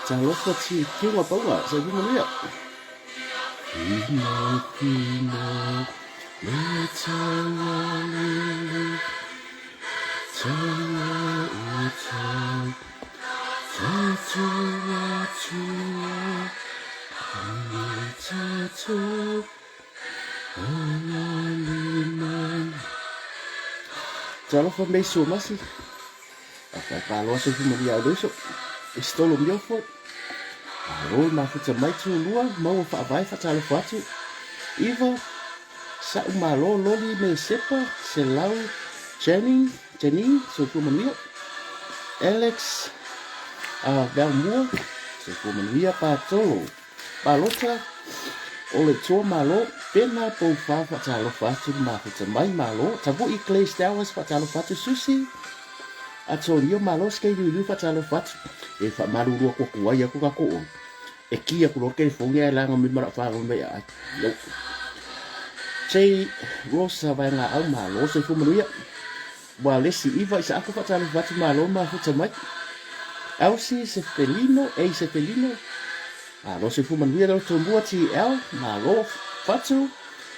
Talofa ti kiunga paunga, soifua manuia. Fino, fino, le taualele, taua o tau, tatou atua, le tatou alali mai. Talofa mei suamasi. Faapaloa soifua manuia ai le uso. Isitolo Miofo, malo le mafuta mai Tulua, maua faavae faatalofa atu. Iva, Sa'u malo Loli Mesepa, Selau, Janine, Janine, soifua manuia. Alex, uh, Valmua, soifua manuia. Patolo, Palota, o le Toa Malo, Pena Poufa faatalofa atu le mafuta mai Malo, Tavu'i Clay Stowers faatalofa atu Susi, Atonio Malo Skei Liuliu faatalofa atu. E faamalulu atu atu ai atu tatou oi. E ki atu loa le telefoni ae laga mai ma lau fanau mai aai. No. J. Rosa Vaegaau Malo, soifua manuia. Ua lesi iva i Saako faatalofa atu Malo mafuta mai. Elsie Sefelino, A Sefelino, Malo soifua manuia lau Tumua TL, Malo Fatu,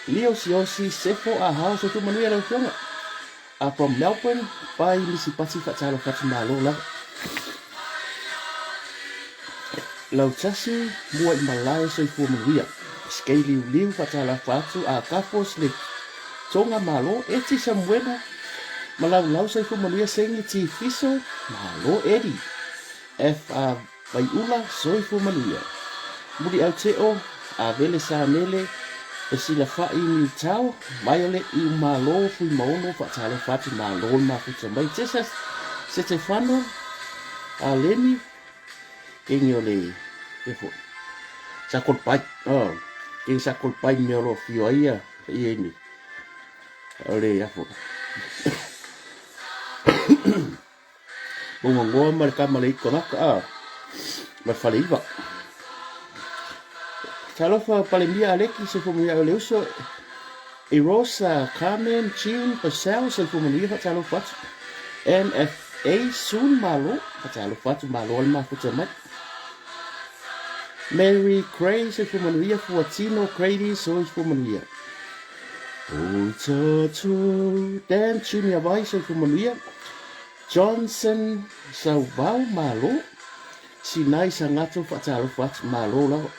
Leo Siosi, Sefo Ahao soifua manuia lau Afioga. A from Melbourne, by Misi Pati faatalofa atu Malo lava. Lautasi, mua i malae soifua manuia. Skei liuliu faatalofa atu a Kafos le Tonga Malo, Eti Samuelu, Malaulau Soifua Manuia Sengi T Fiso, Malo Eddie, FR Vaiula, Soifua Manuia. Muliau Teo, Avele Sanele, Pesilafa'i Niutao, Violet Iu Malo, Fuimaono, Faatalofa atu Malo le mafuta mai Texas, Setefano, Aleni, Kenge o le, pea foi, Sakolopai, oh, kenge Sakolopai mea o lo o fio ai ia, ia ini. O le afo. Monga ma le kama le iko laka, ah, ma le fale iva. Talofa Palemia Aleki, se fumu ia o le uso, Erosa, Carmen, Jean, Purcell, soifua manuia, faatalofa atu. MFA, Soon, malo, faatalofa atu, malo le mafuta mai. Mary Cray, soifua manuia, Fuatino, Grady, soifua manuia. Oi tātou, Dan Junior Vai, soifua manuia. Johnson Sauvao, malo. Sinai Sangato, faatalofa atu, malo lava.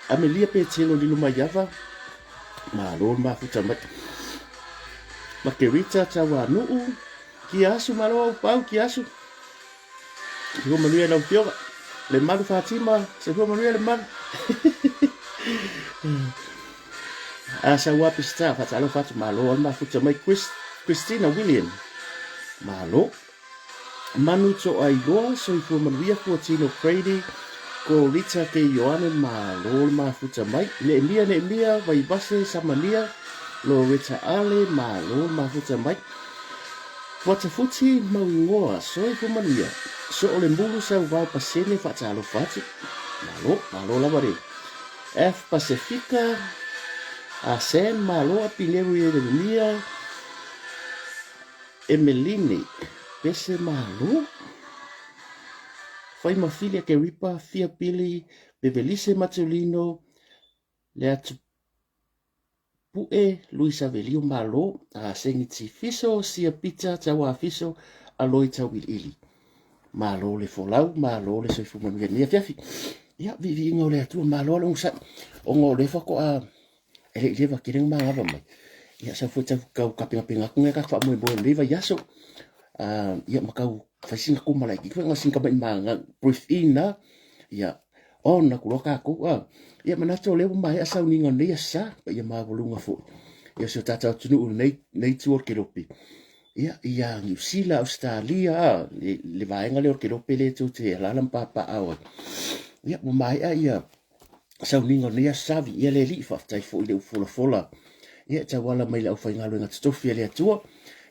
Amelia Petelo lilo mai ava, malo le mafuta mai. Makerita Tauanuu, kia asu malo au pau, kia asu. Soifua manuia lau afioga. Le malu Fatima, soifua manuia le malu. A sau Pesita, faatalofa atu, malo le mafuta mai. Chris, Christina William, malo. Manu Toailoa, Soifua Manuia, Fuatino Crady, Ko Rita K. Ioane, Malo le mafuta mai, Neemia Neemia, Vaivase Samania, Loretta Ale, Malo le mafuta mai, Fuatafuti Mauigoa, Soifua Manuia, So'olemulu Sauvao Pasene Faatalofa atu, Malo, malo lava le F. Pasefika, A Sam, Malo Apineru Ieremia, Emeline, Pese Malo, Faimafili Akeripa, Fia Pili, Bevelise Matulino, Leatupue, Luisa Velio Malo, Sengiti Fiso, Sia Pita, Tauā Fiso, Aloi Tauiliili. Malo le folau, malo le soifua manuia i lenei afiafi. Ia, viiviiga o le Atua, malo le onosai. Ona o lea faatoa E le i leva tele na manava mai. Ia sau foi tau kau kapengapenga atu nai tatou faamoemoe o lenei vaiaso. Ia ma tau fai sina koma laitiiti foi na sina tamaiti ma brief in a. Ia on atu loa tatou a. Ia manatu o lea ua maea sauniga o lenei aso Sa, paia maualuga foi ia si o tatou atunuu i lenei lenei itu o le Kelope. Ia ia Niu Sila, Ausetalia a, le vaega lea o le Kelope lea tou te alaala ma papaaao ai. Ia ua maea ia sauniga o lenei aso Sa, viia le Alii, faafetai foi i le upu folafola ia e tauala mai i le aufaigaluega totofi a le Atua,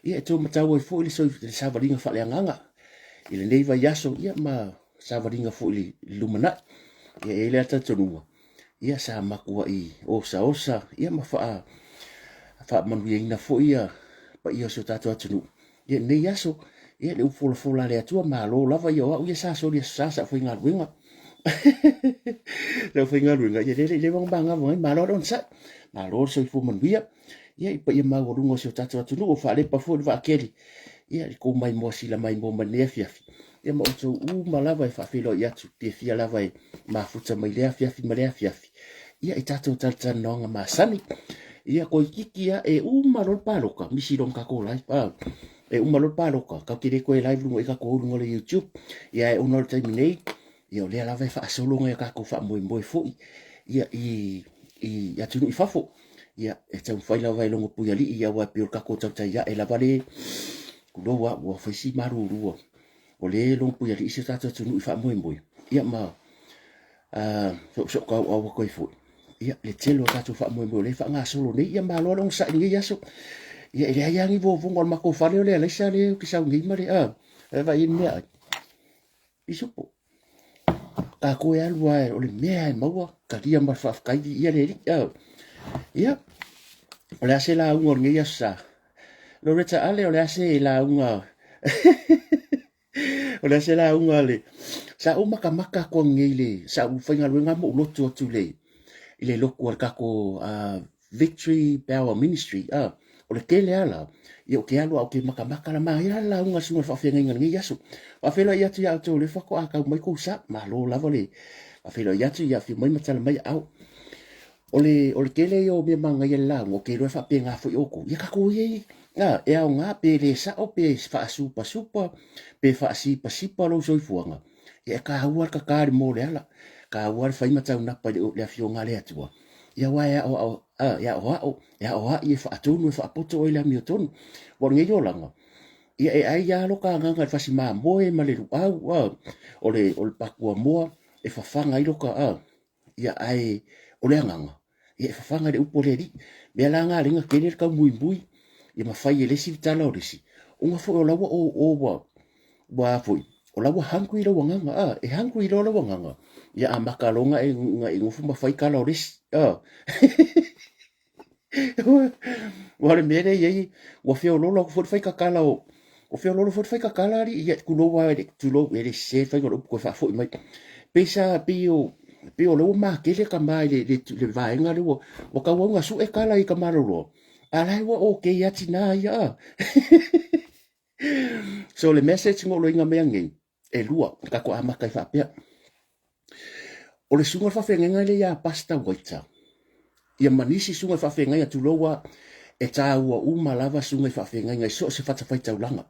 ia e tou matau ai foi le, soi, le savaliga faaleagaga i lenei vaiaso, ia ma savaliga foi i le lumanai. Ia e i ai le talitonuga, ia sa matuai osaosa, ia ma faa, faamanuiaina foi ia paia o si o tatou atunuu. Ia lenei aso, Ia, le upu folafola a le Atua, malo lava ia o au ia sa soli aso sa sa au faigaluega. Le aufaigaluega, ia lele i leva ona magava mai, malo le onosai, malo le soifua manuia. Ia, i paia maualuga o si o tatou atunuu, o faalepa foi le vaakele, ia, le kou maimoa sila maimoa mai lenei afiafi. Ia, ma outou uma lava e faafeiloai atu, fiafia lava e mafuta mai lea afiafi ma lea afiafi. Ia, i tatou talatalanoaga masani. Ia, toeitiiti lava, e uma loa le paloka, misi loa ma tatou live. Ah, e uma loa le paloka, tatou te le toe live luga i tatou o luga o le YouTube. Ia, ae ona o le taimi nei, ia o lea lava e faasolo nai a tatou faamoemoe foi ia i i atunuu i fafo. Ia, e taumafai lava e logo puialii, ia aua e pei o le tatou tautai ae lava le tulou a ua fai si malulua o lea e logo puialii si o tatou atunuu i faamoemoe. Ia ma soosootaoao atu ai foi ia le tele o tatou faamoemoe o lea e faagasolo nei. Ia malo le onosai i lenei aso. Ia e leai lava ni vovoga o le matou fale o le alaisa lea ou te sau nei ma le e vaai i le meaai pisupo. Tatou e alu lava o le mea e maua, talia ma le faafetai viia le Alii. Ia, o le a se lauga o lenei aso sa? Loretta Ale, o le a se lauga o le a se lauga le sa ou makamaka atu nei le sa ou faigaluega ma ou lotu atu i le i le lotu a le tatou Victory Power Ministry o le tele lava la ia ou te alu a ou te makamaka la manaia la le lauga a le susuga i le faafeagaiga i lenei aso. Faafeiloai atu ia outou o lea faatoa tau mai tou sa, malo lava le faafeiloai atu ia afio mai ma tala mai aao. O le, o le tele ia o mea manaia i le lauga, ou te iloa e faapena foi outou. Ia tatou i ai, a, e aoga pe le sao, pe faasupasupa, pe faasipasipa lou soifuaga, ia e taua le tata i le moa o le ala, taua le fai ma taunapa i le Afioga a le Atua. Ia aua e aoao, a, e aoao, e aoai, e faatonu, e faapoto oe i le amiotonu. Ua o lenei olaga, ia e ai lava lo ta agaga i le fasi mamoe ma le luau, a, o le, o le pakuamoa e fafaga ai lo ta, a, Ia, ae o le agaga, ia e fafaga i le upu a le Alii. Mea la na alai na tele le taumuimui, ia ma fai e le isi le tala o le isi, ona foi o la ua o o ua, ua a foi, o la ua hungry lou agaga, a, e hungry loa lou agaga, ia amata loa ona e, ona e nofo ma fai tala o le isi, a. Ua le mea lea e i ai, ua feoloolo atu foi le faikatala o, ua feoloolo foi le faikatala alii, ia tulou lava, tulou, e le sese le faiga o le upu toe faafoi mai. Pei sa, pei o, pei o lea ua matele tama i le, le, le vaega lea ua, ua tauau ina sue tala i tama loloa, a la e ua okay lava tina ia a. So le message na ou loina mea nei, e lua, tatou amata ai faapea. O le susuga o le faafeagaiga lea ia Pastor Waita, ia ma nisi susuga i faafeagaiga, tulou a, e taua uma lava susuga i faafeagaiga i so o se fatafaitaulaga.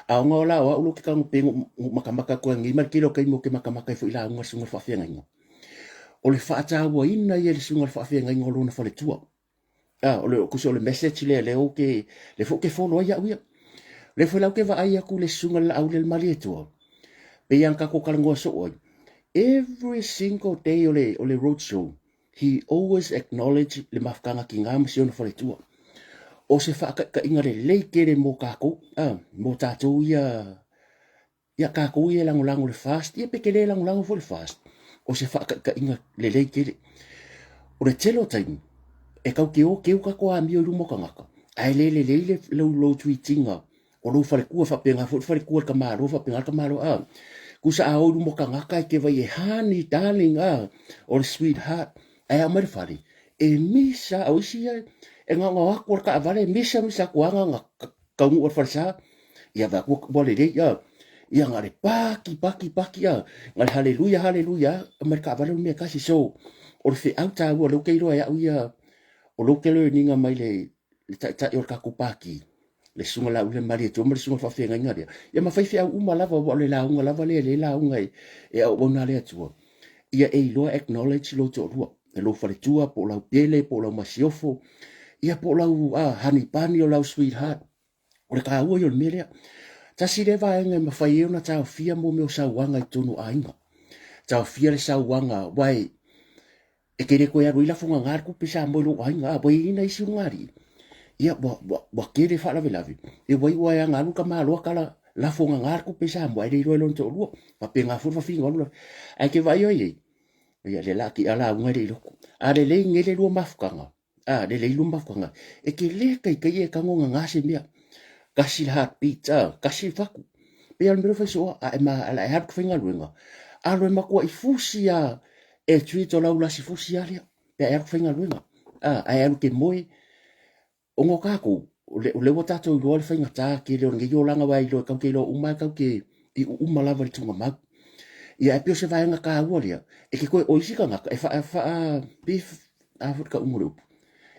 A ona o la o au lo ke tago pe no makamaka atu ai nei ma le tele o taimi ou te makamaka ai foi i lauga a le susuga i le faafeagaiga. O le faatauaina ia e le susuga i le faafeagaiga o lona faletua. Ah, o le, kusi o le message lea, lea ou te, lea foi ou te follow ai au ia. Lea foi la ou te vaai atu le susuga i le laau lea le Malietoa, pei lava ona tatou talanoa soo ai, every single day o le, o le road show, he always acknowledge le mafutaga tina ma si ona faletua. O se faataitaiga lelei tele mo tatou, ah, mo tatou ia Ia tatou ia e lagolago i le FAST, ia pe te le lagolago foi le FAST, o se faataitaiga lelei tele. O le tele o taimi, e tau te o keu tatou amio i luma o tagata, ae le lelei le lou, lou treat-ina o lou faletua, faapena foi le faletua i le tamaloa, faapena le tamaloa, a. Tusa a o i luma o tagata e te vai e honey, darling, a, o le sweetheart, ae a omai i le fale, e misa, o isi ia, e gaogao atu o le taavale, e misa misa atu lava na taunuu o le falesa, ia vaai atu ua lelei, a. Ia na o le paki, paki, paki, a. Na o le haleluia, haleluia, aumai le taavale o le mea e tasi. So, o le feau taua lea ou te iloa e au ia, o lou te learning mai le, le taitai o le tatou pati, le Susuga Laauli Malietoa ma le Susuga Faafeagaiga lea, ia ma faifeau uma lava, aua o le lauga lava lea, lea lauga e, e auauna a le Atua. Ia e iloa acknowledge lou toalua, lou faletua, po o lau pele, po o lau masiofo, ia po o lau honey bunny, o lau sweetheart. O le taua ia o le mea lea. Tasi lea vaega e mafai ai ona taofia mo mea o sauaga i totonu o aiga. Taofia le sauaga, aua e, e te le toe alu ai lafoga le tupe Samoa i lou aiga, a ua i ai nai isi ulugalii, ia ua, ua, ua tele faalavelave, ia ua iu lava ia alu le tamaloa tala lafoga le tupe Samoa ae le iloa e lona toalua. Faapena foi le fafine o alu la. Ae te vaai ai i ai, ia lea la a ti'a lauga e le i loto. A lelei nei le lua mafutaga, a lelei lua mafutaga, e te le taitai e tago gagā se mea. Tasi le heartbeat, a, tasi le fatu. Pei lava o le mea lea ua fai soa, a e ma, a e alu i le faigaluega, alu e matuai fusi lava e treat o lau lasi fusi lava lea, pe a e alu i le faigaluega. A e alu e te moe, ona o tatou, o lea ua tatou iloa le faigata tele o lenei olaga aua e iloa tatou te iloa uma lava tatou te iu uma lava i le tuugamau. Ia ae pei o se vaega taua lea, e te toe, o isi tagata e faa, faa, pei, a foi le tauga o le upu,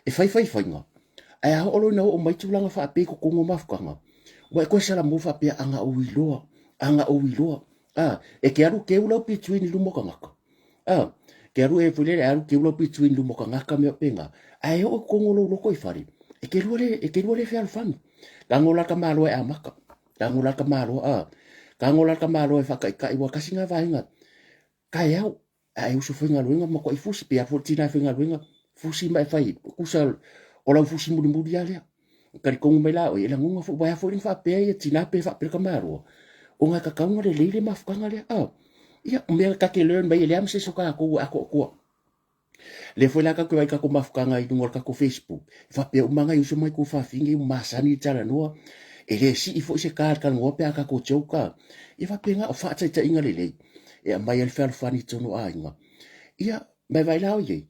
e fai fai faiga, ae a oo loa ina oo mai tulaga faapea i totonu o mafutaga, ua e toe salamua faapea, a na ou iloa, a na ou iloa. A, e te alu teu lau between i luma o tagata. A, te alu e foi lele, alu teu lau between i luma o tagata mea faapena. Ae oo i totonu o lou loto i fale, e te lua le, e te lua le fealofani. Tago la le tamaloa e amata. Tago la le tamaloa, a, tago la le tamaloa e faataitai, ua tasi lena vaega. Taeao, a e uso faigaluega matuai fusi, pe a foi le tina e faigaluega, fusi ma e fai, tusa o lau fusi mulimuli lava lea. E talitonu mai la oe, e lagona foi, ua foi na faapea ia tina pe faapea le tamaloa, ona e tatau ona lelei le mafutaga lea. A, ia, o mea ta te learn mai e leai ma se isi o tatou e atoatoa. Lea foi la tatou te vaai i tatou mafutaga i luga o le tatou Facebook, e faapea uma nai uso ma nai tuafafine ua masani le talanoa, e le sii foi se ta i le talanoa pe a tatou joke a. Ia faapena, o faataitaiga lelei e aumai ai le fealofani i totonu o aiga. Ia, ma e vaai la oe i ai,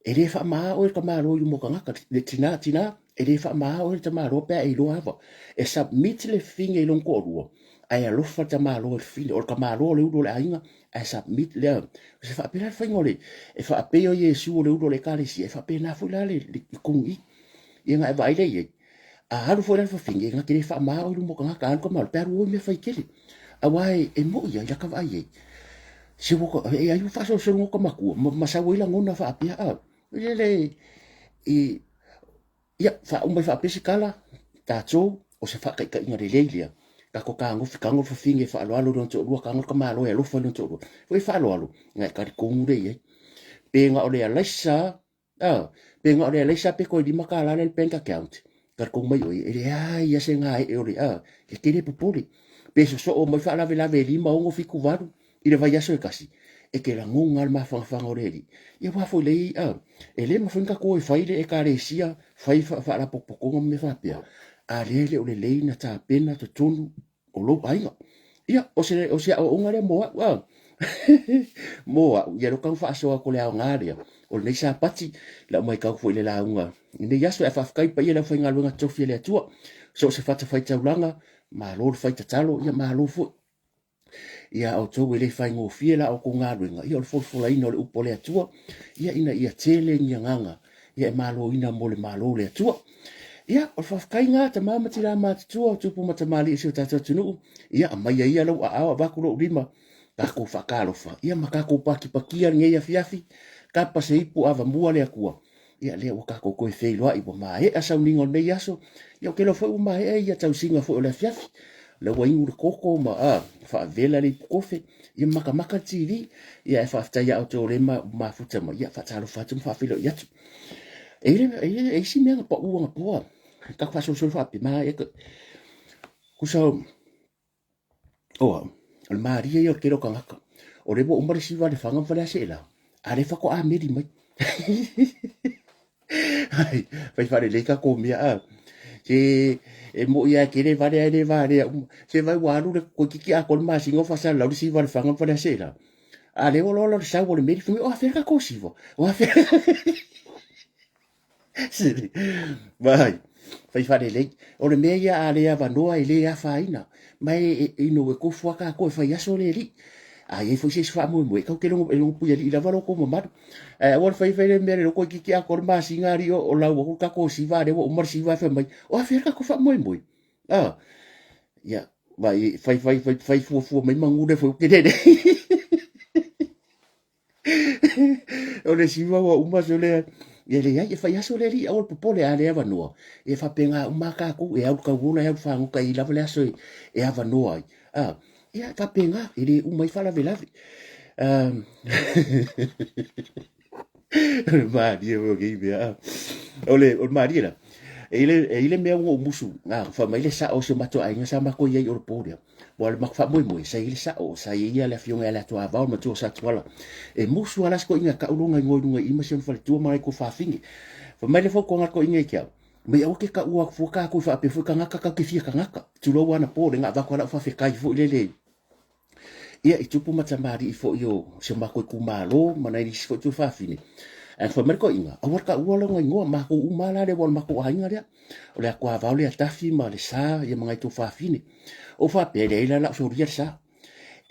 e le faamama oe e le tamaloa i luma o tagata, le tina, tina, e le faamama oe le tamaloa pe a e iloa ava. E submit le fafine i lona toalua, ae alofa le tamaloa i le fafine. O le tamaloa o le ulu o le aiga, ae submit lea. O se faapea la le faiga o le, e faapea o Iesu o le ulu o le ekalesia, e faapena foi la le tonu i. Ia na e vaai lea i ai. A alu foi la le fafine, e na te le faamama oe i luma o tagata, alu ka malo, pe alu o i mea fai tele. Aua e moi ai, laka vaai ai. Se ua, e ai ua faasolosologa o ka matua, ma sau ai lagona faapea, a, le le, i, Ia, faauma ai faapea se tala, tatou, o se faataitaiga lelei lea, tatou tagofi, tago le fafine e faaaloalo i lona toalua, tago le tamaloa e alofa i lona toalua. Foi e faaaloalo, na e talitonu lea i ai. Pe na o le alaisa, a, pe na o le alaisa pe toe $5 lea i le bank account, talitonu mai oe, e leai lava se gaee o le, a, e te le popole. Pe sosoo mai faalavelave e 5, 6, 7, 8, i le vaiaso e tasi, e te lagona lava le mafanafana o le Alii. Ia aua foi lei, a, e le mafai ona tatou o e fai le Ekalesia, fai faalapotopotoga ma mea faapea, a lea e le o lelei na tapena totonu o lou aiga. Ia, o se, o se aoaoga lea mo au, a, mo au, ia lea tau faasoa atu le aoga lea, o lenei Sapati, lau matau foi i le lauga i lenei aso, ae faafetai i le paia o le aufaigaluega totofi a le Atua, so o se fatafaitaulaga, malo le fai tatalo, ia malo foi. Ia outou e le faigofie la outou galuega, ia o le folafolaina o le upu a le Atua, ia ina ia tele ni agaga, ia e maloina mo le Malo o le Atua. Ia, o le faafetaiga, tama ma tina matutua, o tupu ma tamalii o si o tatou atunuu, ia aumaia ia lou aao avatu lou lima, tatou faatalofa, ia ma tatou patipatia lenei afiafi, tapa se ipu avamua le Atua, Ia, lea ua tatou toe feiloai, ua maea sauniga o lenei aso. Ia, ou te iloa foi ua maea ia tausiga foi o le afiafi. O lea ua inu le koko ma a, faavela le ipukofe, ia makamaka le TV. Ia, ae faafetai ia outou o lea ua mafuta mai, ia, faatalofa atu ma faafeiloai atu. E i ai le isi mea na pau anapo a, tatou faasolosolo faapea, maea, tusa O au, o le malie ia o le tele o tagata. O lea ua uma le siva a Lefaga ma Faleaseela, a lea faatoa meli mai. Ai, fai faalelei tatou mea a. Se e moi lava e tele vale ae le valea uma. Se vai ua alu le toeitiiti atoa le masina o faasalalau le siva a Lefaga ma Faleaseela. A lea ua loa le sau o le meli, fai mai, o afea le tatou siva? O afea? Vai, fai faalelei. O le mea ia a le avanoa e le afaina. Ma e, e, ino e tofu lava tatou e fai aso le alii. A i ai foi se isi faamoemoe, tatou te logo, e logo puialii lava lo outou mamalu. Ae aua le fai fai le mea le loko toeitiiti atoa le masina alii o lau atu le tatou siva, a lea ua uma le siva ae fai mai, o afea le tatou faamoemoe? A, ia, vai, fai, fai, fai, fai fuafua mai manu lea foi ou te lele. O le siva ua uma se lea ia leai e fai aso le alii aua le popole a le avanoa e faapena uma a tatou e alu tauola e alu fagota i lava le aso e avanoa ai a ia faapena e le uma ai faalavelave. O le malie foi o nei mea o le malie la e i le mea ua ou musu a fai mai le sao o si o matou aiga sa matou i ai o le po lea. Ua le matou faamoemoe, sa i ai le sao, sa i ai ia le afioga ia Leatuavao, le matua o Satuala. E musu lava la si toeaina e tau lona igoa i luga i i ma si ona faletua ma nai tuafafine. Fai mai le fautuaga a le toeaina ia te au, Mai aua ke taua atu fua tatou faapea foi tagata tatou te fia tagata, tulou anapo le na avatu a lau faafetai foi lele ia i tupu ma tamalii foi o si o matou itumalo ma nai nisi foi tuafafine. Ae fai mai le toeaina, aua le taua lona igoa, matou uma lava la lea ua o le matou aiga lea. O le atuavao lea Tafi ma Lesa ia ma nai tuafafine. Ou faapea, e leai la o le a ou solia le sa.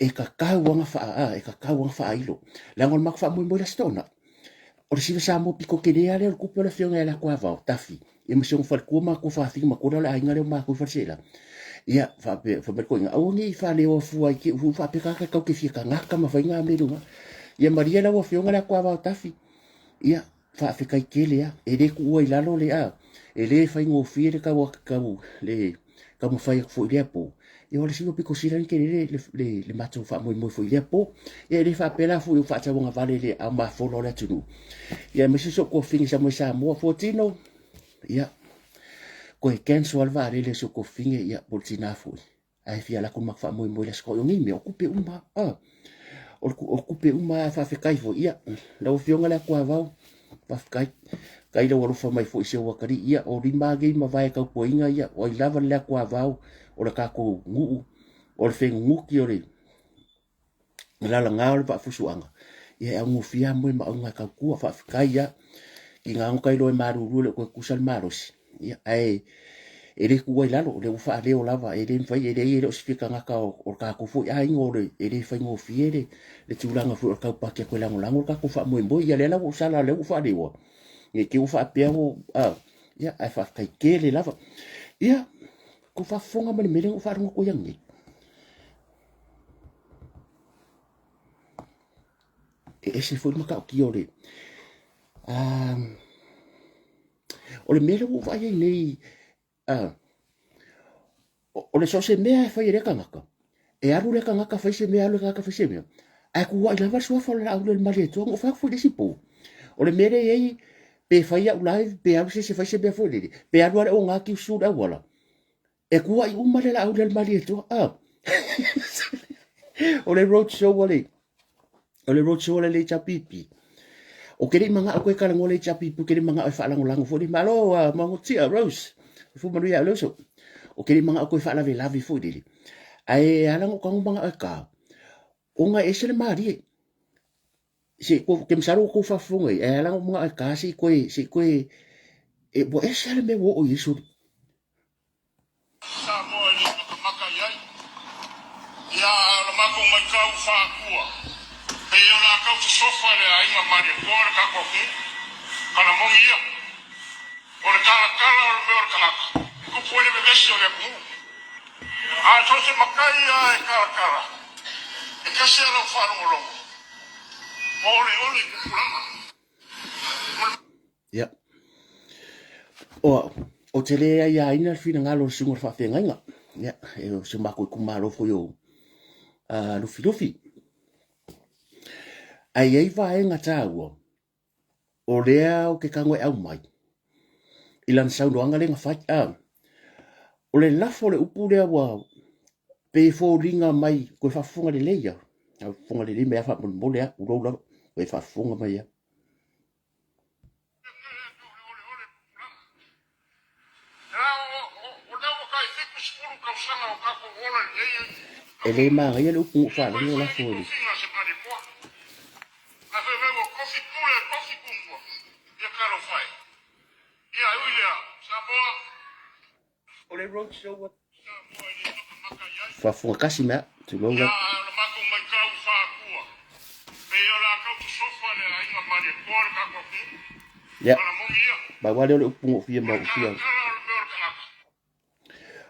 E tatau lava ona faa, e tatau lava ona faailo. Leaga o le matou faamoemoe i le Aso Toonai, o le Siva Samoa pito tele lava lea o le tupe o le afioga ia Leatuavao, Tafi, ia ma si ona faletua ma tuafafine matua lea o le aiga lea o matou i Faleaseela. Ia, faapea, fai mai le toeaina, aua ne i faaleoa fua i te i ua faapea tagata tatou te fia tagata ma fai na mea i luga. Ia malie lau afioga Leatuavao Tafi, ia, faafetai tele lava. E le tuua i lalo le a, e le faigofie le tau tau le taumafai atu foi i lea po. Ia o le sili o pito sili ona tele le, le, le, le matou faamoemoe foi i lea po. Ia e le faapea la foi o faatauagavale i le ao mafola o le atunuu. Ia aemaise si ou tuafafine sa mai Samoa, Fuatino, ia, toe cancel lava le vaalele a si ou tuafafine, ia, po o le tina foi. Ae fia alu atu ma faamoemoe i le Aso Toonai. O nei mea, o tupe uma lava. O tupe uma lava, faafetai foi. Ia, lau Afioga i le Atuavao, faafetai. Faafetai i lou alofa mai foi i si ou atalii. Ia, o lima lava nei mavae tautuaina, ia, o ai lava le Atuavao, o le tatou nuu, o le fenunuti o le lalaga o le vaafusuaga, ia e augofie lava moe ma auga e tautua. Faafetai lava. Tiga ona tailo e malulu e le o toe tutusa le malosi, ia, ae e le tuua i lalo, o lea ua faaleo lava, e le mafai, e leai e le o se fia tagata o le tatou foi aiga, o le, e le faigofie le, le tulaga foi o le taupati atu e lagolago le tatou faamoemoe. Ia lea la ua ou sala, lea ua ou faaleoa, ne i te i ua faapea ua, a, ia, ae faafetai tele lava. Ia, tou faafofoga ma le mea lea na ou faalogo atu ai ananei. E ese foi le matautia o le o le mea lea ua ou vaai ai nei o le so o se mea e fai e lea tagata, e alu lea tagata fai se mea, alu lea tagata fai se mea, ae tuuai lava le suafa o le Laauli o le Malietoa. Na ou fai atu foi i le isi po, o le mea lea e i ai, pe fai au live, pe alu se isi e fai se mea foi lele, pe alu lava le oga tiusu i le auala, E kuaʻi uma le Laauli a le Malietoa. Ah. o le road show a le o le road show a le HRPP. O ke lei mangao koe talanoa le HRPP, ke lei mangao e faalagolago foi le malo a Magotia Rose. Fu manu ia leuso. O ke lei mangao koe faalavelave foi lele. Ae ala no tago mangao e ka. Ona e ese le malie. Se ko ke masalo ua tou faafofoga i ai, ae ala no mangao e ka se i koe se i koe e ua ese le mea ua oo i ai soli. Samoa e le makamaka i ai. Ia, a o le matou maitau faatua, pei o le a tau sosofa le aiga Malietoa le tatou atunuu. Kana moni ia, o le talatala o le mea o le tagata, e tupu ai le vevesi o le atunuu. A so o se matai lava e talatala, e tasi lava lau faalogologo, ua oleole i tupulaga. O le. Ia. O au, ou te le aiaina le finagalo o le susuga o le faafeagaiga. Ia, e o si o matou itumalo foi o Lufilufi. Ae i ai vaega taua o lea ou te tago e aumai i lana saunoaga lea na fai. O le lafo o le upu lea ua pei e foliga mai, toe faafofoga lelei lava, faafofoga lelei mai lava faamolemole lava, tulou lava, toe faafofoga mai lava. E le manaia le upu na ou faalogo lafo i le. O le road show a Faafofoga tasi mai a, tulou lava. Ia, pau lava lea o le upu na ou fia mau fia.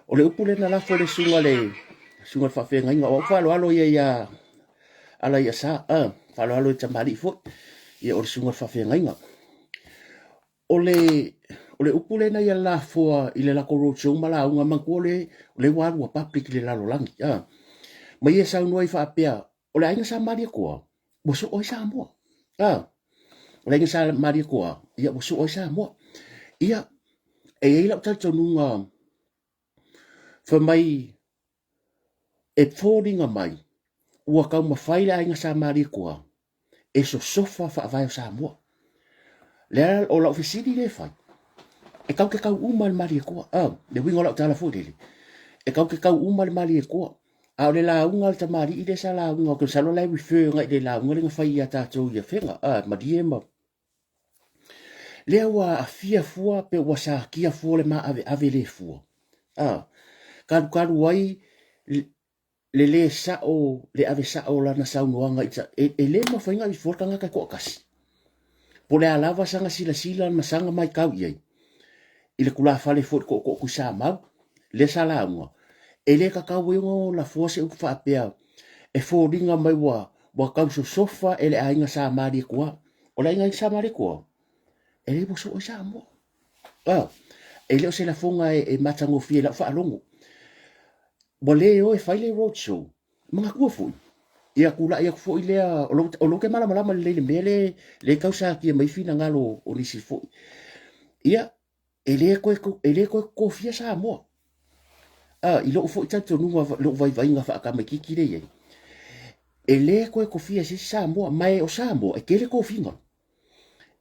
O le upu lea na lafo e le susuga le susuga le faafeagaiga, o au faaaloalo ia ia Alaiasa, faaaloalo i tamalii foi, ia o le susuga le faafeagaiga. O le, o le upu lea na ia lafoa i le latou roadshow ma lauga, manatua le, o lea ua alu a public i le lalolagi, a. Ma ia saunoa ai faapea, o le aiga Sa Malietoa, ua soo ai Samoa, a. O le aiga Sa Malietoa, ia ua soo ai Samoa. Ia, e i ai lau talitonuga, fai mai, e foliga mai, ua taumafai le aiga Sa Malietoa e sosofa faavae o Samoa. Lea o lau fesili lea e fai. E kau ke kau uma le Malietoa. Ah, le uiga o lau tala foi lele. E kau ke kau uma le Malietoa. A o le lauga a le tamalii lea sa lauga, ou te masalo la e refer agai i le lauga lea na fai ia tatou i Afega, ah, Malie ma lea ua aafia fua pe ua sakia fua le maaveave le fua. Ah, kalukalu ai le lē sa'o le ave sa'o o lana saunoaga i e, e lē mafai ona aveifua le tagata e to'atasi. Po o le a lava sana silasila ma sana maitau i ai i le tulafale foi i le tootoo Tuisamau lea sa lauga, e lē tatau ai ona lafoa se upu faapea e foliga mai ua ua tausosofa e le aiga Sa Malietoa. O le aiga Sa Malietoa, e le ua soo ai Samoa. Ah, e le o se lafoga e, e matagofie i lau faalogo. Ua le o e fai le road show. Manatua foi, ia tulai atu foi lea, o lou, o lou te malamalama lelei i le mea le, le tausatia mai finagalo o nisi foi. Ia, e le toe, e le toe tofia Samoa. Ah, i lou foi talitonuga, lou vaivaiga faatamaititi lea i ai, e le toe tofia e se isi Samoa, ma e o Samoa, e tele tofiga.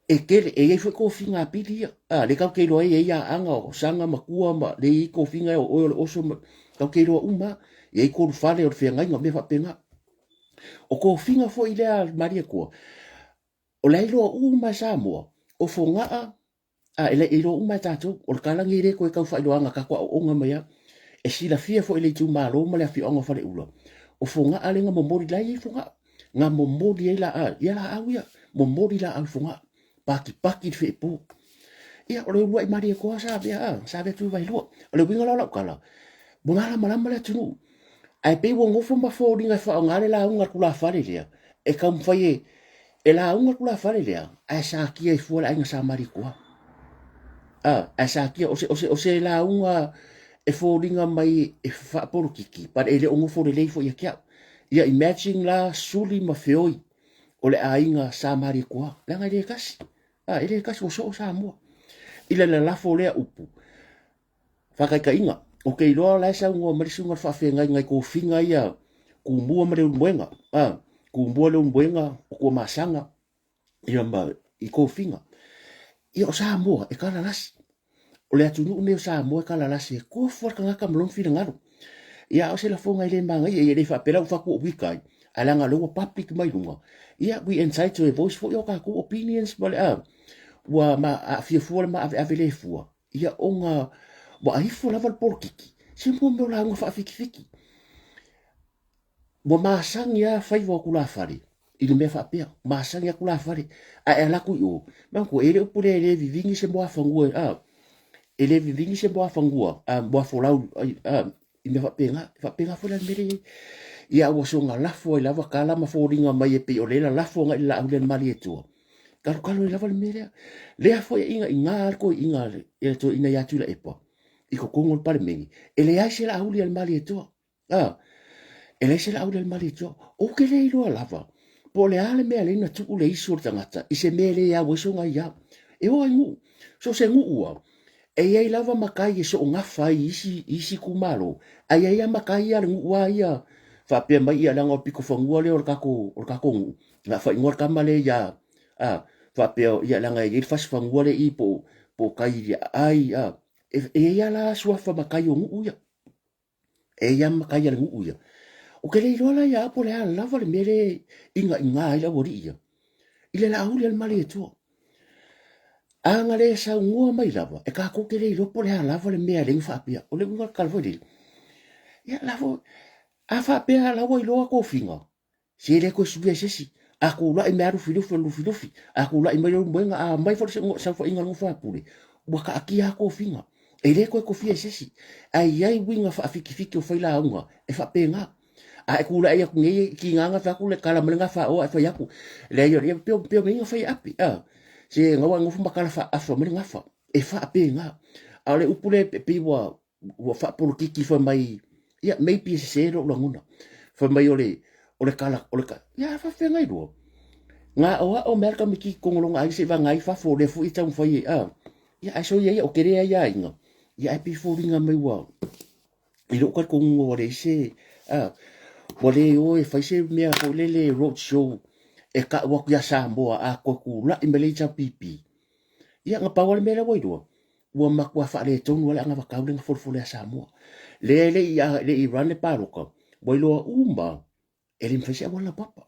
E tele, e i ai foi tofiga a pili ia. A, lea tatou te iloa ai e i ai Aana o Saga ma Tua ma lea e i ai tofiga o oe o le oso ma tatou te iloa uma lava. E i ai Tolufale o le feagaiga, mea faapena. O tofiga foi lea a Malietoa, o la e iloa uma e Samoa, o Fogaa, A, e le iloa uma e tatou. O le tala lenei e le toe tau faailoaga tatou aoaoga mai lava. E silafia foi e le itumalo ma le afioaga o Faleula, o Fogaa lea na momoli, la e i ai Fogaa, na momoli ai laau, ia laau ia, momoli laau i Fogaa, patipati le feepo. Ia, o le uluai Malietoa sa avea, a, sa avea Tuivailua. O le uiga la o lau tala, ua malamalama le atunuu. Ae pei ua nofo ma foliga e faaaoga le lauga a le tulafale lea, e taumafai e, e lauga le tulafale lea, ae satia ai fua le aiga Sa Malietoa. A, ae satia, o se, o se, o se lauga e foliga mai e faapolokiki, but e le o nofo lelei foi ia te au. Ia imagine la suli ma feoi o le aiga Sa Malietoa, leaga e le tasi. A, e le tasi, ua soo Samoa. I le lalafo lea upu, Faataitaiga, ou te iloa o la e saunoa mai le susuga i le faafeagaiga i tofiga ia Tumua ma Leulumoega, a, Tumua Leulumoega o Tuamasaga, ia ma i tofiga. Ia o Samoa e talalasi. O le atunuu lenei o Samoa e talalasi, e tofu lava le tagata ma lona finagalo. Ia a o se lafoga e le manaia, ia e le faapea la ua fai atu ua wika ai, ae leaga o lea ua public mai luga, ia we entitled to a voice foi o tatou opinions ma le a, ua aafia fua le maaveave le fua. Ia ona ua aifo lava le polokiki, se mo mea o lauga faafikifiki. Ua masani lava faiva o tulafale i le mea faapea, masani lava tulafale. Ae ala atu i o, manatua e le upu lea e le vivini se muafanua, a, e le vivini se muafanua, a, muafolau, a, i mea faapena, e faapena foi la le mea lea e i ai. Ia ua soona lafo ai lava tala ma foliga mai e pei o lea e lalafo agai i le laau lea a le Malietoa. Kalokalo ai lava le mea lea. Lea foi e igaina lava le toeaina le toeaina ia Tuilaepa i totonu o le Palemene, e leai se laauli a le Malietoa. A, e leai se laauli a le Malietoa. Ou te le iloa lava po o le a le mea lea na tuu le isu o le tagata i se mea e le au ai sona ia. E oo lava i nuu, so o se nuu lava, e i ai lava matai e soogafa ai i isi, isi itumalo, ae i ai lava matai ia a le nuu lava ia faapea mai, ia leaga o le pitofanua lea o le tatou, o le tatou nuu, na faaigoa le tama lea ia, a, faapea, ia leaga e i ai le fasifanua lea i i po o, po o tai i le aai, a, e, e i ai lava la suafa matai o nuu ia. E i ai lava matai a le nuu ia. Ou te le iloa la ia au po o le a lava le mea lea e igaina ai le aualii ia i le laauli a le Malietoa. A na le saunoa mai lava, e tatou te le iloa po o le a lava le mea e ala ai ona faapea. O le uiga o le tala foi lele, ia la foi, a faapea la ua iloa tofiga, Se le toe suia e se isi. A tulai mai lava Lufilufi o le Lufilufi, a tulai mai Leulumoega, a aumai foi le saofaiga a le Nofoapule, ua taatia lava tofiga. E le toe tofia e se isi. Ae i ai uiga faafitifiti o failauga e faapena. A e tulai atu nei i tiga na fai atu le tala mai le gafaoa ae fai atu, leai, e pei o mea ia na fai e Api, a. Se na ua nofo ma tala faaafa mai le gafa. E faapena. A o le upu lea e pei ua ua faapolokiki fai mai, ia, maybe e sese lou lagona. Fai mai o le, o le kala, o le kala, ia, a faafefea lua. Nga o ao mea ka miki kongolonga ai se vanga ai fafo le fui tau fai e, a. Ia, ai so ia ia, o kere ai ia inga. Ia, ai pi fōringa mai ua, i lou talitonuga ua leai se, a, ua le o e fai se mea foi lele road show e ka'u atu ia Samoa a toe tula'i mai le HRPP. Ia, na pau lava le mea lea ua iloa. Ua matua faaletonu lava le anavatau lea na folefole ia Samoa. Lea e le i run le palota, ua iloa uma e le mafai se auala laupapa.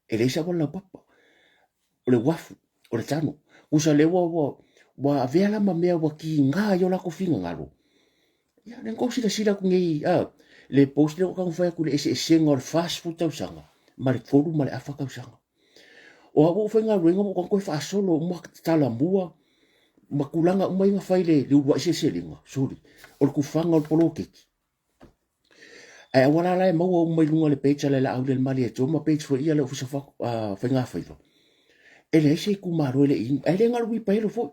E leai se auala laupapa. O le uafu, o le tano. Tusa lea ua, ua, ua avea la ma mea ua kiga ai o latou finagalo. Ia, lea na tou silasila atu nei, a, le post lea ua taumafai atu i le eseesega o le 40 tausaga ma le 3 ma le afa tausaga. O au ua ou faigaluega ua ou toe faasolo uma talamua ma tulaga uma ia na fai i le uluai seleselega, sorry, o le tufaga o le poloketi. Ae auala la e maua uma i luga o le page a le Laaulialemalietoa ma page foi ia a le Ofisa o Faigafaiva. E leai se itumalo e le i inu, ae le na o le uipaelo foi.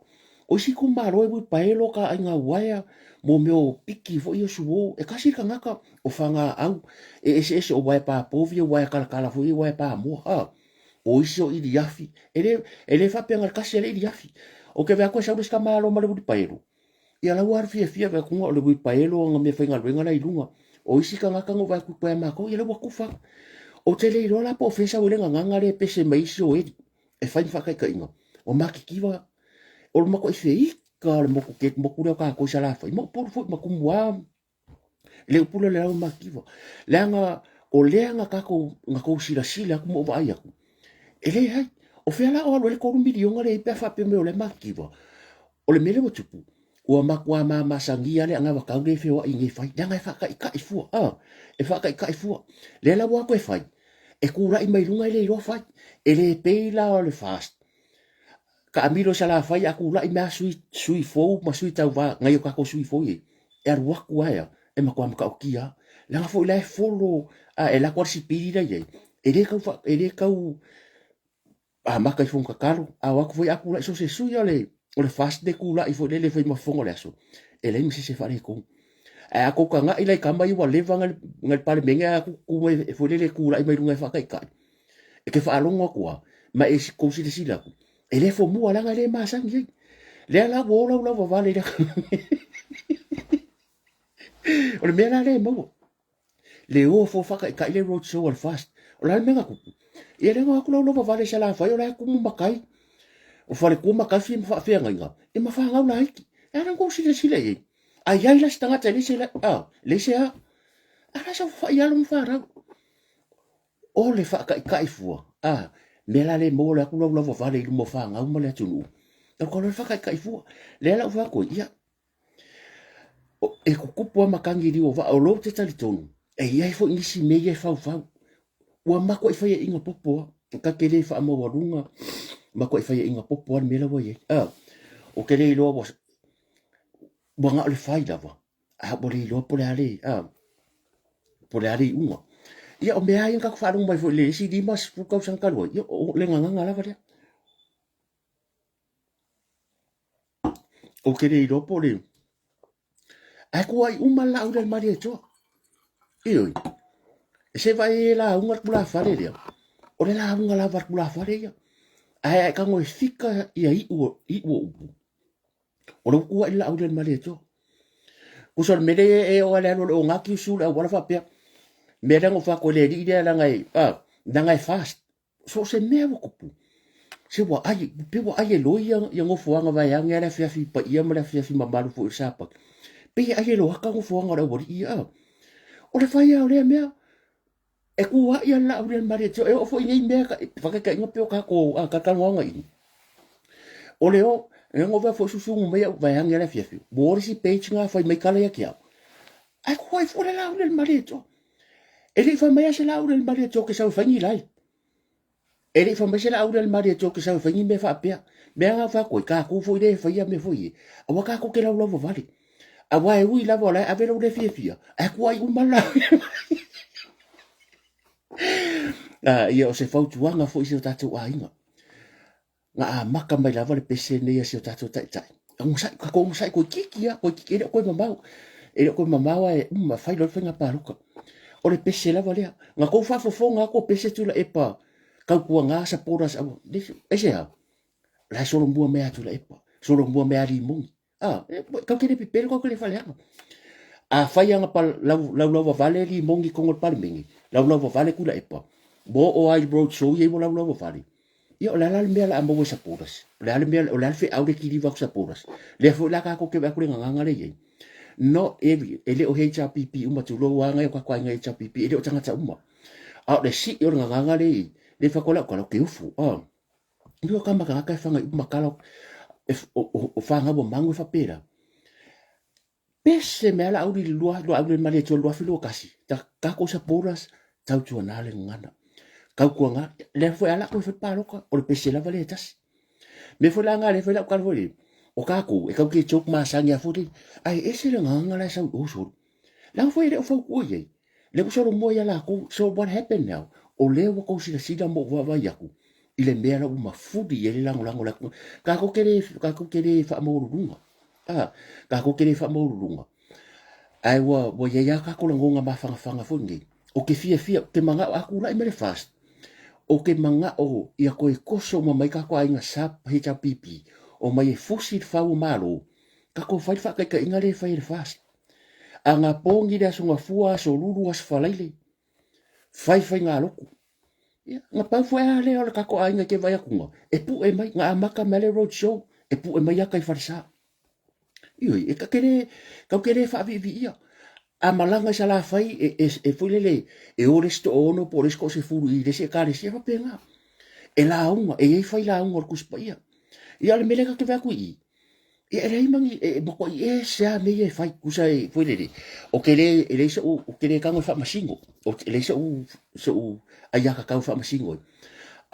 O isi itumalo e uipaelo ka aiga uaea, mo mea o piki foi ia suo. E tasi le tagata o fagaau, e eseese o uaea papovi, o uaea talatala foi ia, uaea pamoa. A, o isi o iliafi. E le, e le faapea na o le tasi lava le iliafi. Ou te vaai atu e sau le isi tamaloa ma le uilipaelo, Ia la ua alu fiafia vaai atu o le uipaelo ana meafaigaluega la i luga. O isi tagata na ou vaai atu i tua ia matou, ia la ua tufa atu. Ou te le iloa la po o fea e sau ai le gagana lea e pese mai isi o Eli e fai ma faataitaiga. Ua matitiva, o le matuai feika o le motu, motu lea o tatou i Salafai, ma Upolu foi ma Tumua le upu lea o le lau matitiva. Leaga o lea na tatou, na tou silasila atu ma ou vaai atu, e leai. O fea la o alu ai le $3 miliona lea i ai pe a faapea mai o lea e matitiva? O le mea lea ua tupu, ua matua mamasagia le anavatau lea e feoai nei e fai, leaga e faataitai fua, a, e faataitai fua. Lea la ua o atu e fai, e tulai mai luga e le iloa fai. E le pei la o le FAST, taamilo i Salafai a tulai mai lava sui, sui fou ma sui tauva, nai o tatou sui fou ia, e alu atu lava ia, e matua matautia lava. Leaga foi la e follow, a e alu atu lava le sipili la e i ai, e le tau, e le tau amata i fono tatalo, a o atu foi a tulai so se sui o le o le FAST le tulai foi lele fai ma fofoga o le aso, e leai ma se isi e faaletonu. Ae a tou tagai la i tama ia ua leva na le Palemene ae a tu mai foi lele e tulai mai luga e faataitai, e te faalogo atu lava ma e tou silasila atu, e le fomua leaga e le masani ai. Lea la ua ola ulauvavale i le O le mea la lea e maua, le o fua faataitai le road show a le FAST. O le a le mea na tupu? Ia lea na o atu Laulauvavale i Salafai o la e tumu matai. O faletua ma tausi ma faafeagaiga, ia ma fanau laiti. E a la tou silasila i ai? A i ai la se tagata e leai se, a, leai se a. A la sa fai alo ma fanau. O le faataitai fua, a, mea la le maua le atu Laulauvavale i luma o fanau ma le atunuu. Tau kalo le faataitai fua. Lea la ua fai atu ai, ia, E tutupu lava matagi i liu o vaa, o lou te talitonu, e i ai foi nisi mea ia e faufau. Ua matuai faiaina popo lava, ta te le faamaualuga, matuai faiaina popo lava le mea la ua i ai. Ah, ou te le iloa ua, ua na o le fai lava, a ua le iloa po o le a le, ah, po o le a le iuga. Ia, o mea lava ia na tatou faalogo mai foi i le isi 50 tausaga talu ai, ia, o le gagana lava lea. Ou te le iloa po o le... Ae tuuai uma le Laaulialemalietoa. Ioe. E se vaai e lauga le tulafale lea. O le lauga lava a le tulafale ia. Ae a e tago e fika ia iu, iu o upu. O le upu ai le Laaulialemalietoa. Tusa o le mea lea e oo lava i le alu o le oga kiusiu le auala faapea. Mea lea na ou fai atu ai i le alii lea leaga e, leaga e fast. So o se mea ua tupu, se ua ai, pe ua ai e loi ia, ia nofoaga vaeane le afiafi paia ma le afiafi mamalu foi o le Sapati. Pei e ai e loaka nofoaga o le aualii ia. O le fai lava o lea mea, e tuuai lava le Laaulialemalietoa, e oo foi i nei mea, faataitaiga pei o tatou talatalanoaga i i. O le o, e ona foi susugu mai au vaeane le afiafi, ua o le isi page na fai mai tala ia te au. Ae tuuai foi le Laaulialemalietoa. E le i fai mai lava se Laaulialemalietoa ke sau e fai ni lai. E le i fai mai se Laaulialemalietoa ke sau e fai ni mea faapea. Mea na fai atu ai, tatou foi lea e faia mea foi e, aua tatou te laulauvavale. Aua e ui lava o la e ave lou le fiafia, ae tuuai uma le Laaulialemalietoa. Ia, o se fautuaga foi i si o tatou aiga. Na amata mai lava le pese lenei a si o tatou taitai. Onosai, tatou onosai toeitiiti lava, toeitiiti, e le o toe mamao. E le o toe mamao ae uma fai loa le faiga palota. O le pese lava lea. Na tou faafofoga atu o pese Tuilaepa tautuana supporters aua. Aisea? La e solomua mai ia Tuilaepa, solomua mai ia Rimoni. Ah, kau te le pepelo, kau te le faaleaga. A fai anga pa lau laulauvavale Rimoni i totonu o le Palemene, laulauvavale Tuilaepa, ua oo lava i road show ia ua laulauvavale. Ia o le a la le mea o le a maua e supporters? O le a le mea, o le a le feau le kiliva atu supporters? Lea foi la tatou te vaai atu le gagana lea e i ai. Not every, e le o HRPP uma, tulou lava nai o tatou aiga HRPP, e le o tagata uma. A o le sii o le gagana lea e i ai, lea e fai atu ai lau tala, ou te ufu. Ah. Ua kama tagata e whangai uma kala e, o, o, o whangau o mangu e whapera. Pese me ala auri lua, lua auri male tua lua whilua kasi. Ta kako sa poras, tau tua nā le ngana. Kau kua ngā, le fwe ala koe whai pāloka, o le pese lava le tasi. Me fwe la ngā le fwe lau kala fwe o kākou, e kau ke joke masangi a fwe ai ese le nganga la sau o solo. La fwe le o fau kua iai. Le ua solomua ia lakou, so what happened now? O lea ua kou silasila ma ou vaavaai aku i le mea la ua mafuli i ai le lagolago le atu. Kakou ke le, kakou ke le faamaualuluga. Ah, kakou ke le faamaualuluga. Ae ua, ua iai lava kakou lagoga mafanafana foi nei. O ke fiafia, ke manao a tulai mai le FAST, o ke manao ia toe toso uma mai kakou aiga sap HRPP, omai e fusi le fau o Malo, kakou fai le faataitaiga lea e fai e le FAST. A nga pongi le aso gafua, aso lulu, aso falaile, fai faigalotu. Ia, na pau foi a lea o le kako aiga ke vai akunga, e pu'e mai, nga amata mai le road show, e pu'e mai aka i Falesā. Ioi, e kakele, kau ke le whaaviiviia. A malanga i Salafai, e, e, e foi lele, e o le isi toono po o le isi toasefulu i le isi ekalesia, faapena. E lauga, e i ai fai lauga o le Tusi Paia. Ia, o le mea lea tatou te vaai atu i i, ia e leai ma ni, e matuai ese lava mea ia e fai, tusa e, foi lele, ou te le, e leai so'u, ou te le tago e faamasino, e leai so'u, so'u aiatatau e faamasino ai.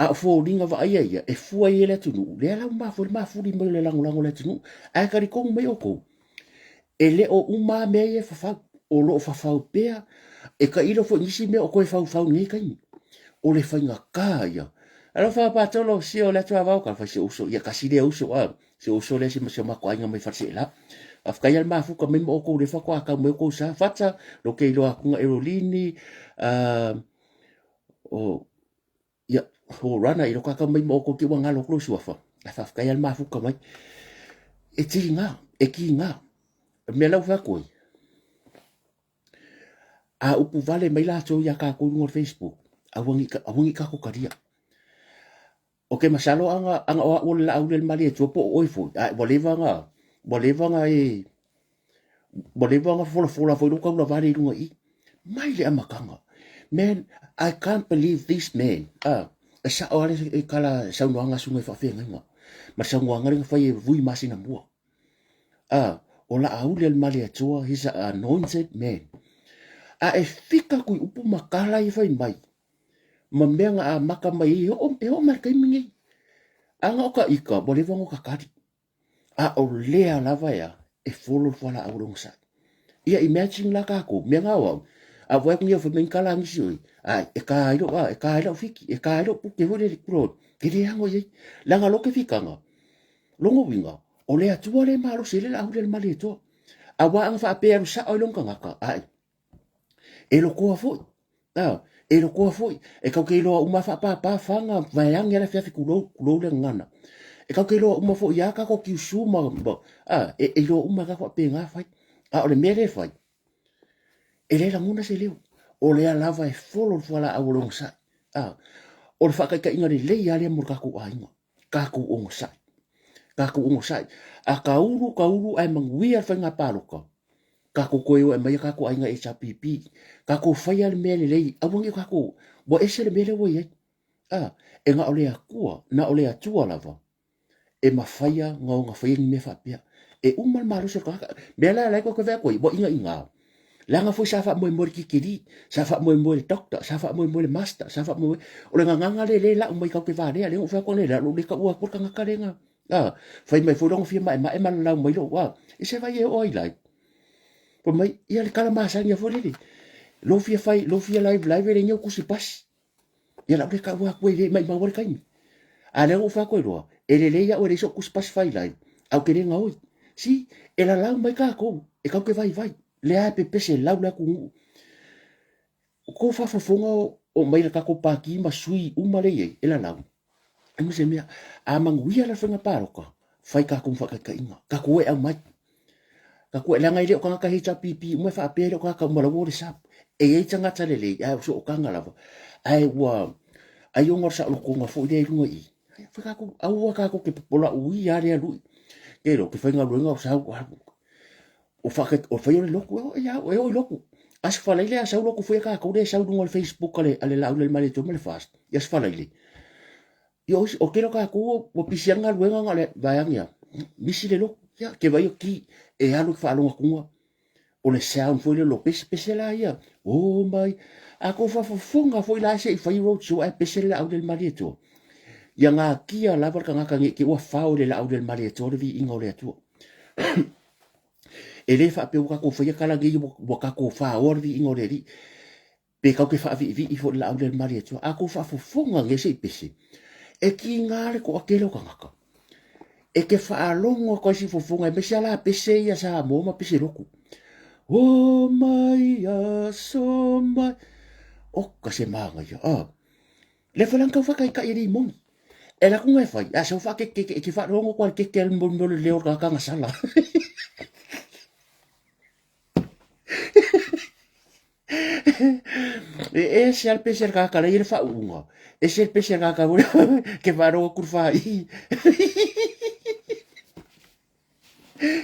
A o foliga vaaia ia, e fua i ai le atunuu, lea la ua mafua ai le mafuli mai o le lagolago o le atunuu. Ae talitonu mai outou, e le o uma lava mea ia e fafau, o lo o fafau pea, e tailo foi i nisi mea o toe faufau i lenei taimi. O le faigata ia. Alofa Patolo, sio le atu avao ka fai se uso, ia kasi lea uso a, se uso lea se ma se matou aiga mai Faleseela. Faafetai lava le mafuta mai ma outou lea faatoa tau mai outou sa fata, lo ke iloa atu na Erolini, o ia, Forerunner, i lo kakau mai ma outou te ua ngalo atu lou suafa. Ae faafetai lava le mafuta mai. E tiga, e kiga. O le mea la ua fai atu ai, a upu vale mai latou iā kākou i luga o le Facebook, aua ne i, aua ne i kākou talia. O ke masalo ana, ana o a'u o le laau lea le Malietoa po o oe foi, ae ua leva ona, ua leva ona e, ua leva ona folafola foi lou taula vale i luga i i. Mai le amataga. Man, I can't believe this man. Ah, e sa'o lava le tala saunoaga a susuga i faafeagaiga ma le saunoaga lea na fai e Vui masina mua. Ah, o Laauli a le Malietoa, he's an anointed man. A e fika atu i upu ma tala ia fai mai, ma mea na amata mai ai, e oo, e oo mai le taimi nei. Ana o ka ika, ua leva ona kakali. A o lea lava ea, e follow le fualaau o le ogasai. Ia imagine la kākou, mea ngā au, a wai atu nei fai mai ni tala a nisi oi, ai, e kā ai lou, a, e kā ai lau fiki, e kā ai lou puke foi lele, kulo, ke le ago i ai. Leaga lo ke fikanga, longa uiga, o le Atua le malosi e le laau le Malietoa. A wā anga whaapea alu sao i lona tagata, ai, e lokoa foi, a, e lokoa foi, e kau ke iloa uma whaapāpā whanga, vaeange ala whiawhi kulou, kulou le ngana. E kau ke iloa uma foi ia kako kiusu ma, ma a, e, e iloa uma kako whaapē ngā whai. A o le mea le whai, e le lagona se leo, o lea lava e folo le fualaau o le ogasai. A, o le whaakaitaiga lelei a lea mo le kākou aiga. Kākou ogasai. Kākou ogasai. A ka ulu, ka ulu, ae manuia le faiga pāloka. Kākou toe o e mai a kākou aiga HRPP. Kākou whaia le mea lelei. Aua ne i kākou, ua ese le mea lea ua i ai. A, e na o le Atua, na o le Atua lava e mafaia na ona faia ni mea faapea. E uma le malosi o le tagata. Mea la la e koe atu ai, ua ingainga. Leaga foi sa faamoemoe le tikeri, sa faamoemoe le doctor, sa faamoemoe le master, sa faamoemoe. O le gagana lea lea e lau mai kau te valea, lea na ou fai atu analeila, lou le taua atu le tagata lea na, a, fai mai foi lona fia maemae ma lalau mai lou, a, i se vai e oo ai lai. Fai mai, ia le tala masani foi lele, lou fia fai, lou fia live live e leai ni au tusi pasi. Ia lau le taua atu e le maimau ai le taimi. A lea ua ou fai atu ai loa, e lelei au e leai so'u tusi pasi fai lai, ae ou te le gaoi. Si, e lalau mai tatou, e tatou te vaivai, lea e pepese lau le atunuu. O kou faafofoga o mai le tatou pati ma sui uma lea e i ai, e lalau. E ma se mea, a manuia la le faiga palota, fai tatou ma faataitaiga, tatou e aumai. Tatou e, leaga e le o tagata HRPP uma e faapea e le o tagata uma laua o le sap. E i ai tagata lelei, ae o sootaga lava. Ae ua, ai ona o le saolotoga foi lea i luga i i. Fai kākou, aua kākou ke popola ui a lea lui. Ke lo, ke whaingaluenga o sau, o whake, o whai o le loku, e o, e o i loku. As whalaile a sau loku fui kākou le sau lunga o le Facebook ale, ale lau le male tō ma le fast. Ia as whalaile. Ia o, o ke lo kākou, o pisi anga luenga nga le vaeangia. Misi le loku, ia, ke vai o ki, e alu ki whaalonga kunga. O le sound foi le lo pese pese la ia. O mai. A ko whafofonga foi la se i whai road show ai pese le au le mali etoa. Ia ngā kia lava le kangaka nge ke ua whao le lau le mali etoa le vi inga o le atua. E le whaapea ua kako whaia kala nge ua kako whaoa le vi inga o le ri. Pe kau ke whaaviivii fo le laau le mali atua. A ko whaafofonga nge se i pese. E ki ngā le ko ake leo kangaka. E ke whaalongo koe si fofonga e mese ala pese ia sa mō ma pese loku. O mai a so mai. O ka se mānga ia. Ah. Le whalang kau whakai ka iri moni. E la kunga e whai. A so whake ke ke ke whaarongo kwa ke ke mo mo le leo ka kanga sala. E ese al pese al kaka le fa unga. Ese el pese al kaka ke fa ro kur fa i.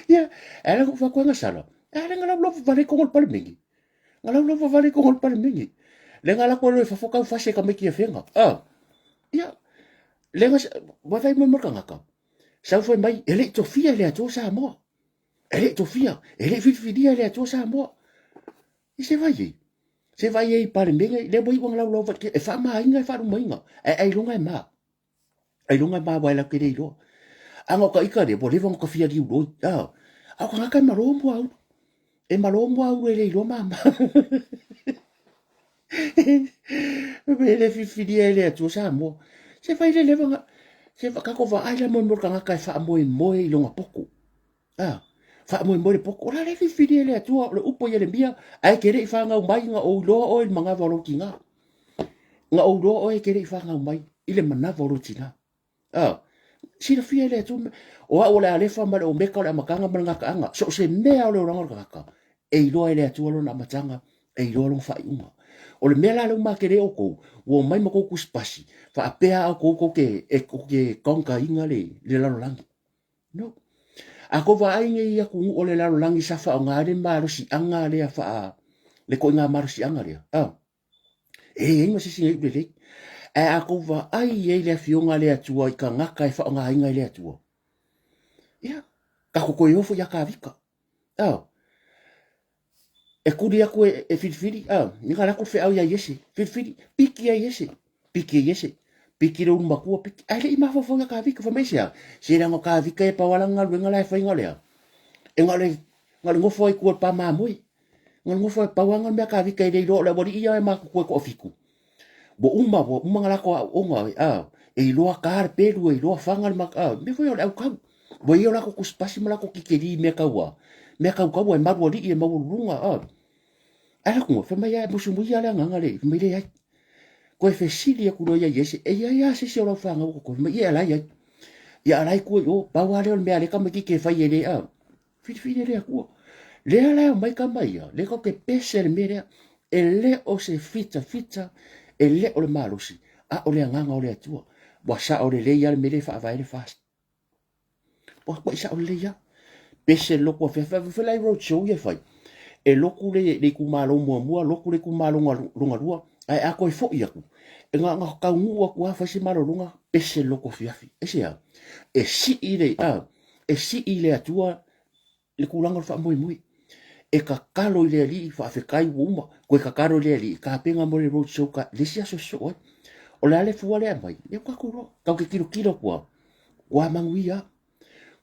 Ya, ala ku fa kwanga sala. Ala ngala lo vale ko ngol palmengi. Ngala lo vale ko ngol palmengi. Le ngala ko lo fa foka fa se ka me ki fenga. Ah. Ya. Le nga wa vai mo mo kangaka. Sau foi mai ele to fia le ato sa mo. E le tofia, e le filifilia le Atua Samoa. I se vai ei. Se vai ei palemene, le mo iwa lau lau vai, e whaamainga, e whaarumainga. E ai longa e mā. Ai longa e mā wai lau ke rei roa. Anga o ka ika le, bo lewa ka fia riu roi. Ah. Au ka ngaka e maro mua au. E maro mua au e rei roa māma. E le filifilia e le Atua Samoa. Se vai le lewa nga, se kako wa ai la mo mo ka ngaka e whaamoe moe i longa poko. A, faamoemoe le poko, o la le filifili e le Atua o le upu a Ieremia, ae e te le i fanau mai na ou iloa oe i le manava o lou tinā. Na ou iloa oe e te le i fanau mai i le manava o lou tinā. A, silafia e le Atua, o au o le Alefa ma le Omeka o le amataga ma le gataaga, so o se mea o le olaga o le tagata, e iloa e le Atua lona amataga, e iloa lona faaiuga. O le mea la lea ua makele outou, ua omai ma kou tusipasi, faapea a outou tou te, e tou te kaunkaina le, le lalolagi. No. A ko vaai nei atunuu o le lalolagi sa faaaoga ai le malosiaga lea faa le koiga malosiaga lea. Ah. E i ai ma se isi nei lelei. Ae a kou vaai i ai le Afioga a le Atua i tagata e faaaogaina e le Atua, ia, tatou toe ofo ia Kavika. Ah. E kuli aku e, e filifili, ah, ni ka lako feau ia Iese, filifili, piki ia Iese, piki ia Iese, piki le ulu makua, piki, ai le i mafaufau ia Kavika, fa mai se a, se leaga o Kavika e pau ala galuega la e fai ngale a, e ngale, ngale ngofo ai kua le pa mamoe, ngale ngofo ai pau anga le mea Kavika e le iloa o le awali'i ia e makuku e koafiku. Ua uma, ua uma nga lako aoaoga, a, e iloa ka le pelu, e iloa fanga le maka, a, mea foi o le aukau. Ua ia o lako kusipasi ma lako kikeli i mea kaua, mea kaukaua e malu ali'i e maualuluga, a. Ae lako ngoe, fai mai a e musumuia le agaga le, fai mai leai. Koe fesili aku loa ia Iese, e iai a se isi o lau fanau o kokoe, fai mai, ia alai ai. Ia alai kua i o, pau a lea o le mea a le tamaititi e fai e le, a. Filifili e le Atua. Lea la e omai tama ia, lea tatou te pese le mea lea, e le o se fitafita, e le o le malosi, a o le agaga o le Atua. Ua sao lelei lava le mea lea e faavae le FAST. Ua matua sao lelei lava. Pese le lotu afeafe, fai la i road show ia e fai. E lotu le, le itumalo muamua, lotu le itumalo lona lua, ae a toe foi atu, e na ona taunuu atu lava fai se malologa, pese le lotu afiafi. Aisea? E sii le, a, E sii i le Atua le tulaga o le faamoemoe. E tatalo i le Alii, faafetai ua uma, toe tatalo i le Alii, tapena mo le road show ka le isi aso e sosoo ai. O le a le fua lea e aumai, ia ua tatou iloa, tatou te tilotilo atu lava, ua manuia lava,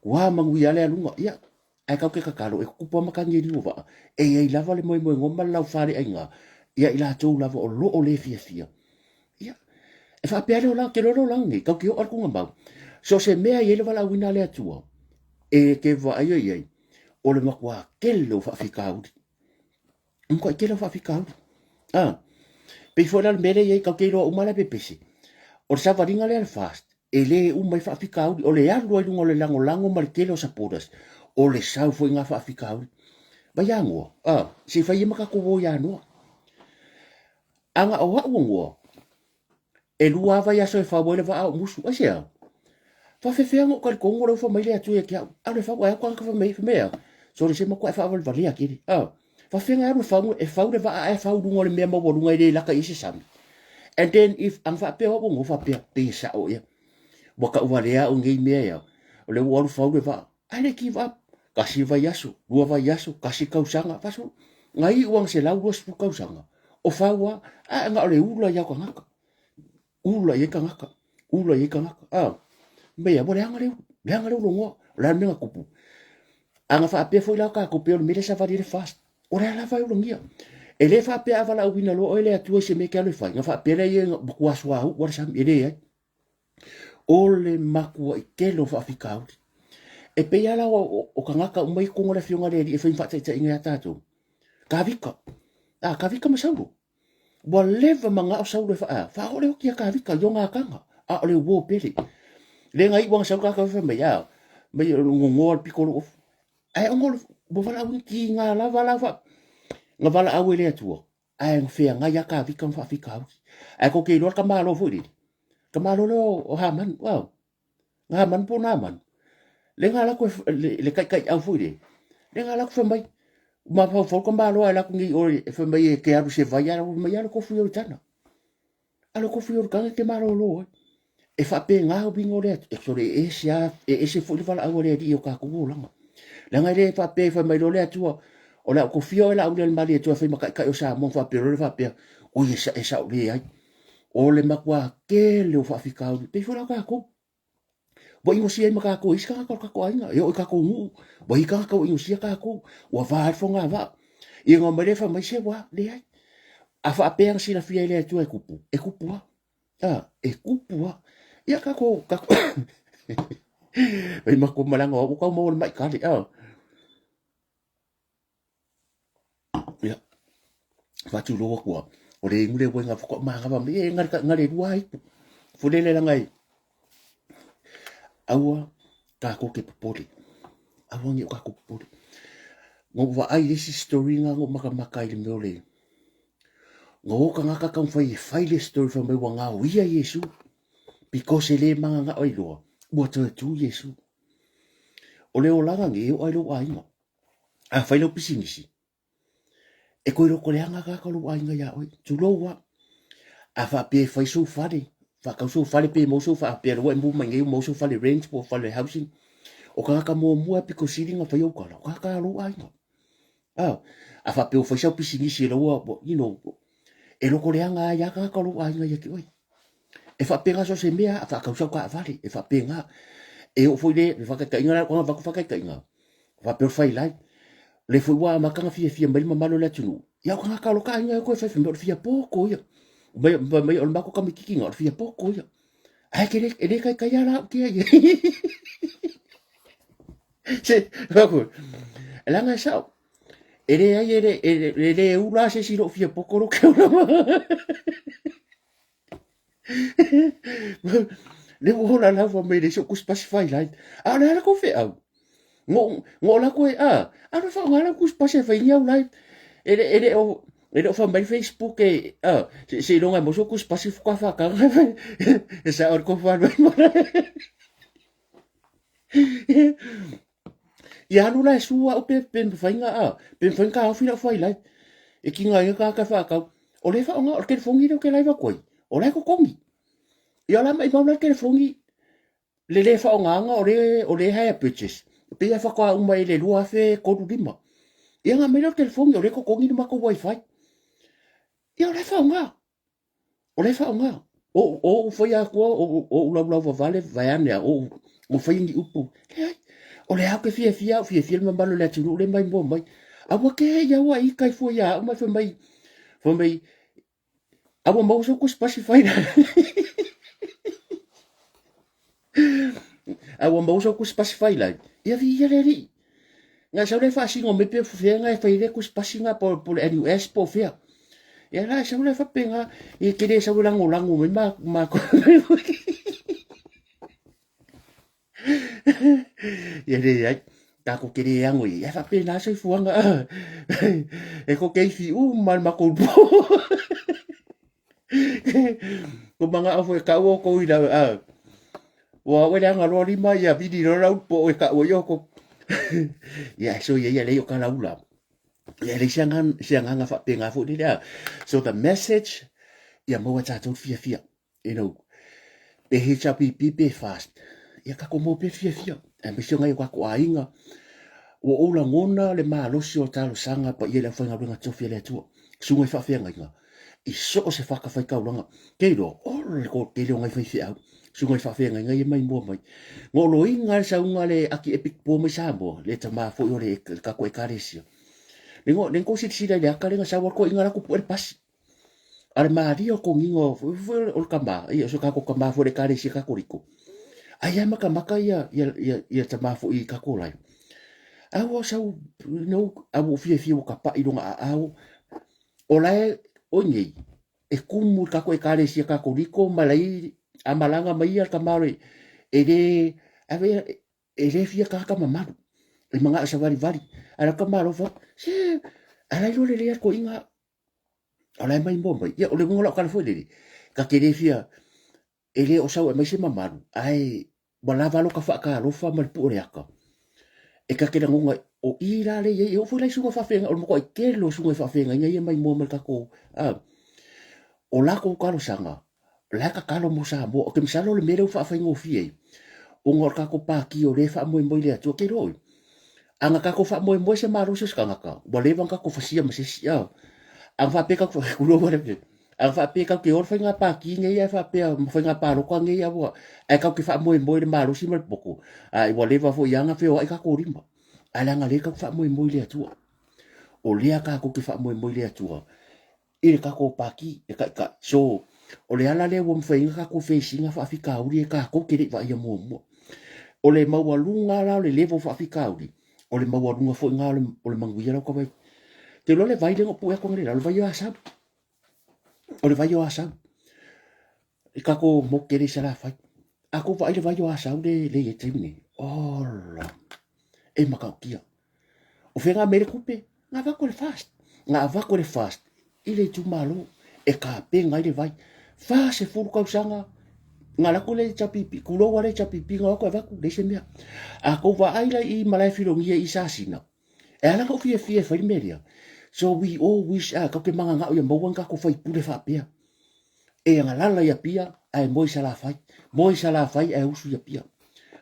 ua manuia lava le aluga, ia, ae tatou te tatalo e tutupu lava matagi e liu o vaa, e i ai lava le moemoenoa ma le laufaleaiga ia i latou lava o lo o le fiafia. Ia, e faapea le olaga, ke loa le olaga nei, kau ke oʻa le tugamau. So se mea i ai le valaauina a le Atua, e ke vaaia i ai, o le matua tele o faafitauli. O matuai tele o faafitauli. Ah, pei foi la le mea lea i ai, kau ke iloa uma la pepese. O le savaliga lea le FAST, e le uma ai faafitauli, o le alu ai luga o le lagolago ma le tele o supporters, o le sau foi ngā faafitauli. Vai anoa, ah, se i fai ia ma tatou o i anoa. A na o a'u angoa, e lua a vaiaso e fau ai le vaa o musu. Aisea? Faafefea ona ou talitonu o lea ua fai mai le Atua ia te au, alu e fau, ae o tagata fai mai, fai mai a, sole se matua e faavalevalea tele, a. Faafefea ona e alu e fau, e fau le vaa ae fau i luga o le mea maualuga e le lata i ai se sami. And then if, ana faapea o au ua nofo faapea, pei e sao ea. Ua tauvalea au i nei mea ea, o lea ua alu fau le vaa, ae le give up. Tasi vaiaso, lua vaiaso, tasi tausaga, 40, na iu lava ina 120 tausaga, o fau lava, ae na o le ula i au tagata. Ula i ai tagata, ula i ai tagata. A, mea, ua leaga le ulu, leaga le ulogoa. O le a le mea na tupu? A na faapea foi la tatou pei o le mea lea savali ai le fast. O le a lava e ulagia. E le faapea a valaauina loa oe le Atua i se mea e te alu e fai, na faapea lea ia matua suauu lava le sami. E leai. O le matuai tele o faafitauli. E pei lava la o, o tagata uma i totonu o le Afioga i le Alii e fai ma faataitaiga ia tatou. Kavika. A, Kavika ma Saulo. Ua leva manao Saulo e faa, faaoo le oti ia Kavika i ona akaga, a o le uo pele. Le na iu ana Saulo tagata fai mai, a, mai gogoa le pito o lou ofu. Ae ona o le, ua valaau ki ngā lava la fa, na valaau e le Atua, ae na feagai a Kavika ma faafitauli. Ae tou te iloa le tamalo foi lele, tamalo lea o Hamanu, au, na Hamanu po o Namanu, le na alu atu e, le taitaiau foi lele, le na alu atu fai mai, mafaufau le tamalo ae alu atu nei oe, fai mai e te alu i se vai, ae fai mai, alu e tofu i Ioritana. Alu e tofu i Ioritana e te malolo ai. E faapena uiga o le atu, e sole e ese a, e ese foi le valaau a le Alii i o tatou olaga. Leaga e le faapea e fai mai loa le Atua, o le a ou tofia oe Laaulialemalietoa e fai ma taitai o Samoa, faapea loa le faapea, oi e, e sao leai. O le matua tele o faafitauli, pei foi la o tatou. Ua inosia ai ma tatou e isi tagata o le tatou aiga, e oo i tatou nuu, ua i ai tagata ua inosia tatou, ua va ai le fogavaa. Ia na omai lea fai mai, se ua, leai. A faapea na silafia e le Atua e tupu, e tupu lava. A, e tupu lava. Ia tatou, tatou, ai matou malaga o au ua tau maua le mai kale, a. Ia, faatulou atu lava, o le inu le uaiga faatoa manava mai, e gale, gale lua ipu. Fulele langa e, aua tatou te popole. Aua ne i o tatou popole. Na ou vaai i le isi story na na ou matamata ai i le mea o le, na o tagata taumafai e fai le story fai mai ua gaoia Iesu because e le mananao e iloa ua toe tu Iesu. O le olaga nei e oo lava i lou aiga. A fai lau pisinisi, e toe lotoleaga tagata o lou aiga iā oe, tulou lava. A faapea e fai sou fale, faatau sou fale pe maua sou faapea lea ua e move mai nei ua maua sou fale rent po o fale housing, o tagata muamua e pito sili ona fai au tala, o tagata o lou aiga. A, a faapea ua fai sau pisinisi o la ua, you know, e lotoleaga ai lava tagata o lou aiga ia te oe. E faapena so o se mea, a faatau sau taavale, e faapena. E oo foi le faataitaiga la, avatu faataitaiga, faapea o le failai, o lea foi ua amata ona fiafia mai le mamalu o le atunuu, ia o tagata o lo ta aiga e toe fai fai mai o le fia poto ia. Mai, mai o le matou tamaitiiti o le fia poto ia. Ae ke le, e le taitai lava la au tea ia. Se, leaga e sao. E leai, e le, e le, e le ula se isi i lou fia poto lo ke ola. Le ua ola lava mai le isi o tusipasi fai lai. A o le a la kou feau? Ngo, ngo la koe, a, a le whaonga la tusipasi e whai ni au lai. E le, e le o, e le o wha mai Facebook e, a, se, se ilonga e moso tusipasi fuka whakanga. E sa ori ko whanau mara. Ia alu la e sua au pe, pe mawhainga, a, pe mawhainga ka ofi lau whai lai. E ki ngā inga ka ka whakau. O le whaonga, o le telefongi leo ke laiva koe. O lai kokongi. Ia la mai mau la telefongi, le le whaongaanga o le, o le hire purchase. Pe ia whakoa uma i le 2035. Ia ngā mai leo telefongi, o le kokongi ni mako wifi. Ia o le whaonga. O le faaaoga. O, o ou fai akua, o, o ou laulau vavale, vaeane a, o ou fai ni upu. Leai, o le ao ke fiafia au, fiafia le mamalu o le atunuu le mai mua mai. A ua ke hei au a i kai fua ia au mai fai mai, fai mai, a ua maua sou kusipasi fai la. A ua maua sou kusipasi fai lai. Ia viia le alii. Ngai sau le faasino mai pe fea ngai fai le kusipasi nga po, po le NUS po fea. Ia la sau le faapena, ia ke le sau e lagolago mai ma ma Ia leai, tatou te le ano i ai, ae faapena soifuaga. E ko ke ifi uma le matou po. Ko manao foi e kau outou i la, a. Ua ua leaga loa lima ia vili loa lau po e ka ua ioko. Ia so ia ia lei o kalaula. Ia lei se agaga se agaga faapena foi lele a. So the message ia maua tatou fiafia. You know, pe HRPP pe fast. Ia kako mo pe fiafia. Aemaise o ngai o kako aiga. Ua ou lagona le malosi o talosaga pa ia le aufaigaluega tofi a le Atua. Susuga i faafeagaiga i so o se fatafaitaulaga. Ke iloa, o le toatele o nai faifeau, susuga i faafeagaiga ia mai mua mai. Na oloina le sauga le Aki Epic Po mai Samoa, le tama foi o le tatou ekalesia. Le no, le tou silasila i le ata lea na sau ai toeaiina la tupu ai le pasi. A le malia o toniga o foi o le tama, ia o se tatou tama foi o le ekalesia Katoliko. Ai lava matamata ia ia ia ia tama foi i tatou lae. A ua sau, you know, a ua fiafia ua tapai lona aao. O lae oi nei, e kumu i le tatou ekalesia Katoliko ma lai a malaga mai ia le tama o le e le ave e le fia tagata mamalu e manao e savalivali ae lau tama alofa se a la iloa lelei a le toeaina o la e maimoa mai. Ia o le uiga o lau tala foi lele, ta te le fia e le o sau e aumai se mamalu, ae ua lava lota faatalofa ma le pue o le ata, e ta te lagona o i la lea e i ai, e oo foi la i susuga faafeagaiga, o le matuai tele o susuga faafeagaiga ia mai mua mai le tatou, a, o latou talosaga, o la e tatalo mo Samoa. Ou te masalo o le mea lea ua faafaigofie ai, ona o le tatou Pati o lea e faamoemoe i le Atua. Ke iloa oi, a na tatou faamoemoe se malosi o se tagata, ua leva ona tatou fasia ma se isi, a. A na faapea tatou, tulou le A faapea tatou te o i le faiga pati nei ae faapea ma faiga palota nei a ua ae tatou te faamoemoe i le malosi ma le poto, a ua leva foi lava ona feoai tatou lima. Ae leaga o lea tatou te faamoemoe i le Atua. O lea tatou te faamoemoe i le Atua i le tatou pati e taitai. So, o le ala lea ua mafai ai ona tatou face ina faafitauli e tatou te le i vaaia muamua. O le maualuga la o le level o faafitauli, o le maualuga foi lena o le manuia lau tau. Te iloa le vai lea na ou pue atu analeila, o le vai o Asau. O le vai o Asau. I tatou motu tele i Salafai. A tou vaai le vai o Asau le le i ai taimi nei. Ola. E matautia. O fea ngā mele kupe? Ngā avatu e le FAST. Ngā avatu e le FAST i le itumalo e kapenga ai le vai. 40 tausaga ngā lako le HRPP, kulou a le HRPP ngā wako e avatu, leai se mea. A tou vaai la i Malaefilogia i Sasina, E ala ona ou fiafia e fai le mea lea. So we all wish ah, tatou te mananao ia maua ni tatou faipule faapea. E agalala i Apia ae moe i Salafai, moe i Salafai ae usu i Apia.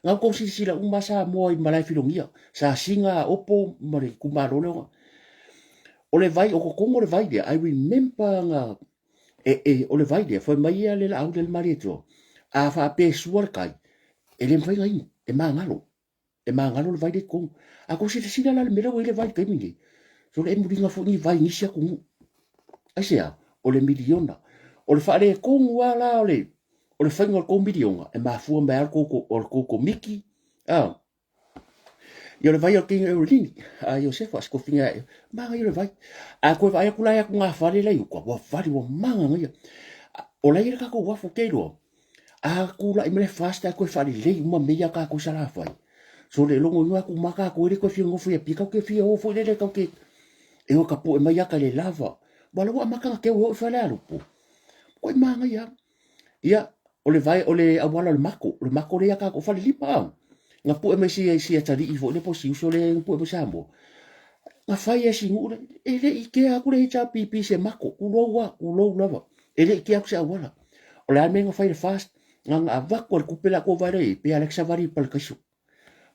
Na outou silasila uma lava Samoa i Malaefilogia, Sasiga, Aopo ma le itumalo lea. O le vai, o totonu o le vai lea, I remember na, e, e, o le vai lea, fai mai ia le laau lea le Malietoa, a faapea e sua le tai, e le mafai ona inu, e magalo. E magalo le vai lea i totonu. A tou silasila la i le mea lea ua i ai le vai i le taimi lenei, sole e muliga foi ni vai i nisi atunuu. Aisea? O le miliona. O le faaletonu lava la o le, o le faiga o le tou miliona, e mafua mai lava o le tou komiti, a. Ia o le vai o le King Eurini, a Iosefa, Sikofiga e, manaia le vai. A toe vaai atu la i atugafale la i uka, ua vali, ua manaia. O la e i ai le tatou uafu, te iloa. A tulai mai le FAST ae toe faalelei uma mea ia a tatou i Salafai, sole logo inu atu ma tatou e le toe fia nofo i Apia, tatou te fia o foi lele tatou te e o e tapue mai ata i le lava. Aua o la ua amata ona teu e oo i Falealupo. Matua manaia lava. Ia, o le vae, o le auala o le mako, o le mako lea ia tatou, o Falelima a. Na pue mai si, si atalii foi lea po o si uso lea na pue mai Samoa. Na fai e si nuu lea, e le i kea atu le HRPP i se mako, tulou lava, tulou lava. E le i kea atu se auala. O le a le mea na fai e le FAST, na ona avatu lava le tupe la ua vaai la i ai, pe Alexa Valley i Palikaiso.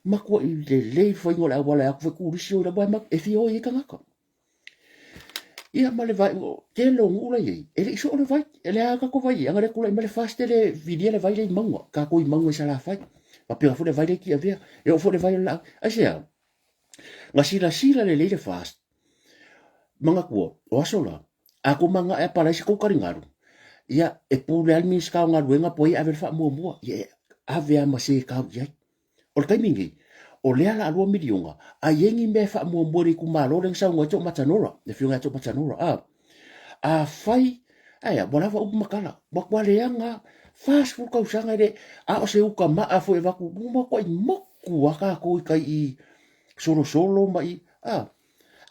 Matuai lelei le faiga o le auala e atu foi turisi o i lalo, e fia o i ai tagata. Ia ma le vai, tele o nuu la i ai, e le i soo le vai, e le a tatou vai i ai, ana le tulai mai le FAST e le vilia le vai lea i mauga, tatou i mauga i Salafai. Faapena foi le vai lea i Tiavea, e oo foi le vai o le Laau. Aisea? Na silasila lelei le FAST, manatua, o aso la, a tou mangae a palai se tou taligalu, ia, e pule lava le Minisita o Galuega po o ai e ave le faamuamua, ia e ave lava ma se e tau i ai. O le taimi lenei, o lea o le a $2 miliona, a i ai ni mea e faamuamua i le itumalo lea na saunoa ai Toamatanora, le afioga ia Toamatanora, a, afai, ae a, ua lava upu ma tala, ua matua leaga lava, 40 tausaga e le, a o se uta maa foi e avatu, ua matuai motu lava tatou i tai i solosolo ma i, a,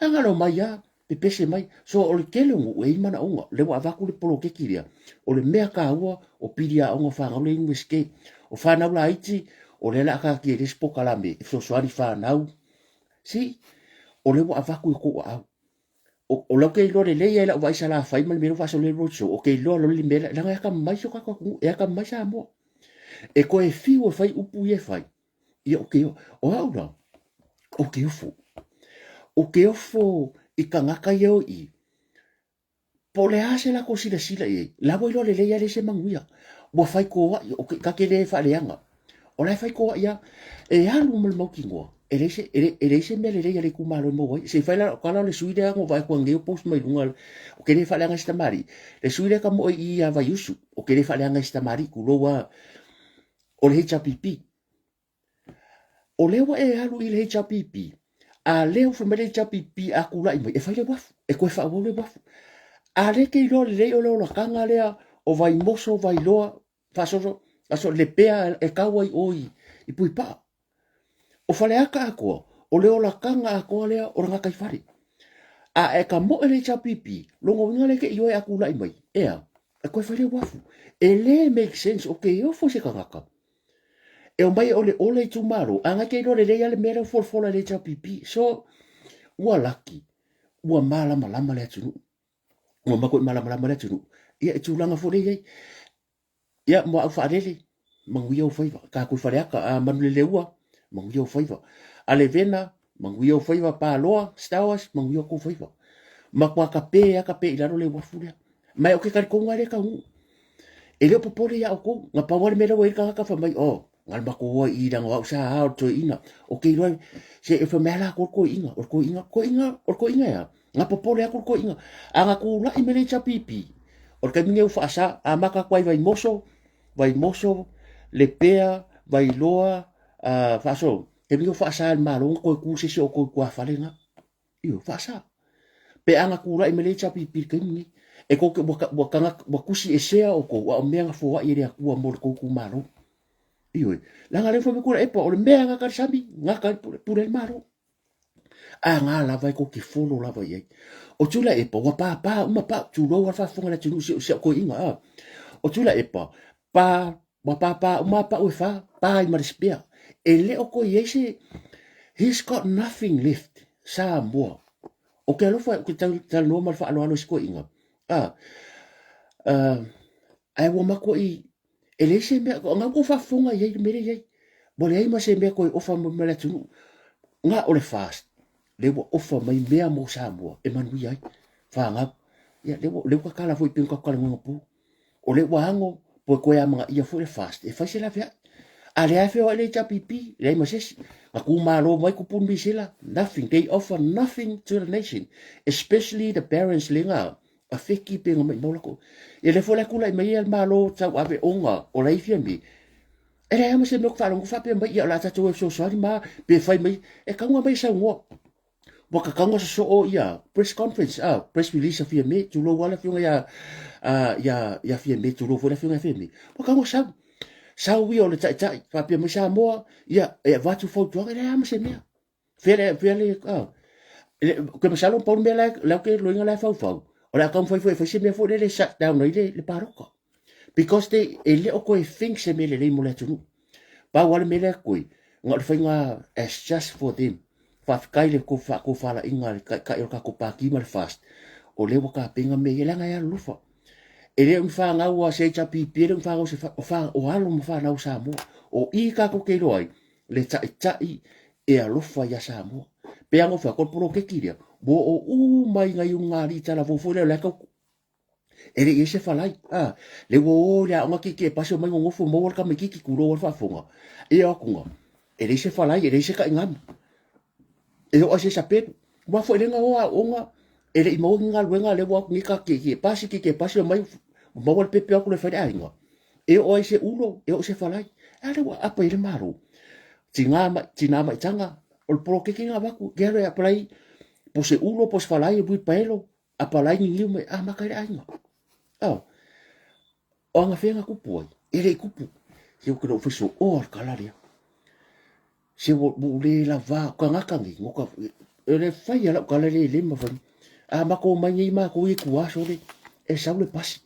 ae na ona omai lava, pepese mai. So o le tele o nuu e i ai manaoga, lea ua avatu le poloketi lea, o le mea taua o pili aoga o fanau lea i Iunivesite. O fanau laiti, o lea o le a taatia i le isi polokalame e fesoasoani i fanau. See, o lea ua avatu i o outou aao. O lea ou te iloa lelei lava i lau vaai i Salafai ma le mea lea ua faasolo ai le road show, ou te iloa loa le mea lea, leaga e atamamai si o tatou atunuu, e atamamai Samoa. E toe fiu e fai upu ia e fai, ia ou te, o au la, ou te ofo. Ou te ofo i tagata ia o i i, Po o le a se latou silasila i ai, la ua iloa lelei lava e leai se manuia. Ua faitoai, okay, ta te le faaleaga. O la e faitoai lava. E alu ma le mautinoa, e leai se, e leai, e leai se mea lelei a le itumalo e maua ai. Se i fai la lau tala o le sui lea na ou vaai atu ananei o post mai luga, ou te le faaleaga i se tamalii. Le sui lea tamoe i i ia Vaiusu, ou te le faaleaga i se tamalii, tulou lava, o le HRPP. O lea ua e alu i le HRPP, a lea ua fai mai le HRPP a tulai mai, e fai le uafu, e toe faaauau le uafu. A lea e te iloa lelei o le olataga lea o Vaimoso, Vailoa, faasolo, faasolo Lepea e tau ai o i Puipaa. O Faleata atoa, o le olataga atoa lea o le gataifale. A e tamoe le HRPP, lona uiga lea e te ioe a tulai mai, e a? E toe fai le uafu. E le make sense, o ke ofo i se tagata. E omai e oleole itumalo, a ngai te iloa lelei lava le mea lea ua folafola e le HRPP. So, ua laki, ua malamalama le atunuu. Ua matuai malamalama le atunuu. Ia, i tulaga foi lea e i ai. Ia, muaau faalele, manuia ou faiva. Tatou i Faleata, a Manuleleua, manuia ou faiva. Alevena, manuia ou faiva. Paloa, Stowers, manuia outou faiva. Matua tape lava tape i lalo le uafu lea. Ma ou te talitonu lava lea taunuu. E le o popole ia outou. Na pau lava le mea lea ua i ai le tagata fai mai, oh, na le matou o ai i i leaga o au sa ao le toeaina. Ou te iloa, se e fai mai lava latou o le toeaina, o le toeaina, toeaina, o le toeaina e a? Na popole atu le toeaina. A na tulai mai le HRPP, o le taimi lenei ua faasa, amata atu ai Vaimoso, Vaimoso, Lepea, Vailoa, faasolo, taimi lenei ua faasa e le Malo ona toe tu se isi o outou i tuafale na. Ioe, faasa. Pe a na tulai mai le HRPP i le taimi lenei, e tou te, ua, ua, tagata, ua tusi esea outou, a o mea na foai e le Atua mo le tou itumalo. Ioe, leaga lea ua fai mai Tuilaepa, o le mea e gata i le sami, gata i le pule, pule ai le Malo. A na lava e tou te folo lava i ai. O Tuilaepa, ua pāpā uma pau, tulou lava le faafofoga a le atunuu i si au toeaina, a. O Tuilaepa, pā, ua pāpā uma pau e fā, pā ai ma le spare. E le o toe i ai se, he's got nothing left, Samoa. Ou te alofa, ou te talanoa ma le faaaloalo i si toeaina, a, ae ua matuai, e leai se mea, na ua tou faafofoga i ai i le mea lea e i ai. Ua leai ma se mea toe ofa mai le atunuu. Na o le FAST, lea ua ofa mai mea mo Samoa e manuia ai, fanau. Ia, lea ua, lea ua tatala foi pei ona tatou talanoa anapo. O lea ua ago, po e toe amanaia foi le FAST e fai se laveai. A lea e feoai le HRPP, leai ma se isi. Na tumalo mai Kupuni Misela, nothing. They offer nothing to the nation, especially the parents lea na afeki pe na maimau latou. Ia lea foi la e tulai mai ai le Malo tauave ona o la e fia me. E leai lava ma se mea ou te faalogo faapea mai, ia o le a tatou o e fesoasoani ma pe fai mai, e tatau ona aumai e saunoa. Ua tatau ona sosoo ia press conference, ah, press release a Fiame, tulou lava le afioga ia, ia, ia Fiame, tulou foi le afioga ia Fiame. Ua tatau ona sau. Sau ia o le taitai, faapea mai Samoa, ia, e avatu fautuaga, e leai lava ma se mea. Fea le, fea le, ah, le, ke masalo pau le mea la, la ke loiga la e faufau, o le a taumafai foi e fai se mea foi lele e shut down ai le, le palota. Because they, e le o toe think se mea lelei mo le atunuu. Pau lava le mea lea koe, na o le faiga as just for them. Faafetai le faatofalaiga a le taitai o le tatou Pati ma le FAST, o lea ua tapena mea ia, leaga e alolofa. E le o ni fanau a se HRPP, e le o ni fanau se fa, o, fa, o alo ma fanau a Samoa. O i tatou te iloa ai, le taitai e alofa iā Samoa. Pe a na fai atu o le poloketi lea, ua oo uma i nai ulugalii talavou foi lea o la e tau E le i ai se falai, a, le ua o i le aoga kiki e pasi omai nonofo maua le tamaititi tulou a le faafofoga. Ia o atu na, e leai se falai, e leai se taigamu. E oo ai se sapelu. Ua foi lea na o aoga, e le i maua ni galuega lea ua o atu nei ta kiki e pasi, kiki e pasi omai maua le pepe o atu loa e fai le aiga. E oo ai se ulo, e oo se falai. A lea ua aapa i ai le Malo. Tina ma, tina maitaga, o le poloketi na avatu, ke alu e apalai po se ulo, po se falai e uipaelo, Apalai niniu mai amata i le aiga. Oh. O anga whenga kupu ai, e le kupu. Se o ke lou faiso o al kala lea. Se o mo le la va ka ngaka ngi ngo ka e le fai ala kala le le ma fai. A ma ko mai nei ma ko i ku aso le e sau le pasi.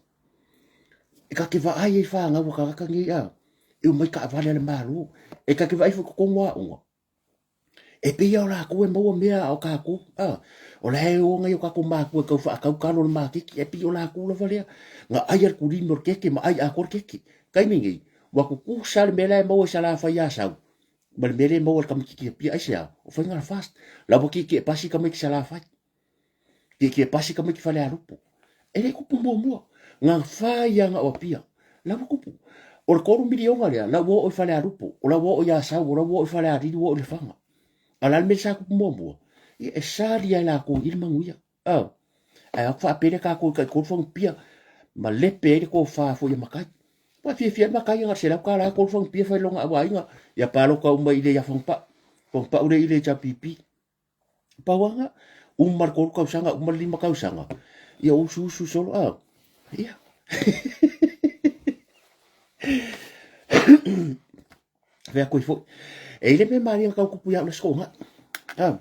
E ka ke va ai e wha ngau ka ngaka ngi a. E omai taavale a le Malo. E ta te vaai foi i totonu o aoga, e pei lava o latou e maua mea a o tatou, a. O la e o nai o tatou matua e tau faatau talo i le maketi, ae pei o latou lava lea na ai le kulimi o le keke ma ai atoa le keke. Taimi nei, ua tutusa le mea la e maua i Salafai i Asau ma le mea lea e maua e le tamaititi Apia. Aisea? O faiga la FAST. La ua tietie pasi tamaiti Salafai. Tietie pasi tamaiti Falealupo. E le i tupu muamua. Na fai lava na o Apia. La ua tupu. O le 3 miliona lea, la ua oo i Falealupo, o la ua oo i Asau, o la ua oo i Falealili, ua oo i Lefaga. A o le a le mea sa tupu muamua? Ia e sali lava e latou i le manuia. Oh. Ae o atu faapele tatou i tai-tolu fanupia ma lepe ai le tofa foi a matai. Ua fiafia ai matai na o le $100 tolu fanupia fai lona auaiga ia palota uma i le ia Fagupau. Fagupau le i le HRPP. Pau lava lena, uma le tolu tausaga, uma le lima tausaga, ia usu usu solo, ah, ia. Fai atu ai foi. E i le mea malie na tau tupu ia au le aso Toonai. Ah,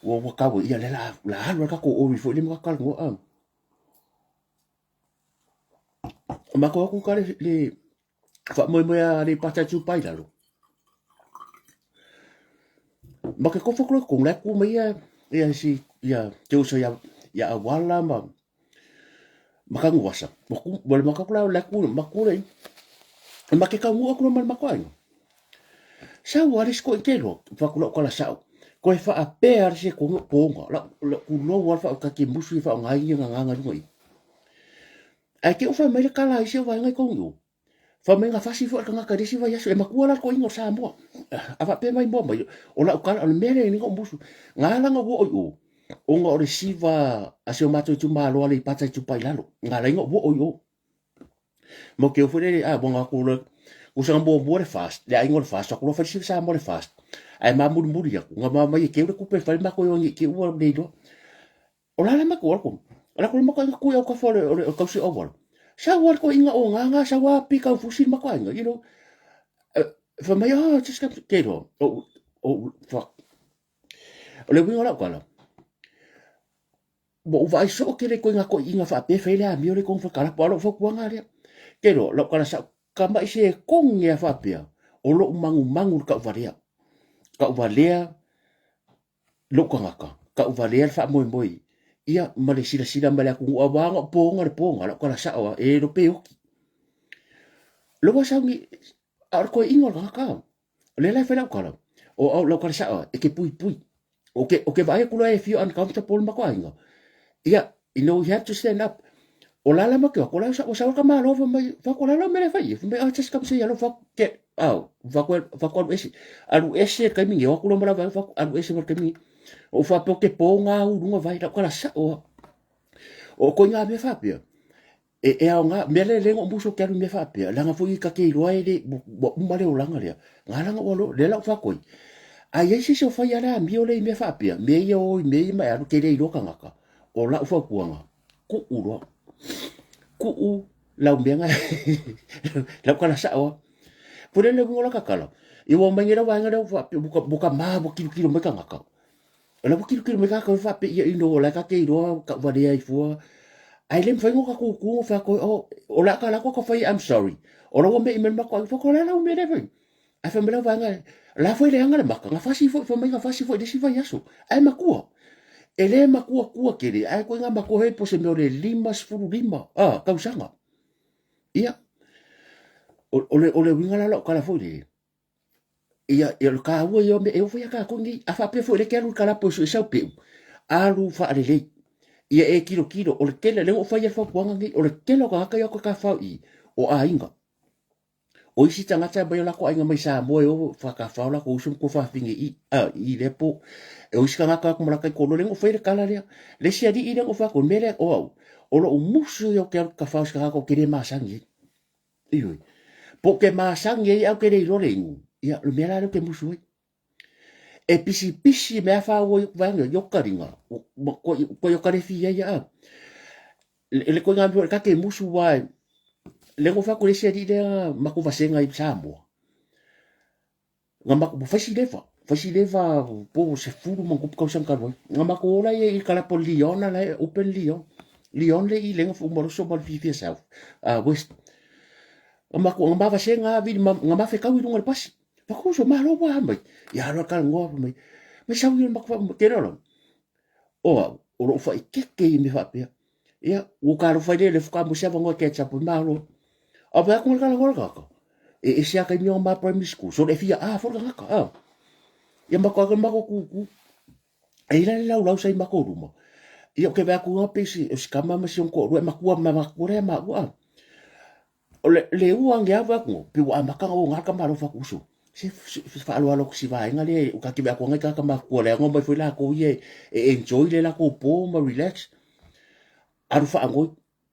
ua tau ia le la la alu ai le tatou ori foi le ma talanoa. Ah. O matou atu ka le faamoemoe a Aleipata Itupa i Lalo. Ma ke kofo klo kong la ku mai ia ia si ia te uso ia ia awala ma ma kangu wasa. Ma ku wala ma ka kula la ku ma ku le. Ma ke kau aku ma ma ko ai. Sa wa le sko ke lo fa kula kala sa. Ko e fa a pe ar se ko ko la ku lo wa fa ka ke musu fa ngai nga nga nga lunga i. Ae te ofa mai le kala i se vaega i kou i o. Fai mai na fasi foi le tagata i le isi vaiaso, e matua la le toeaina o Samoa. A faapea mai moa mai, o lau kala, o le mea lea e na ou musu. Na ala na ou oo i o, ona o le siva a si o matou itumalo Aleipata Itupa i Lalo. Na ala ai na ou oo i o. Ma ou te o foi lele, a, ua na o atu loa, tusa na muamua le FAST, le aiga o le FAST, o atu loa fai le siva Samoa le FAST. Ae ma mulimuli atu, na ma mai e keu le tupe e fai le matou o ai ne i te i ua le iloa. O la le matua ko. La ko matua inga kui au ka fale o le kausi o wala. Sa wala ko inga o nga nga sa wa pi kau fusi matua inga, you know. Fa mai oh just come ke ro. Oh oh fuck. O le winga la kala. Mo u vai so ke le ko inga ko inga fa pe fe le ami o le ko fa kala po alo fa kuanga le. Ke ro la kala sa ka mai se konge a fa pea. O lo mangu mangu ka valea. Ka valea lou tagata, tauvalea le faamoemoe ia ma le silasila mai le atunuu aua na o poga le poga, lau tala sao lava, e le pe oti. Lou sau ni, a o le toeaina o le tagata, o lea la e fai lau tala, o au lau tala sao lava, e te puipui. O ke, o ke vaai atu loa e feel uncomfortable ma makuaiga, ia, you know, you have to stand up. O la la ma ke o la sa o sa ka malo fa mai, fa ko la la mele fa ye, fa mai, oh, just come say hello, fa ke, oh, fa ko fa ko alu ese. Alu ese ka mi o ku la fa alu ese ma ka mi. O fa po ke po nga u lunga vai la ka la sa o. O ko nga me fa pia. E e ao nga mea le lengo muso ke alu mea fa pia. Langa foi ka ke iloa e le ua uma le olanga lea. Nga langa ua lo le lau fa koi. A iai se se o fai ala amio le i mea fa pia. Mea ia o i mea ia mai alu ke le iloa kangaka. O lau fa kuanga. Ku'u loa. Ku'u lau mea nga lau kala sa'o a. Pule le uiga o la kakala. I ua mai nei la vaega lea ua faapea ua ka ma ua kilokilo mai tagata. O la ua kilokilo mai tagata ua faapea ia you know o la e ta te iloa tauvalea ai fua. Ae le mafai ona tatou tu ma fai atu oh o le a ta alu atu ta fai I'm sorry. O la ua me'i mai le matou aiga fai atu o le a lau mea lea e fai. Ae fai mai lau vaega o la foi e leaga le maka na fasi foi fai mai na fasi foi i le isi vaiaso. Ae matua. E le matuatua tele ae koe ngā matua he po se mea o le 55 ah, tausaga. Ia, o le uiga la lau tala foi lele, ia, ia o le taua ia o mea e oo foi ia tatou nei, a faapea foi lea e te alu i le kalapu e sue sau peu, alu faalelei. Ia e tilotilo, o le tele, lea ua ou fai i le fautuaga nei, o le tele o tagata ia o tafafao i i, o aiga. O isi tagata e aumai o latou aiga mai Samoa e o faatafao latou uso ma tuafafine i i lea po. O isi tagata o atu ma latou taitolu, lea na ou faia le tala lea. Le isi alii lea na ou fai atu, o le mea lea o au, o lou musu ia ou te alu i tafao i se tagata ou te le masani ai. Ioe. Po o te masani ai ae ou te le iloa le inu, ia o le mea la lea ou te musu ai. E pisipisi mea whāua i vaenga i oka ringa, ko i oka rewhi ia ia a. Le koe ngā mea, kake musu wā, le ngo whaku le sia lea mako vasenga i Samoa. Nga mako, whaisi lewa, whaisi lewa po se fulu mangu kausang kalwai. Nga mako ola ia i kalapo Leon ala open Leon. Leon le i lenga umaloso mal fifia south, West. Nga mako nga mavasega vili nga mafekau i luga o le pasi. Fakuso malo ua mai. Ia alo talanoa mai. Mai sau ia mako fa ke lolo. O au, o lou faikeke i mea faapea. Ia, ua ka alofa i le le fuka mo se avanoa ke tsapo malo. A pe aku le talanoa le tagata. E ese a kaimi o ma primary school. So le fia a fo le tagata. A. Ia mako ake mako kuku. E ila le laulau sa i mako luma. Ia o ke vea aku nga pesi o si kama ma si onko rua makua ma makua le ma ua. O le le ua nge ave aku pe ua amaka o ngā ka malo fakuso. Se faaaloalo atu si vaega lea o ka keve aku ka ka makua le ngo mai foi lakou ia e enjoy le lakou po ma relax. Alu faagoi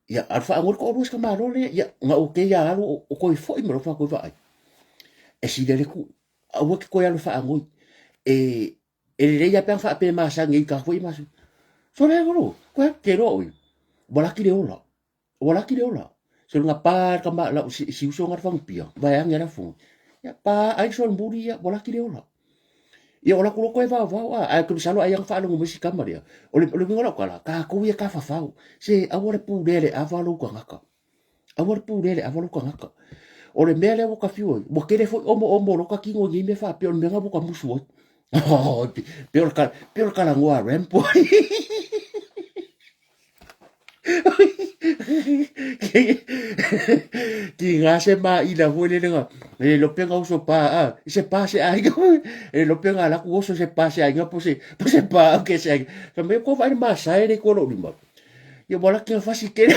ia alu faagoi ko lua ka malo le ia nga o ke ia alu o koe foi ma lo fa koe vaai. E sile le ku aua ke koe alu faagoi e e lelei lava pe ana faapea e masani ai ka foi masu. So le olo koe ke loa oi. Ua laki le ola. Ua laki le ola. So nga pa ka ma la si si uso nga fang pia. Vai ange la fong. Ya pa ai so mburi ya ua laki le ola. Ia o la kulo koe vao vao a ai ke salo ai ang faalogo mai si kama lea. O le o le winga la kala ka ko ia ka fafau. Se aua le pule le ava lou kangaka. Aua le pule le ava lou kangaka. O le mea lea ua ka fiu ai. Ua kele foi omo omo lo ka kingo i mea faapea o le mea nga ua ka musu ai. Pe o le kala pe o le kala ngoa ramp. Ki ngā se mā ila foi le lenga e lope nga oso pā a se pā se aiga e lope nga laku oso se pā se aiga po se po se pā au ke se aiga fa me ko vai ma sae le ko lo lima ia wala ki fasi ke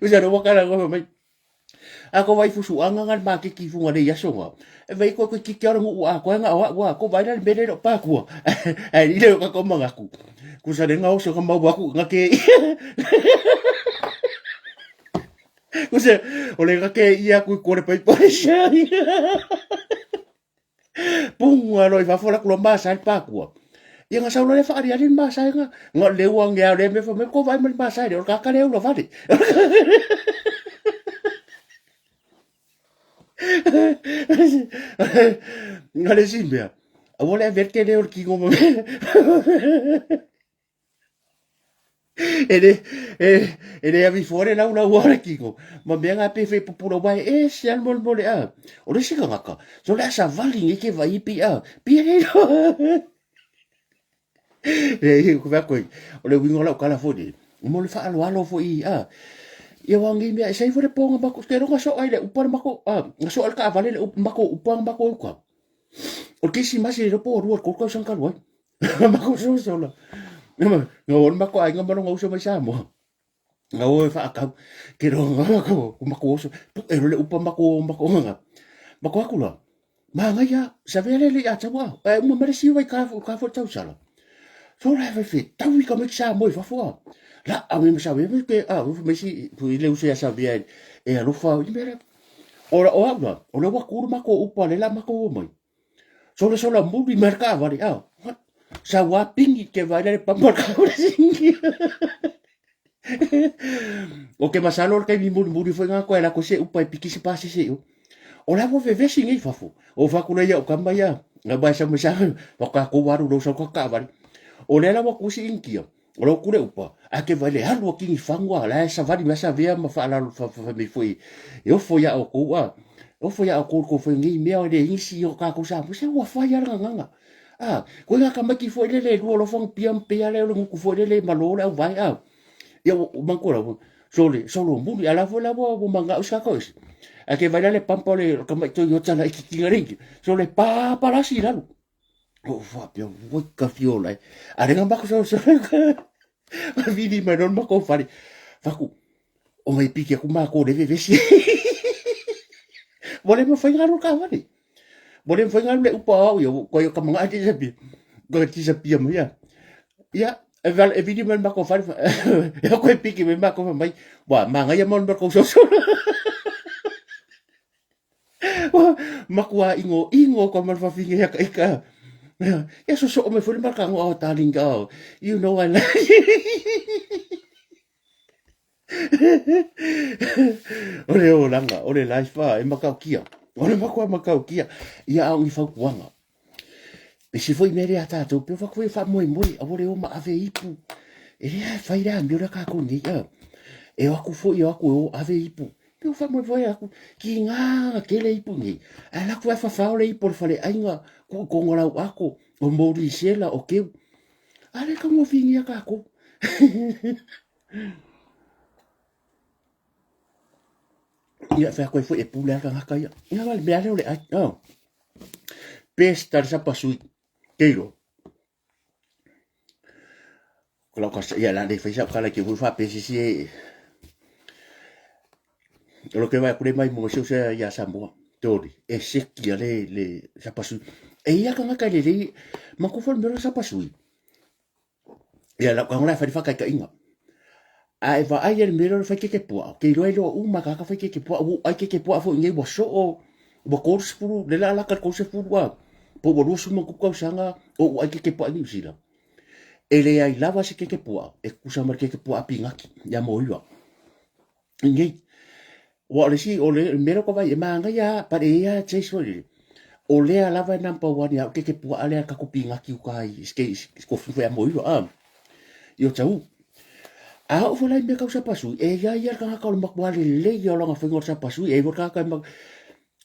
Usa no wakala ngo mai A ko vai fusuanga nga ma ke ki funga le yaso nga. E vai ko ko ki ki ora ngu a ko nga wa wa ko vai la mele lo pa ku. E ni le ka ko manga ku. Ku sa le nga oso ka mau ku nga ke. Ku se o le nga ke ia ku ko le pai pai. Punga loa i fafo la kula masa le pakua. Ia nga saula le whaari ali masa nga nga le ua nge au le me fa me ko vai mai masa le o ka kare ula vale. Nga le simea. A wale a verke le o le kingo mo. E le, e, e le avi fua le lau lau o le kiko. Ma mea ngā pefe pupula wai e se al mole mole a. O le sika ngaka. So le asa vali nge ke vai pi a. Pi e le Le i ku koe. O le wingo lau kala fo ni. Mo le whaalo alo fo i a. Ia wa ngi mea e sei fo le ponga mako. Ke ronga so ai le upa mako. A, nga so al ka vale le upa mako upa mako uka. O le kisi masi le po rua ko kau sangka luai. Mako sosola. Nga o mako ai nga malonga uso mai Samoa. Nga o e whaakau. Ke ro nga mako, mako oso. Pu e role upa mako mako nga. Mako aku la. Ma nga ia, sa vea le le a taua. E uma mare siu ai ka ka fo tau sala. So la fe fe tau i ka mai Samoa i fafo a. La a me sa me ke a me si pu i le uso ia sa vea e alofa i mera. Ora o au la, o le wa kuru mako upa le la mako o mai. Sola sola muli mai le kaavale a sau a pingi ke vai le papa le kaavale singi. O ke masalo le kaimi muli muli foi ngā koe la ko se upa e piki se pasi se o. O la ua vevesi ngei fafo. O fakula ia o kama ia. Nga bai sa mesa wa ka ko waru lo sa ka kaavale. O le la ua kusi inkia. O lo kule upa. A ke vai le alu a kingi fangua. La e savali mea sa vea ma whaalalo fa fa fa foi. E ofo ia o kou a. Ofo ia o kou kou foi ngei mea o le ingisi o ka kou sa. Se ua whai ala nganga. A, koe ngā kamaki foi le le lua lo fang pia mpea le o le nguku foi le le malo le au vai a. Ia o manko la sole solo muli ala foi la ua ua manga uska ko isi. A ke vai la le pampa o le kamai Toyota la ikikinga ringi. Sole pa palasi lalu. O faapea, oi ka fiola e. A renga mako so so. Ma vili mai non mako fale. Faku, o mai piki aku mako le vevesi. Mo le mawhai ngaro ka wale. Mo le mawhai ngaro le upa au ia, ko ia ka manga ati sapi. Ko ti sapia mai ia. Ia, e val e vili mai mako fale. Ia koe piki mai mako mai. Wa, manga ia mo mako so so. Makua ingo ingo ko mal fafinge ya ka ika. Ya so so me foi marka ngo oh darling oh you know I like O le olanga, o le life a e makau kia. O le makua makau kia. Ia au i fautuanga. Pese foi mere a tātou, peo whakoe wha moe moe, a wore o ma ave ipu. E rea whai rā, mi ora kākou nei a. E o atu foi, o atu e o ave ipu. Pe o faamoemoe aku, ki ngā kele ipu nei. Ae laku e whawhao le ipu o le whare ainga, ku i konga lau ako, o Mori Sela, o keu. A le kaunga whingia kākou. Ia whea koe foi e pule aka ngaka ia. Ia wale mea leo le ai. Oh. Pesta le sapa sui. Keiro. Ko lau kasa ia la le fai sau kala ke hui fa pesi si e. O lo ke vai kure mai mo se se ia Samoa. Tori e seki le le sapa sui. E ia ka ngaka le le ma ku fo mero sapa sui. Ia lau ka ngola fai fa kai ka inga. A e va ai le mero fai ke ke pua. Ke roi lo u ma ka ka fai ke ke pua u ai ke ke pua fo ngai wa so o wa ko sfuru le la la ka ko sfuru a. Po wa lu suma ku ka sanga o u ai ke ke pua ni usila. E leai lava se keke puaa e kusa ma le keke puaa pigaki ia Moiwa. Nei, ua o le isi, o le mea lea ua vaai, e manaia lava, but e i ai lava taste foi lele. O lea lava e number one ia au keke puaa lea kako pigaki uka i kofi foi a Moiwa, a, i Otahuhu. A oo foi la i mea tau sapasui, e i ai lava le tagata o le matua lelei ia o lana faiga o le sapasui, e i ai foi le tagata e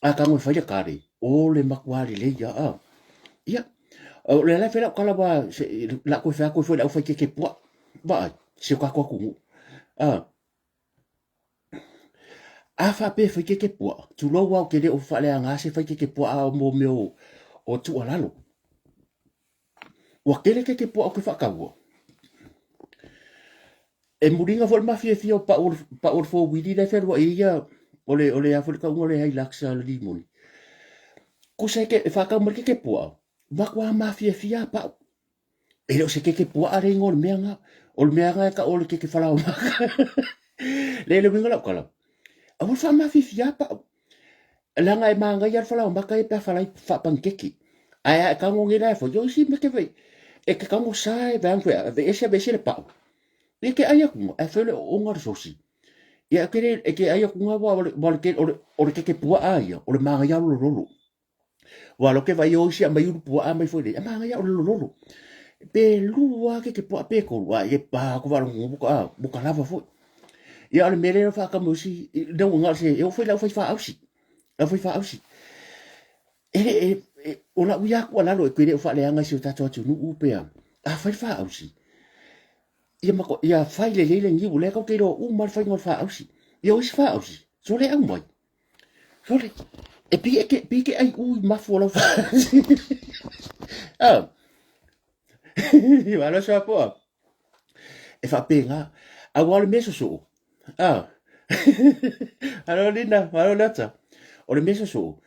a tago e fai le kare, o le matua lelei ia, a. Ia, o le ala e fai lau tala wa, se, la koe fai atu foi le aufai keke puaa, vaai, si o tatou atunuu. A, a faapea e fai keke puaa, tulou lava ou te le o faaleaga se fai keke puaa mo mea o, o tuualalo. Ua tele keke puaa ou te faataua. E muliga foi le mafiafia o pau o le fowili la e fealuai ai ia o le o le a foi le tauga o le Hilux a le limoni. Kusa e ke e whakau mai le keke puaa, matua mafiafia a pau. E le o se keke puaa le ingoa o le mea nga, o le mea nga e kau o le keke falaoa maka. Le le uiga lau tala. Aua le faamafiafia a pau. Leaga e manaia le falaoa maka ia pe a falai faapanikeke. Ae a e tago nei la e fai, o isi mea ke fai, e te tago sa e vaeane foi, aveese aveese le pau. Ia ke ai atu, ae fai le ooga le sosi. Ia ke le, e ke ai atu ngā wā, o le, o le, o le keke puaa ia, o le manaia o le lolo. Ua lo ke vai o isi a mai ulu puaa mai foi le, a manaia o le lolo. Pe lua ke ke puaa pe kolu, a e pā ko walo ka, a, ka lava foi. Ia o le mea lea e whakamo isi, le uga se, e o foi lau fai whaausi. Lau fai whaausi. E le, e, e, o lau ia kua lalo e koe le o whaaleanga i se o tātou atunuu pea. A fai whaausi. Ia mako, ia fai le lele niu, le kau te iloa uma le faiga o le whaausi. Ia o isi whaausi, so le au mai. Sole, e pi e ke, pi ke ai ui mafu o lau whaausi. Ah. Malo soapoa. E whaapēngā, aua o le mea sosoo. Ah. Malo Lina, malo Leota. O le mea sosoo,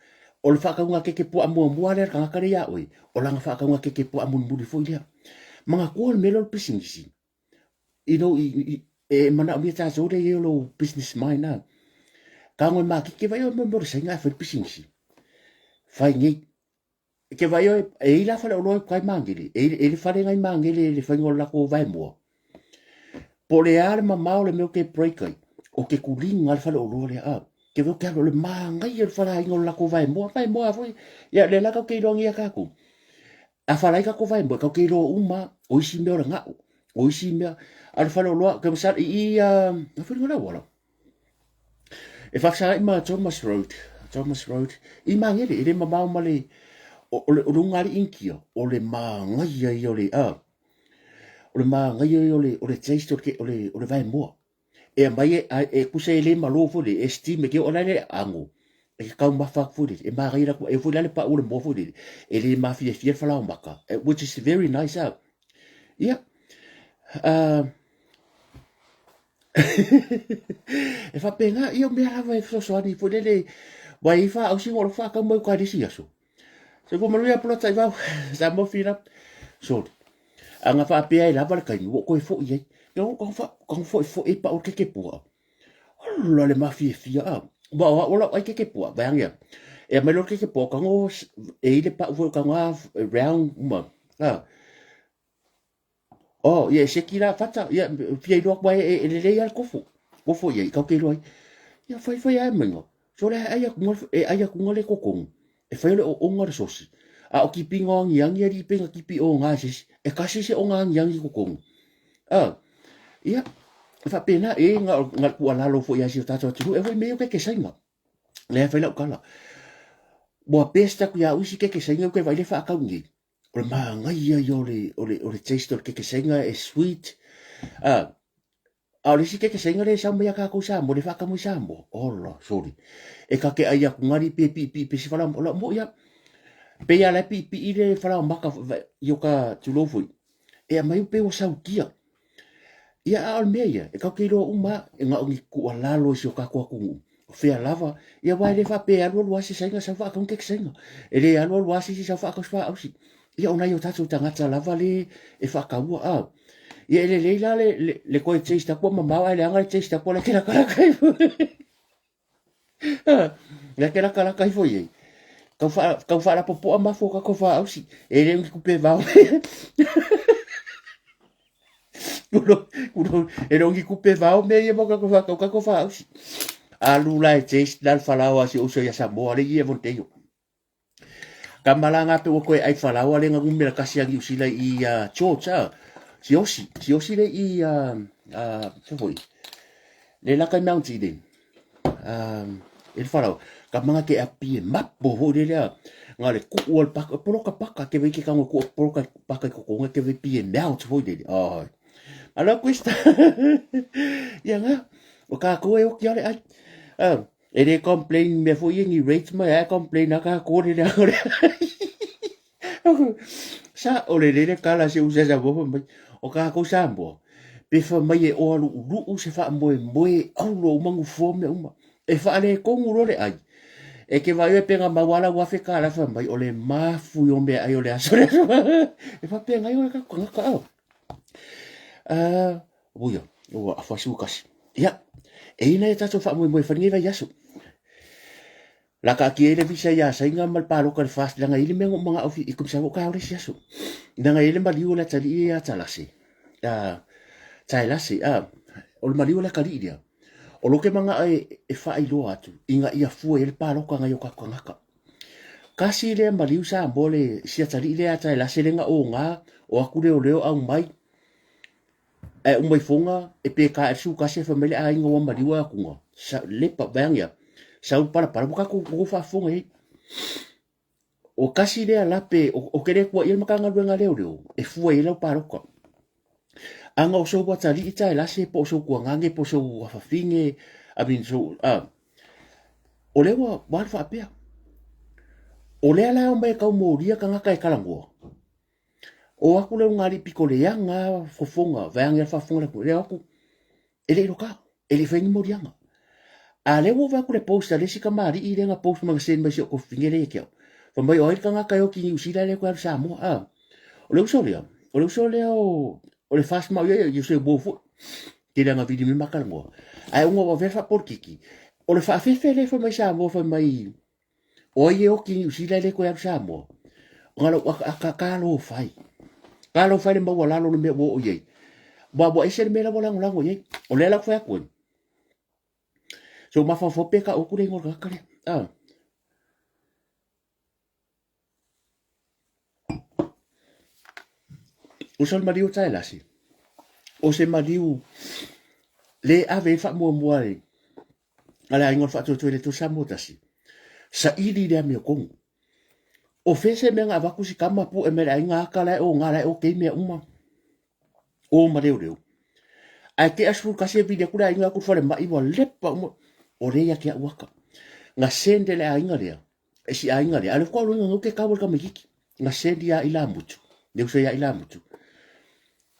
o le whaakaunga keke puaa muamua lea le tangata lea ia oe, o lana whaakaunga keke puaa mulimuli foi lea. Manatua le mea lea o le pisinisi. You know, i, i, e manaomia tātou lea i o lou business mind a. Ka ngoi makiki vai o mo mo le sainga e whai pisinisi. Whai nei. Ke vai o e i la whare o loa kai mangere. E, e le whare ngai mangere le whainga o lako vai mua. Po le a le mamao le meo ke break ai. O ke kulinga le whare o loa le a. Ke vai o ke alo le mangai o le whare o lako vai mua. Vai mua foi. Ia le laka o ke iloa ngia kākou. A whare ai kako vai mua. Kau ke iloa uma o isi mea o le ngao. O isi mea. A le whare o loa. Ke masala i i a wharinga la wala. E whakasara i ma Thomas Road, Thomas Road, i Mangere, e le mamao ma le, o, o le, o le ungari inkia, o le māngaia ia o le, a, o le māngaia ia o le, o le taste o le, o le, o le vaemoa. E mai e, a, e kusa e le malo foi le, e steam e ke o le ango, e ke kaumafa atu foi le, e māngaia la, e foi la le pau o le moa foi le, e le mafiafia le falaomaka, which is very nice, a. Ia, E faapena, ia o mea lava e fesoasoani foi lele, ua i ai faausiga o lo faatau mai uka i le isi aso. Soifua manuia Polo Taivau, Samoa Feed Up. Sorry. A nga faapea e lava le taimi, ua ou toe foi ai. Ia ka ka foefoe ai pau o le keke puaa. Ola le mafiafia a. Ua o au o lau ai keke puaa, vaeane a. E aumai loa le keke puaa, o tago e i le pau foi o tago round uma. A. Oh, ia e seki la fata, ia fia iloa atu ai e, e lelei lava le kofo. Kofo ia, i kau te iloa ai. Ia whai whai ai mainga. So le ai aku nga, e ai aku nga le kokongu. E whai ole o onga le sosi. A o kipi nga angi angi ari penga kipi o nga sisi. E kasi se o nga angi angi kokongu. Ah, ia, E faapena e na o na tuualalo foi ia si o tatou atunuu e foi mea ia o kekesaiga. Lea e fai lau tala. Ua best atu ia au isi kekesaiga ke vaai le faatau nei. O le manaia ia o le o le o le taste o le kekesaiga e sweet. Ah, a o le isi kekesaiga lea e sau mai ia tatou i Samoa, le faatau mai Samoa. Ola, sorry. E ta te ai atu ngali pe piipii pe se falaoa. O lau moi ia. Pei lava la e piipii le falaoamata i o ta tulou foi. E aumai pei ua sautia. Ia, a o le mea ia, e tatou te iloa uma lava, e na o ni tuualalo i si o tatou atunuu, o fea lava, ia aua e le faapea e alu alu lava se Saina sau faatau ni keke Saina. E le alu alu lava se isi sau faatau se faausi. Ia o nai o tatou tagata lava le e faataua, a. Ia e lelei la le, le, le toe taste atu a mamao ae leaga le taste atu a la e te latalata ifo. La te latalata ifo i ai. Tau, wha, tau whaarapopoa mafo o tatou faausi. E le o ni kupe vao. Kulo, kulo, e le o ni kupe vao mea ia mo tatou whakau tatou faausi. Alu la e taste la le falaoa si o uso ia Samoa le ia von teio. Ka malanga pe ua koe ai falaoa le nga numera kasi a Niu Sila i uh, George a. Si osi, si osi le i uh, uh, foi. Le laka i Mount Eden. Um, e le falaoa. Ka manga ke a pie mapo hoi le lea. Nga le kuu al paka, poloka paka ke wei ke kango kuu poloka paka i kokonga ke wei pie mount hoi le. Ai. Ala questa. Ia nga. O ka koe o ki ale ai. Um, E le complain mea foi ia ni rates mai ae complain a ka kore le ore. Sa o le lele kala se usa sa mofa mai. O ka ko Samoa. Pe fa mai e oa lu lu se fa moe moe au lo uma ngu fo mea uma. E fa le kongu lo le ai. E ke vai e penga mauala ua fe kala fa mai o le mafu i o mea ai o le aso le aso. E fa penga i o le ka kanga au. Uia, ua afa siu kasi. Ia, e ina e tatou faamoemoe fai lenei vaiaso. La kaatia ai le visa iā Saina ma le paloka i le fast leaga e i ai le mea na ou manao e kumisa foi taeao le isi aso. Leaga e i ai le maliu o le atalii ia Talase, Taelase, o le maliu o le atalii lea, o lo ke manao e faailoa atu ina ia fua i ai le paloka a nai o tatou tagata. Kasi lea maliu Samoa le si atalii lea ia Taelase lea na oga, o atu leoleo aumai, Ae uma ifoga e peka ae le sukasi ae fai mai le aiga ua maliu a atuga sa lepa vaeane a sau le palapala ua tatou ua faafofoga i ai. O kasi lea lape o ke le kuaia le Matagaluega a Leoleo e fua i ai lau paloka. Ana o sou atalii taelase po o sou tuagane po o sou afafine I mean sou o lea ua alu faapea. O lea la e omai e taumolia tagata e talanoa. O aku le ugalii pito leaga a fofoga, vaeane a faafofoga le atunuu, lea o aku, e le i loka, e le i faia ni moliaga. A lea ua ou vaai atu i le post a le isi tamalii lea na post mai na send mai i si ou kofine lea ia te au. Fai mai o ai le tagata e oti i Niu Sila e le toe alu i Samoa, a. O le uso lea, o le uso lea o, o le fast mau ia, ia se uo foi. Tele ana vili me matalanoa. Ae ona ua avea le faapolitiki, o le faafefe lea fai mai Samoa fai mai O ai e oti i Niu Sila e le toe alu Samoa? Ona lou akaaka talofa ai. Talofa ai le maualalo o le mea ua oo i ai. Ua, ua ese le mea la ua lagolago i ai. O lea la ua fai atu ai. So mafaufau pe tau atu le igoa o le tagata lea. Ah. Uso le maliu o Taelasi. O se maliu le ave i faamuamua ai a le aiga o le faatuatua i le Atua Samoa tasi, saili i le amiotonu. O fea se mea na avatu si tama pu'e mai le aiga aka la e oga la e okei mea uma, o ma leoleo. Ae tea 11 e vili atu le aiga atu i le falemai ua lepa uma, o lea ia te a'u aka. Na send e le aiga lea, e si aiga lea, a o lea faatoa ou iloa ina ke kau o le tamaititi. Na send ia Ilamutu, le uso ia Ilamutu.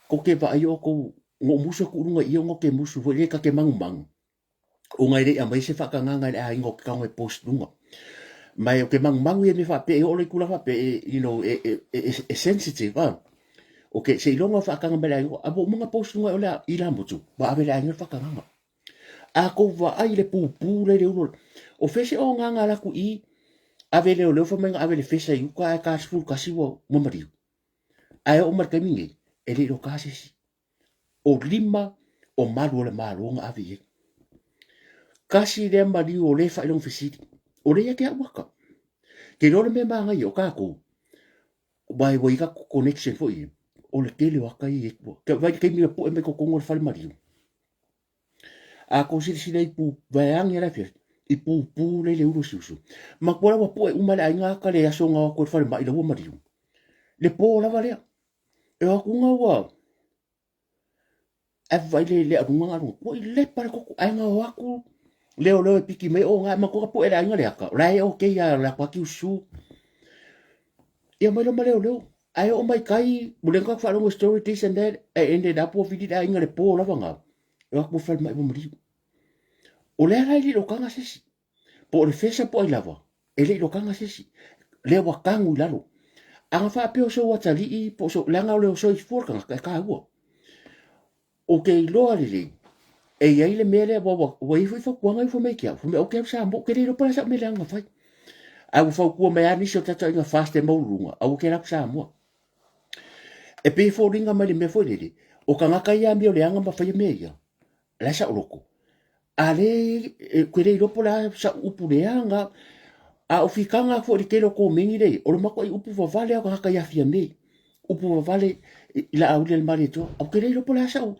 Ko ke vaai oukou, na ou musu atu i luga i ia ona ou ke musu foi lea ta te magumagu. Ona e le i aumai se faatagaga i le aiga o ke tago e post luga. Ma e o ke magumagu ia mea faapea e oo loa i tulaga faapea e, you know, e, e, e, e sensitive, ah. O ke, seiloga o faataga mai le aiga, a ua uma ona post luga e o le ilamutu, ua ave i le aiga le faatagaga. A kou vaai i le pupū lea i le ulu, o fea se ogaga ala atu i, ave leoleo fai mai na ave le fesa i uka ae ta 11 ua, ua maliu. Ae oo mai le taimi nei, e le i loka se isi. O lima o malu o le Malo na ave i ai. Kasi lea maliu o lea e faailoga fesili. O lea ia te au aka. Ke iloa le mea manaia o tatou, wai ua i ai tatou connection foi ia, o le tele o aka ia i tua. Ke vaai i le taimi na pue mai totonu o le fale maliu. A kou silasila i pu vaeage le afiafi, i pupu le le ulu o si uso. Matua la ua poe uma le aiga aka le aso na o atu ai le falemai la ua maliu. Le po lava lea. E o atu ga ua ae vaai le le aluga ga aluga ua i lepa le koko ae na o atu leoleo e piki mai o ga matua ka poe le aiga le aka o la e okay a la atu usu. Ia mai lo ma leoleo ae oo mai kai mule ka faalogo story this and that e ended up ua vili le aiga le po lava ga. E o atu ua falemai ua maliu. O le ala e le i lokaga se isi. Po o le fesa po o ai lava, e le i lokaga se isi. Lea ua tagu i lalo. A na faapea o sou atalii po o sou, leaga o le soifua o le tagata e taua. Ou te iloa lelei, e i ai le mea lea, ua, ua i ai foi fautuaga ia ua fai mai ia te au, fai mai ou te alu Samoa, ou te le iloa po o le a sau mea leaga na fai. Ae ua fautua mai lava nisi o tatou aiga FAST e maualuluga, aua te alu atu Samoa. E pei e foliga mai le mea foi lele, o tagata ia amio leaga ma faia mea ia, la e saoloto. A le, ou te le iloa po o le a sau upu leaga, a o fitaga atu foi i le tele o komeni lea e i ai, o le matuai upu vavale lava o tagata i Afia nei. Upu vavale i la auli a le Malietoa. Ou te le iloa po o le a sau,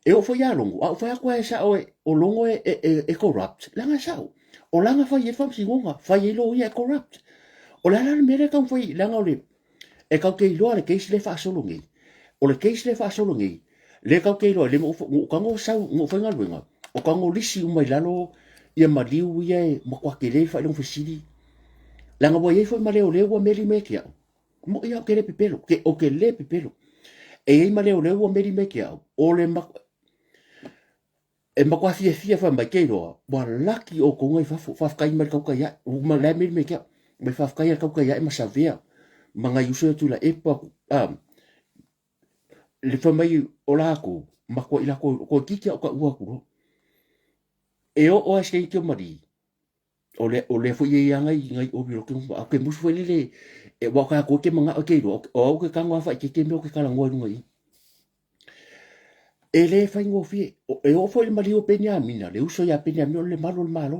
e oo foi ia Logo, a ou fai atu lava e sao o Logo e corrupt, leaga e sao. O lana fai ai le faamasinoga, fai ai loia e corrupt. O le a la le mea lea e taumafai, leaga o le, e tatou te iloa le case lea e faasolo nei. O le case lea e faasolo nei, lea tatou te iloa, le na ou tago sau, na ou faigaluega, o tago lisi uma i lalo ia maliu ia e matua tele le faailoga fesili. Leaga ua i ai foi ma leoleo ua meli mai ia te au. Moʻi lava ou te le pepelo, ou te le pepelo. E i ai ma leoleo ua meli mai ia te au, o le E matua fiafia fai mai, kei roa, ua laki outou ngai fafo, faafetai mai le tautai ae, ma la e meli mai ke au, mai faafetai le tautai ae ma savea, ma ngai uso ia Tuilaepa, a, le fai mai o latou, matua i latou, toeitiiti lava o taua atu loa. E oo lava i se taimi o malī, o le, o lea foi e i ai ngai, ngai ʻovi o ke a ke musu foi lele, e aua o tatou e ke manaʻo e ke iloa, o au ke tago lava faaeteete mea ou te talanoa i luga i i. E le faigofie, e oo foi i le maliu o Peniamina, le uso ia Peniamina o le malu o le Malo.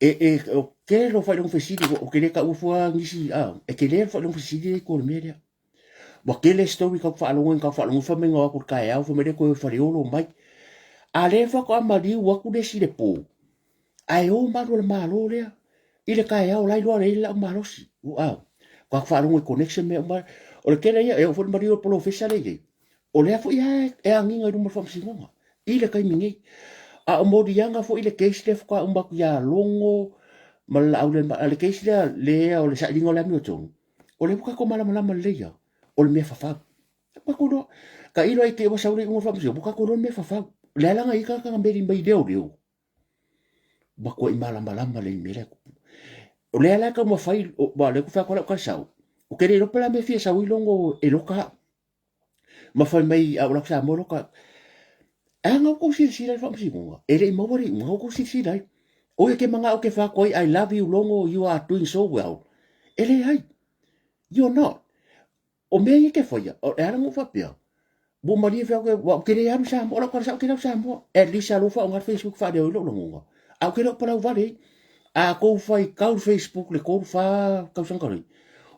E, e, o tele o faailoga fesili, ou te le taua fua nisi, a, e tele le faailoga fesili lea i tua o le mea lea. Ua tele story tau faalogo ina tau faalogo fai mai na o atu i le taeao fai mai lea toe Faleolo mai. A lea faatoa maliu atu le isi i le po, ae o malu o le Malo lea i le taeao la iloa lea i lau malosi. Ua tau faalogo i connection mea uma. O le tele ia, e oo foi le maliu o le polofesa lea i ai. O lea foi e agiga i luma o le faamasinoga i le taimi nei. A o moliaga foi le case lea faatoa uma atu ia Logo ma le Laau le case lea lea o le sailiga o le amiotonu. O lea ua tatou malamalama lelei lava, o le mea fafau. Ua tatou iloa. Tailo ai te ua sau le iuga o le faamasinoga, ua tatou iloa le mea fafau. O le a la na i ai tagata na meli mai leoleo, matuai malamalama lelei i le mea lea e tupu. O lea la e taumafai, aua o lea ou te fai atu ai lau tala sao, ou te le iloa po o le a le mea e fia sau ai Logo e loka au. Ma fai mai a o lau Samoa loka au. E a na outou silasila i le faamasinoga? E le i maua le iuga, na outou silasila ai. O ia ke manao ke whako ai, I love you Logo, you are doing so well. E leai. You're not. O mea ia ke whaia, o e ala ngō whapea. Ua malie whea koe, wa ke le alu Samoa, o lau kala sao ke lau Samoa. At least alofa o ngā Facebook whaaleo i lou lagonga. A o ke leo palau vale, a kou whai kau Facebook le kolu whā tausaga talu ai.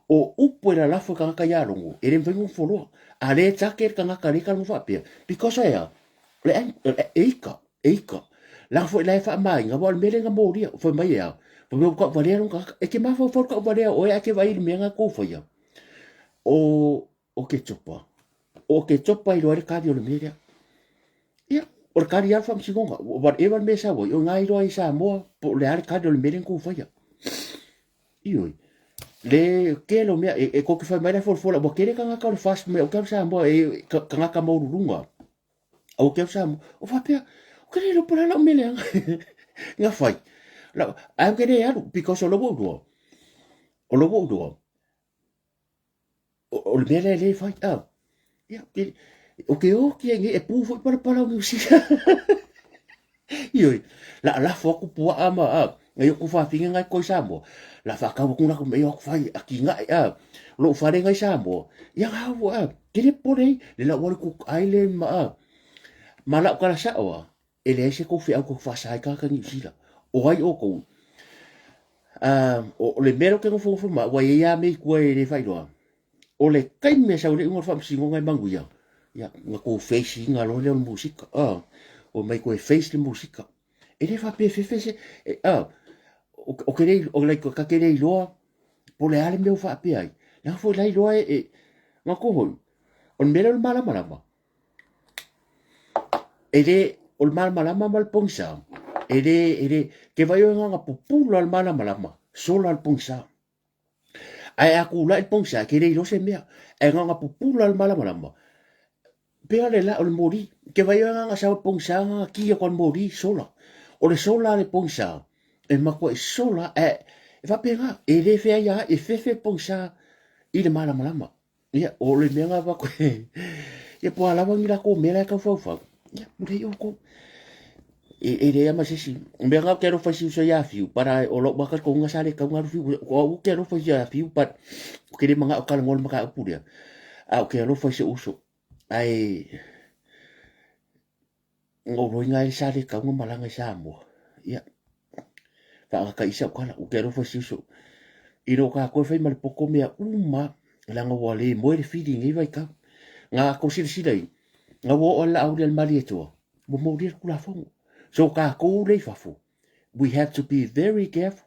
O upu e lalafo e kangaka iā Logo, e le mawhai ngō wholoa. A le take le kangaka le kala ngō whaapea. Because e a, le e ika. E ika. Leaga foi la e faamaina, aua o le mea lea na molia, fai mai e a, fai mai ua tauvalea lona tagata. E te mafaufau i le tauvalea o oe ae te vaai i le mea na tou faia. O, o ke chopa. O ke chopa i loa ai le kali o le mea lea. Ia, o le kali lava le faamasinoga. Whatever le mea e sau ai, o ina iloa ai i Samoa, po o le a le kali o le mea lea na tou faia. Ioe. Le tele o mea, e, e kou te fai mai la e folafola, ua tele tagata o le FAST mai o ke alu Samoa, e tagata maualuluga. Au ke au Samoa. O faapea, o ke le iloa po o le a lau mea leaga na fai. Lau, ae ou te le alu, because o la ua ou iloa, o la ua ou iloa, o le mea lea e le fai, a. Ia, ou te oti ai nei, e pu foi palapala o Niu Sila. Ioe, la a lafo atu puaa ma, a, ngai o ku fafine ngai koe i Samoa, la whaakau atu laku mea aku whai, a ki ngai, a, lou whare ngai Samoa, ia ngā au, a, kere pore i, le lau wale Cook Island ma, a, ma lau kala sao, a, e leai se kou wheau kou whaasa ai kāka Niu Sila. O ai o kou, a, o, o le mea lea ou te nofonofo ma, ua iai a mea i tua e le whailoa. O le taimi e sau ai le iuga o le faamasinoga e manuia, ia, na kou face ina loa lea o le musika, a. Omai koe face le musika. E le faapea e fefe se, e, a, o ke le, o like, ka ke le iloa, po o le a le mea ua faapea ai. Leaga foi la iloa e, e, matou hoi, o le mea lea o le malamalama. E le, o le malamalama ma le pogisa, e le, e le, ke vai o nganga pupula le malamalama, sola le pogisa. Ae a kulaʻi le pogisa, ke le iloa se mea. Ae nganga pupula le malamalama, pea le la o le moli. Ke vai o nganga sau le pogisa, nganga ki atu a le moli, sola. O le sola a le pogisa, e matuai sola, ae e faapena, e le feai ai, e fefe le pogisa i le malamalama. Ia, o le mea ngā wako, ia po a lawa ni lako mea la e tau whauwhau. Ia, pule i oko. E, e rea ma sesi. Mea ngā ke alofa si uso ia fiu, para o lo waka ko ngā sale kau ngā fiu, o au ke alofa si ia fiu, but o ke le manga o kala ngol maka upu lea. A o ke alofa si uso. Ai, ngou roinga e sale kau ngā malanga i Samoa. Ia, whaangaka isa o kala, o ke alofa si uso. I no ka koe whai ma le poko mea uma, leaga ua le moe le feeling ei vai kau. Ngā ko silasila i, ngā ua o la auri al mali etoa, ua mauria le kulafono. So kākou le i fafo, we have to be very careful.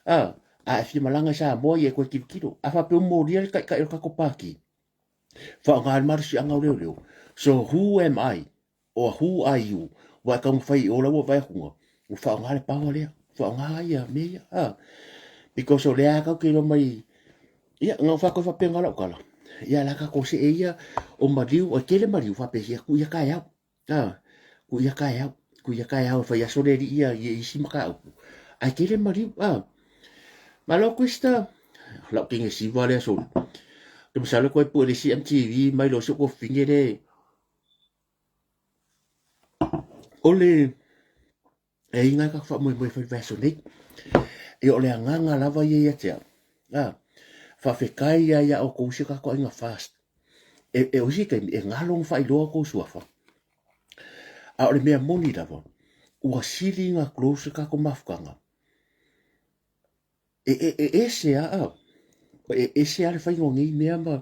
Ah, a e fia malanga i Samoa ia e koe kilokilo. A whapea o mauria le kaikai o le kako pāki. Whaonga al marosianga o leoleo. So who am I? Or who are you? Ua e taumafai i o laua vaeakunga. Ua whaonga le power lea. Whaonga ia me ia. Ah. Because o lea kau ke mai ia ngā whakoi whapenga lau kala. Ia la ka kose e ia o mariu, o tele mariu whapehia ku ia kai au. Ah, ku ia kai au. Ku ia kai au whai aso le ia i isi maka au. Ai tele mariu. Ah. Malo Krista, lau kinge siva le aso. Ke masalo koe pu le CMTV mai lo se ko finge le O le e inga ka whaamoemoe whai vaso nei. E o le anganga lava ia ia te au. A, whawhekai ia ia o kou se kako inga fast. E, e oisi taimi, e ngalo nga whailoa kou suafa. A o le mea moni lava, ua sili nga close kako mafukanga. E, e, e ese a au. E ese a le whainga o ngei mea ma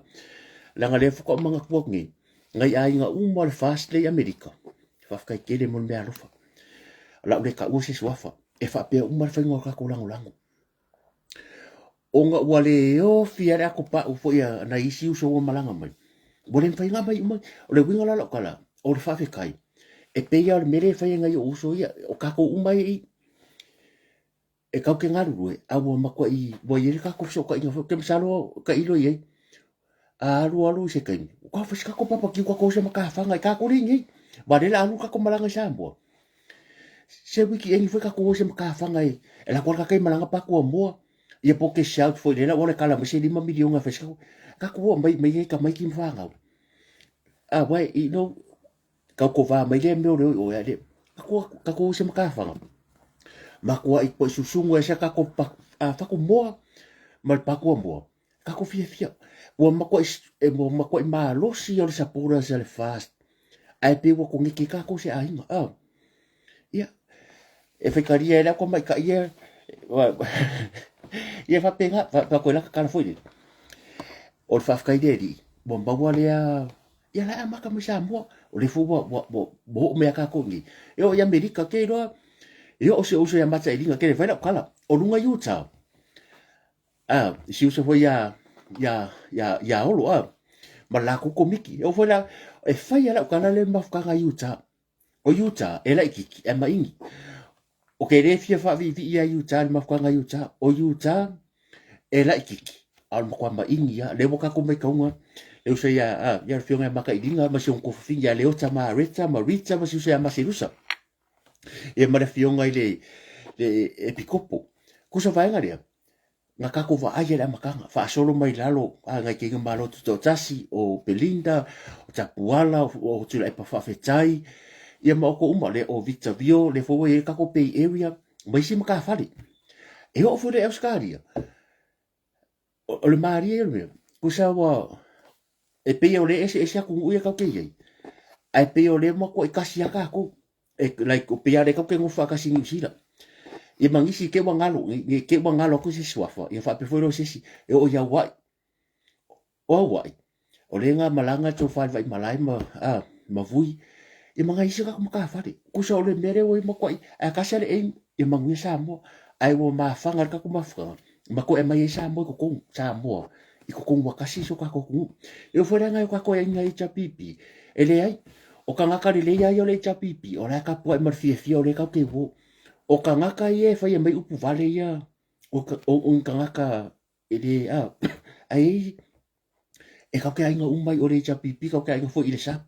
leaga lea whakaumanga kua ngei. Ngai aiga uma o le fast lei Amerika. Whawhekai tele mo le mea alofa. Lau le ka ua se suafa. E whaapea uma le whainga o kako langolango. Ona ua le ofi a le ako pa'u foi a nai isi uso ua malaga mai. Ua le mafai ona aumai uma. O le uiga la o lau tala, o le faafetai, e pei lava o le mea lea e fai e nai ou uso ia, o tatou uma ia i i, e kau ke galulue, a ua matuai, ua i ai le tatou fesootaiga foi, ou te masalo tailo i ai, a alualu i se taimi, ua fai se tatou barbecue tatou o se matafaga i tatou le i nei, aua o lea o le a alu le tatou malaga i Samoa. Se wiki eni foi tatou o se matafaga e, e lako le tatou malaga pa Kuamoa, ia po ke shout foi lea ua le kala mai se 5 miliona e fai se tatou, tatou o mai mai ai tamaiti ma fanau. A wai, you know, Kau ko wā mai lea mea o le oi oe a le, kako, kako se makafaga. Makoa i koe susungu e se kako pa, a whaku moa, ma le pakua moa. Kako fia fia. Ua makoa i, e ua makoa i malosi o le supporters a le fast. Ae pe ua kongeke kako se aiga. Ah. Ia. E whaikaria e le ako mai ka ia. Ia whapenga, wha koe laka kala foi le. O le whawhakai le ri. Ua maua lea Ia la e amata mai Samoa, o lea foi ua, ua, ua, ua oo mai ia tatou nei. E oo i Amerika ke iloa, e oo si ou uso ia Matailiga, ke le fai lau tala, o luga i Utah. A, si uso foi ia, ia, ia, ia Olo, a, ma le latou komiti. E oo foi la, e fai lava lau tala lea i mafutaga i Utah. O Utah, e laititi, e maini. O ke le fia faaviivii ia Utah i le mafuaaga i Utah. O Utah, e laititi, a o le matua maini lava. Lea ua tatou maitauga, le uso ia, a, ia le afioga ia Makailiga ma si ona tuafafine ia Leota ma Reta ma Rita ma si uso ia Maselusa. Ia ma le afioga i le, le Epikopo. Kusa vaega lea, Nga kako vaai e le amataga, faasolo mai lalo a ngai keinga malo tutoatasi, o Belinda, o Tapuala, o Tuilaepa Faafetai, ia ma oko uma, le o Victor Vio, le foi ua i ai le kako Bay Area, ma isi matafale. E oo foi le Australia, o le malie ia o le mea, kusa ua, e pei o le eseese atunuu ia tatou te i ai, ae pei o lea matuai tasi lava tatou. E like o pei lava lea tatou te nofo faatasi i Niu Sila. Ia ma nisi te ua galo, ne te ua galo atu se isi suafa, ia faapea foi lea o se isi, e oo i Auaʻi. O Auaʻi, o lea na malaga tou fale vaimalae ma, a, ma Vui. Ia ma ngai isi kako matafale. Kusa o le mea lea ua i matuai, ae tasi lava le aim, ia manuia Samoa. Ae ua mafaga le tatou mafutaga, ma toe aumai ai Samoa i totonu, Samoa i totonu ua tasi si o tatou atunuu. E oo foi la i nai o tatou aiga HRPP, e leai, o tagata lelei lava ia o le HRPP, o la e tapuai ma le fiafia o lea tatou te o. O tagata ia e faia mai upu vale ia, o ni tagata e le, a, ae i ai, e tatou te aiga uma ai o le HRPP, tatou te aiga foi i le SAP.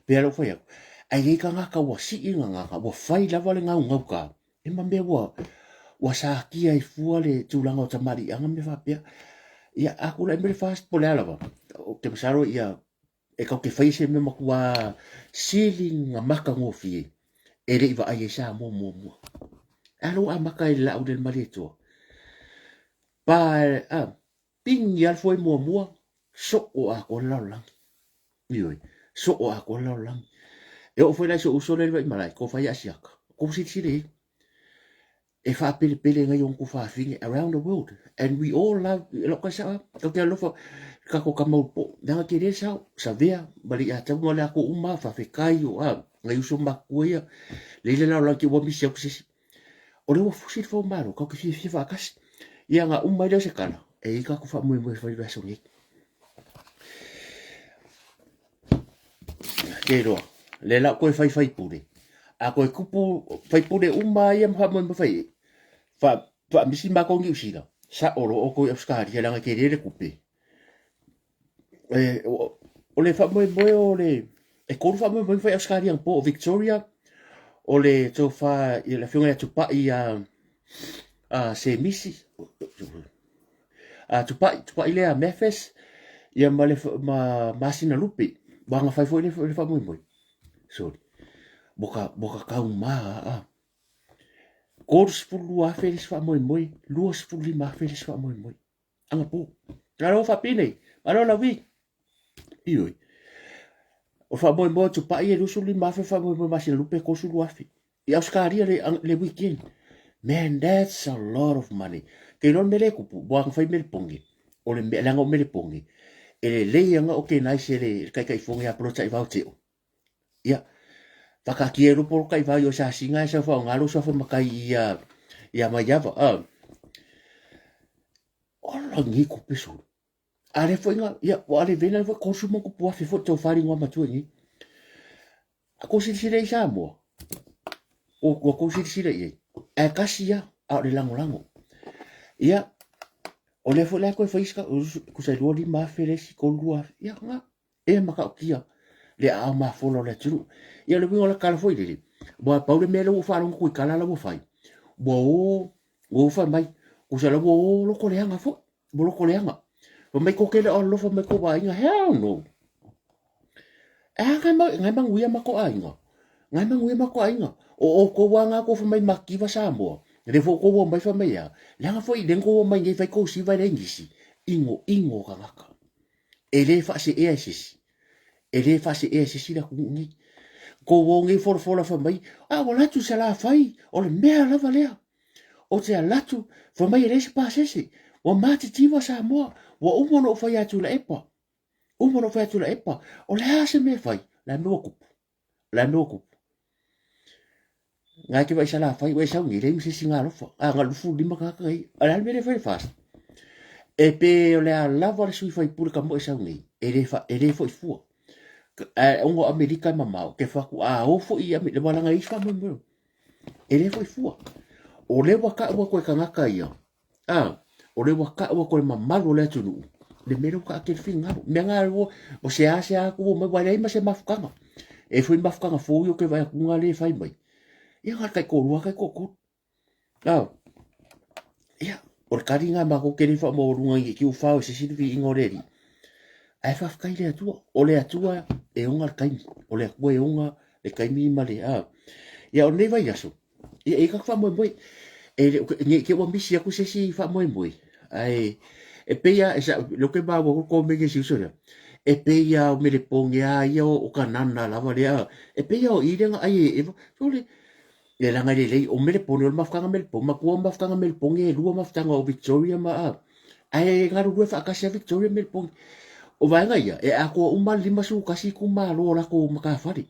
Pei lava ona ou fai atu, ae i ai tagata ua sii gagana, ua fai lava le gaugauta, e ma mea ua, ua satia ai fua le tulaga o tamaliiaga ma mea faapea. Ia, a tulai mai le FAST po o le a lava, ou te masalo ia, e tatou te faia se mea matua sili ona matagofie e le i vaai ai Samoa muamua. A lea ua amata i le laau le Malietoa. Pa, a, pigi lava le foe muamua, soo atoa le lalolagi. Ioe, soo atoa le lalolagi. E oo foi la i si ou uso lea i le Vaimalae, tofa ia Asiata, tou silasila i ai, e faapelepele nai ona tuafafine around the world and we all love lou kai sao tatou te alofa i tatou tama ulupo leaga tele le sao Savea ma le Iataua ma latou uma faafetai o a nai uso matutua ia lea i le lalolagi ua misi atu se isi o lea ua fusi le foumalo tatou te fiafia faatasi ia na uma ai lea o se tala e i ai tatou faamoemoe e fai i le vaiaso nei. Te iloa, lea la toe fai faipule. A toe tupu faipule uma ia ma faamoemoe fai ai, fa, faamisi matou Niu Sila, sao loa outou i Ausetalia leaga e tele le tupe. E, o, o le faamoemoe o le, e tolu faamoemoe na fai i Ausetalia anapo, o Victoria, o le tofa i le afioga ia Tupai ia a Semisi, a Tupai, Tupai lea Mathis, ia ma le ma Masina Lupe, ua agafai foi le, le faamoemoe. Sorry. Mo ka, mo ka taumā a. 32,000 le isi faamoemoe, 25,000 le isi faamoemoe. Anapo. Malo faapinei, malo Lavi. Ioe. O faamoemoe o Tupai e 25,000, faamoemoe Masina Lupe e 32,000. I Ausetalia le, le weekend. Man, that's a lot of money. Ke iloa le mea lea e tupu, ua fai melepoge. O le mea, leaga o melepoge, e lelei aga okenaise le taitaifono ia Polota'i Vaote'o. Ia, whakaatia e ropo Polota'i Vao i o sasiga e sau whaonga lo suafa makai ia, ia Maiava. Ola ngi kupe sulu. A lea foi nga, ia, ua ale vena foi kosu mo kupu afe foi tau whari ngā matua ngi. A kou silasila i Samoa, o ua kou silasila i ai, ae kasi ia, a o le lagolago. Ia, o lea foi la e toe fai isi tusa e 25,000 le isi, 32,000, ia, nga, e matautia le aao mafola o le atunuu. Ia, o le uiga o la tala foi lele, ua pau le mea lea ua ou faalogo atu i tala la ua fai, ua o, ua o fai mai, tusa la ua o loko leaga foi, ua loko leaga. Fai mai tou te le o alofa mai kou aiga, hell no. E a ngai, ngai manuia matou aiga. Ngai manuia matou aiga. O outou a nga kou fai mai mativa Samoa. Le foi kou o mai fai mai a. Leaga foi le kou o mai nei fai kou siva le ingisi. Ino, ino tagata. E le faaseea e sesi. E le faaseea e sesi le atunuu nei. Kou o nei folafola fai mai, a ua alu atu i Salafai, o le mea lava lea. Ou te alu atu, fai mai e leai se pasese. Ua matitiva Samoa, ua uma ona ou fai atu i Laepa. Uma ona ou fai atu i Laepa, o le a se mea e fai? O le a mea ua tupu? O le a mea ua tupu? Ngai te vaai Salafai, ua e sau nei, leai ma se isi galofa. A, na o le 25 tagata nei. O le a le mea lea e fai le FAST? E pe o le a lava le sui faipule ka moe sau nei, e le, fa, e le foi fua. Ae ona o Amerika e mamao, ke fatu a o foi i Amerika, ua laga i faamoemoe. E le foi fua. O lea ua tau atu e tagata ia, a, o lea ua tau atu e le mamalu o le atunuu, le mea lea ua taatia le finagalo. Mea na ua, o se a se a atu ua mai, ua leai ma se mafutaga. E foi mafutaga fou ia o ke vaai atu nga lea e fai mai. Ia na o le taitoalua taitoatolu. A, ia, o le kali na matou te le faamaualuga i ki ua fao e se isi le viiga o le Alii. Ae faafetai i le Atua. O le Atua e ona le taimi. O le Atua e ona le taimi ma le, a. Ia, o lenei vaiaso, ia, e i ai tatou faamoemoe. E le o, ne i te i ua misi atu se isi faamoemoe, ae e pei lava, e sa, lea ou te maua atu le komeni a si uso lea, e pei lava o Melepone lava ia o Kanana lava lea, e pei lava o i lea na ai e Eva. Sole, e leaga e lelei, o Melepone, o le mafutaga Melepone, matua o mafutaga Melepone e lua mafutaga o Victoria ma a, ae galulue faatasi a Victoria ma Melepone. O vaega ia, e atoa uma le 51 itumalo o latou matafale.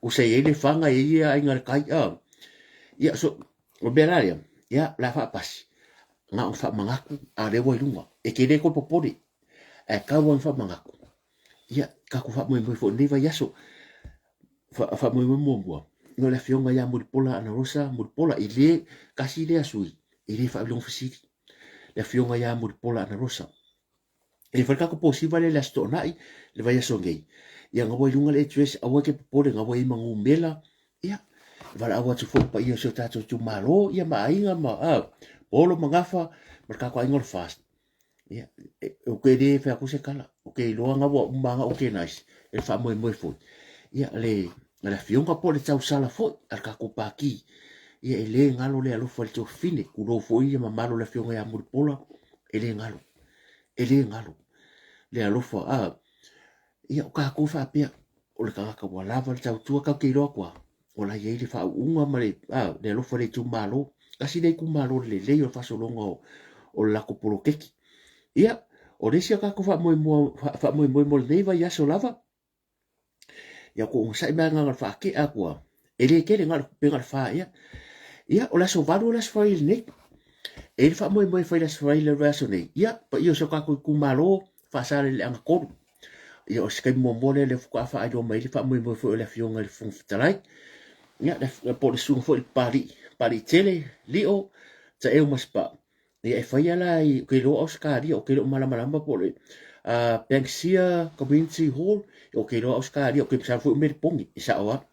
Tusa e i ai Lefaga, e i ai Aiga i le Tai, a. Ia, so, o le mea la lea, ia, o le a faapasi, na ona faamanatu, a o lea ua i luga. E te le toe popole, ae tau lava ina faamanatu. Ia, tatou faamoemoe foi i lenei vaiaso. Faamoemoe muamua, o le afioga ia Mulipola Anarosa Mulipola, i le tasi lea sui, e le faailoga fesili. Le afioga ia Mulipola Anarosa. E fai le tatou posiva lea i le Aso Toonai, le vaiaso nei. Ia, na ua i luga le address, aua e te popole, na ua i ai ma numera. Ia, e valaau atu foi i le paia o si o tatou itumalo, ia ma aiga ma, a, Olo ma Gafa, ma le tatou aiga o le FAST. Ia, ou te le fai atu se tala, ou te iloa na ua uma lava ona organize e le faamoemoe foi. Ia, le, le afioga po o le tausala foi a le tatou Pati, ia e le galo le alofa i le tuafafine, tulou foi le mamalu o le afioga ia Mulipola, e le galo. E le galo le alofa. A, ia, o tatou faapea, o le tagata ua lava le tautua, tatou te iloa atu lava, o la e i ai le faauuga ma le, a, le alofa i le itumalo. Tasi lea itumalo lelei o le faasologa o le latou poloketi. Ia, o le isi o tatou faamoemoe mo lenei vaiaso lava, Ia ko onosai mai agaga faatea atu a. E le tele na o le pe na o le fa ea. Ia o le aso 8 o le aso Faraile nei. E i ai le faamoemoe e fai le aso Faraile o le vaiaso nei. Ia paia o si o tatou itumalo Faasaleleaga 3. Ia o se taimi muamua lea lea faatoa faailoa mai ai le faamoemoe foi o le afioga i le Fofoga Fetalai. Ia po o le susuga foi i le Papalii, Papaliitele, Lio, Taeu Masepau. Ia e faia la i, ou te iloa o Ausetalia, ou te le o malamalama po o le Banksia Community Hall, ou te iloa Ausetalia, ou te masalo foi o Melepone, e sao lava.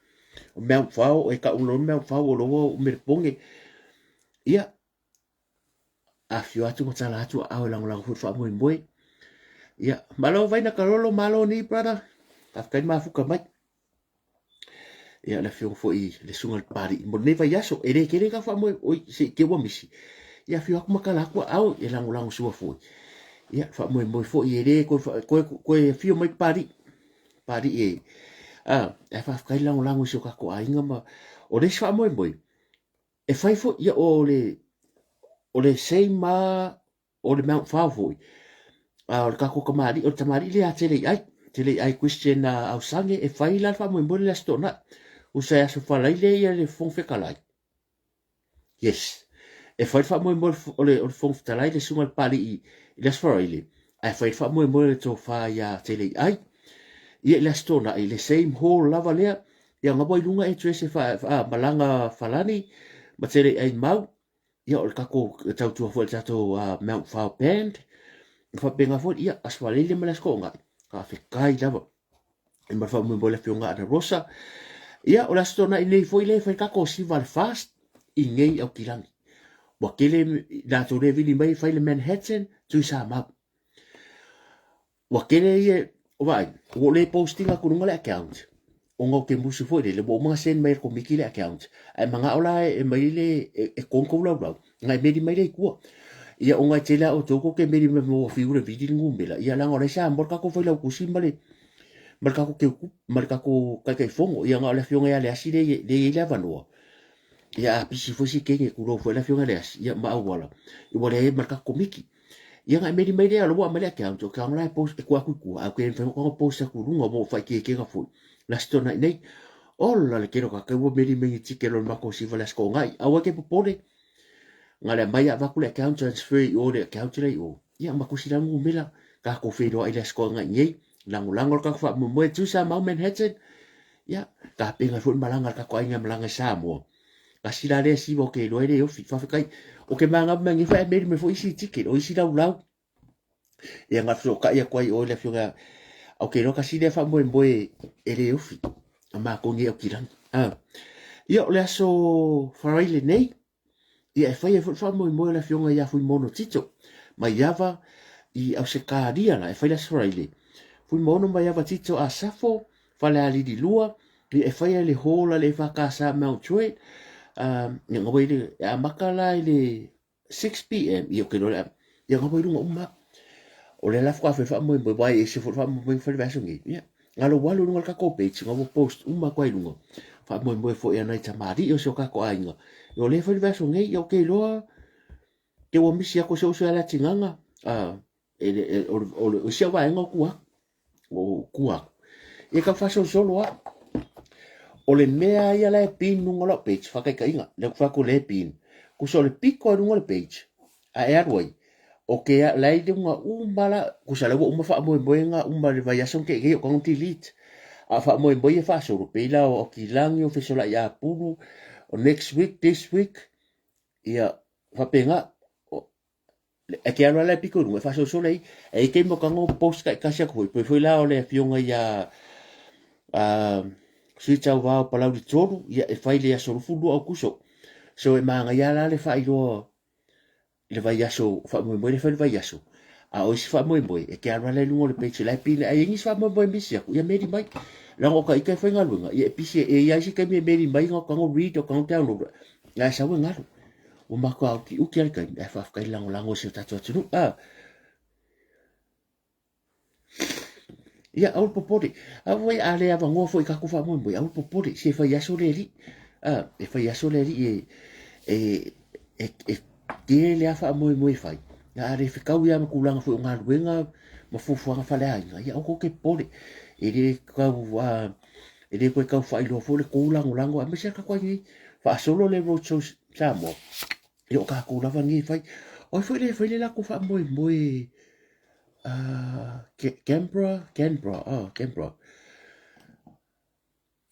O Mount Vao, e tau loa Mount Vao o loa o Melepone. Ia, afifio atu ma tala atu aao e lagolago foi le faamoemoe. Ia, malo Vaina Kalolo, malo ni brother. Faafetai le mafuta mai. Ia, le afioga foi i le susuga i le Papalii mo lenei vaiaso. E le tele ka faamoe, oi, se i te ua misi. Ia, afio atu ma tala atu aao e lagolago sua foi. Ia, faamoemoe foi e le toe, toe, toe afio mai Papalii. Papalii e, a, ae faafetai le lagolago i si o tatou aiga ma, o le isi faamoemoe, e fai foi, ia, o le same lava o le Mount Fao foi, a o le tatou tamalii, o le tamalii lea a Teleiai, Teleiai Christian Ausage, e fai la le faamoemoe le Aso Toonai. Usa e Aso Faraile ia le Fofoga Fetalai. Yes. E fai le faamoemoe o le Fofoga Fetalai, le susuga i le Papalii i le Aso Faraile, ae fai le faamoemoe o le tofa ia Teleiai. Ia i le Aso Toonai, le same hall lava lea, ia na ua i luga address e malaga Falani ma Teleiai Mau, Ia, o le tatou tautua foi i le tatou Mount Fao Band, e faapena foi, ia, Aso Faraile ma le Aso Toonai, faafetai lava. E ma le faamoemoe le afioga Ana Rosa. Ia, o le Aso Toonai nei foi lea e fai le tatou siva le fast i nei Aukilani. Ua tele latou lea e vili mai e fai le Manhattan, Tuisamau. Ua tele ia, vaai, ua ou le post ina atu i luga le account, ona ou te musu foi lele, ua uma ona send mai e le Komiti le account, ae manao la e aumai le, e kogi kou laulau, ona e meli mai lea i tua. Ia ona e tele lava outou tou te meli mai ua fiu e vili le numera, ia leaga o la e Samoa le tatou Failautusi ma le ma le tatou Keukupu, ma le tatou Taitaifono, ia na o le afioga ia Leasi lea e i ai le avanoa. Ia a pisi foi si teine, tulou foi le afioga ia Leasi, ia ma Auala, ua leai ma le tatou Komiti. Ia na e meli mai lea, ua aumai le account, o ke la e post e kua atu i tua, a o ke mawhai ona post atu i lunga, mo whaikekega foi. La se tona i nei, ola le kero ka kau meli mai ni tike lo mako siva le asko ngai, aua ke popole, nga le mai a vaku le account transfer i o le account le i o. Ia ma kusi langu mela, ka ko whenua i le asko ngai nei, lango lango ka wha moe tu sa mau Manhattan, ia, ka penga foi malanga ka ko ainga malanga Samoa. Kasi la lea siva o ke iloa e le ofi. Faafetai. O ke manga mai ngi fa meri me fo isi ticket o isi lau lau. Ia nga fesootai atu ai oe le afioga o ke iloa kasi lea faamoemoe e le ofi. A matou nei Aukilani. Ah. Ia o le aso Faraile nei, ia e fai ai foi le faamoemoe o le afioga ia Fuimono Tito mai Ava i Ausetalia la e fai le aso Faraile. Fuimono mai Ava Tito Asafo Falealili 2, ia e fai ai le hall a le EFKS Mount Druitt, ia nga wai le, e amata la i le 6 pm, ia ke loa, ia nga wai lunga uma. O le la whaka whai whaamoemoe, wai e se whai whaamoemoe whai vaiaso nei. Ia, nga lo walu lunga le kako page, nga wo post uma kwa i lunga. Whaamoemoe fo ia nai tamari o se o kako ainga. Ia o le whai vaiaso nei, ia o ke loa, ke ua misi ako se uso ia la tinganga, e, e, o, o, o, o si au vaenga o kua. Ua ou tua atu. Ia tau faasolosolo lava. O le mea ia la e pin luga o lau page, faataitaiga, lea ou te fai atu o lea e pin. Tusa o le pito i luga o le page, a e alu ai, o ke la e i luga uma la, tusa la ua uma faamoemoega uma i le vaiaso na tea nei o tago delete. A o faamoemoe ia faasolo, pei la o Aukilagi, o Fesolai Apulu, o next week, this week, ia faapena. E te alu ala e pito i luga e faasolosolo ai. E i ai taimi o tago post taitasi atu foi, pei foi la o le afioga ia Sui Tauvao Palauli 3, ia e fai i le aso 22 Aokuso. So e manaia la le faailoa i le vaiaso, faamoemoe le fai i le vaiaso. A o isi faamoemoe, e te alu ala i luga o le page la e pine ai nisi faamoemoe misi atu, ia meli mai. Leaga o ta ita e faigaluega, ia e pisi e i ai isi taimi e meli mai, na o tago read, o tago download, ae sau e galu. Ua matua utiuti lava le taimi, ae faafetai le lagolago i si o tatou atunuu. Ah. Ia, aua le popole. Aua foi a le avanoa foi i tatou faamoemoe, aua le popole, se e fai aso le alii. Ah, e fai aso le alii e, e, e, e tele lava faamoemoe e fai. A le fetaui lava ma tulaga foi o galuega ma fuafuaga faaleaiga, ia aua tou te popole. E le tau, e le toe tau faailoa foi le tou lagolago, aemaise lava tatou ai nei. Faasolo le road show Samoa, ia o tatou lava nei e fai. O ai foi le fai le latou faamoemoe Canberra, Canberra, oh, Canberra.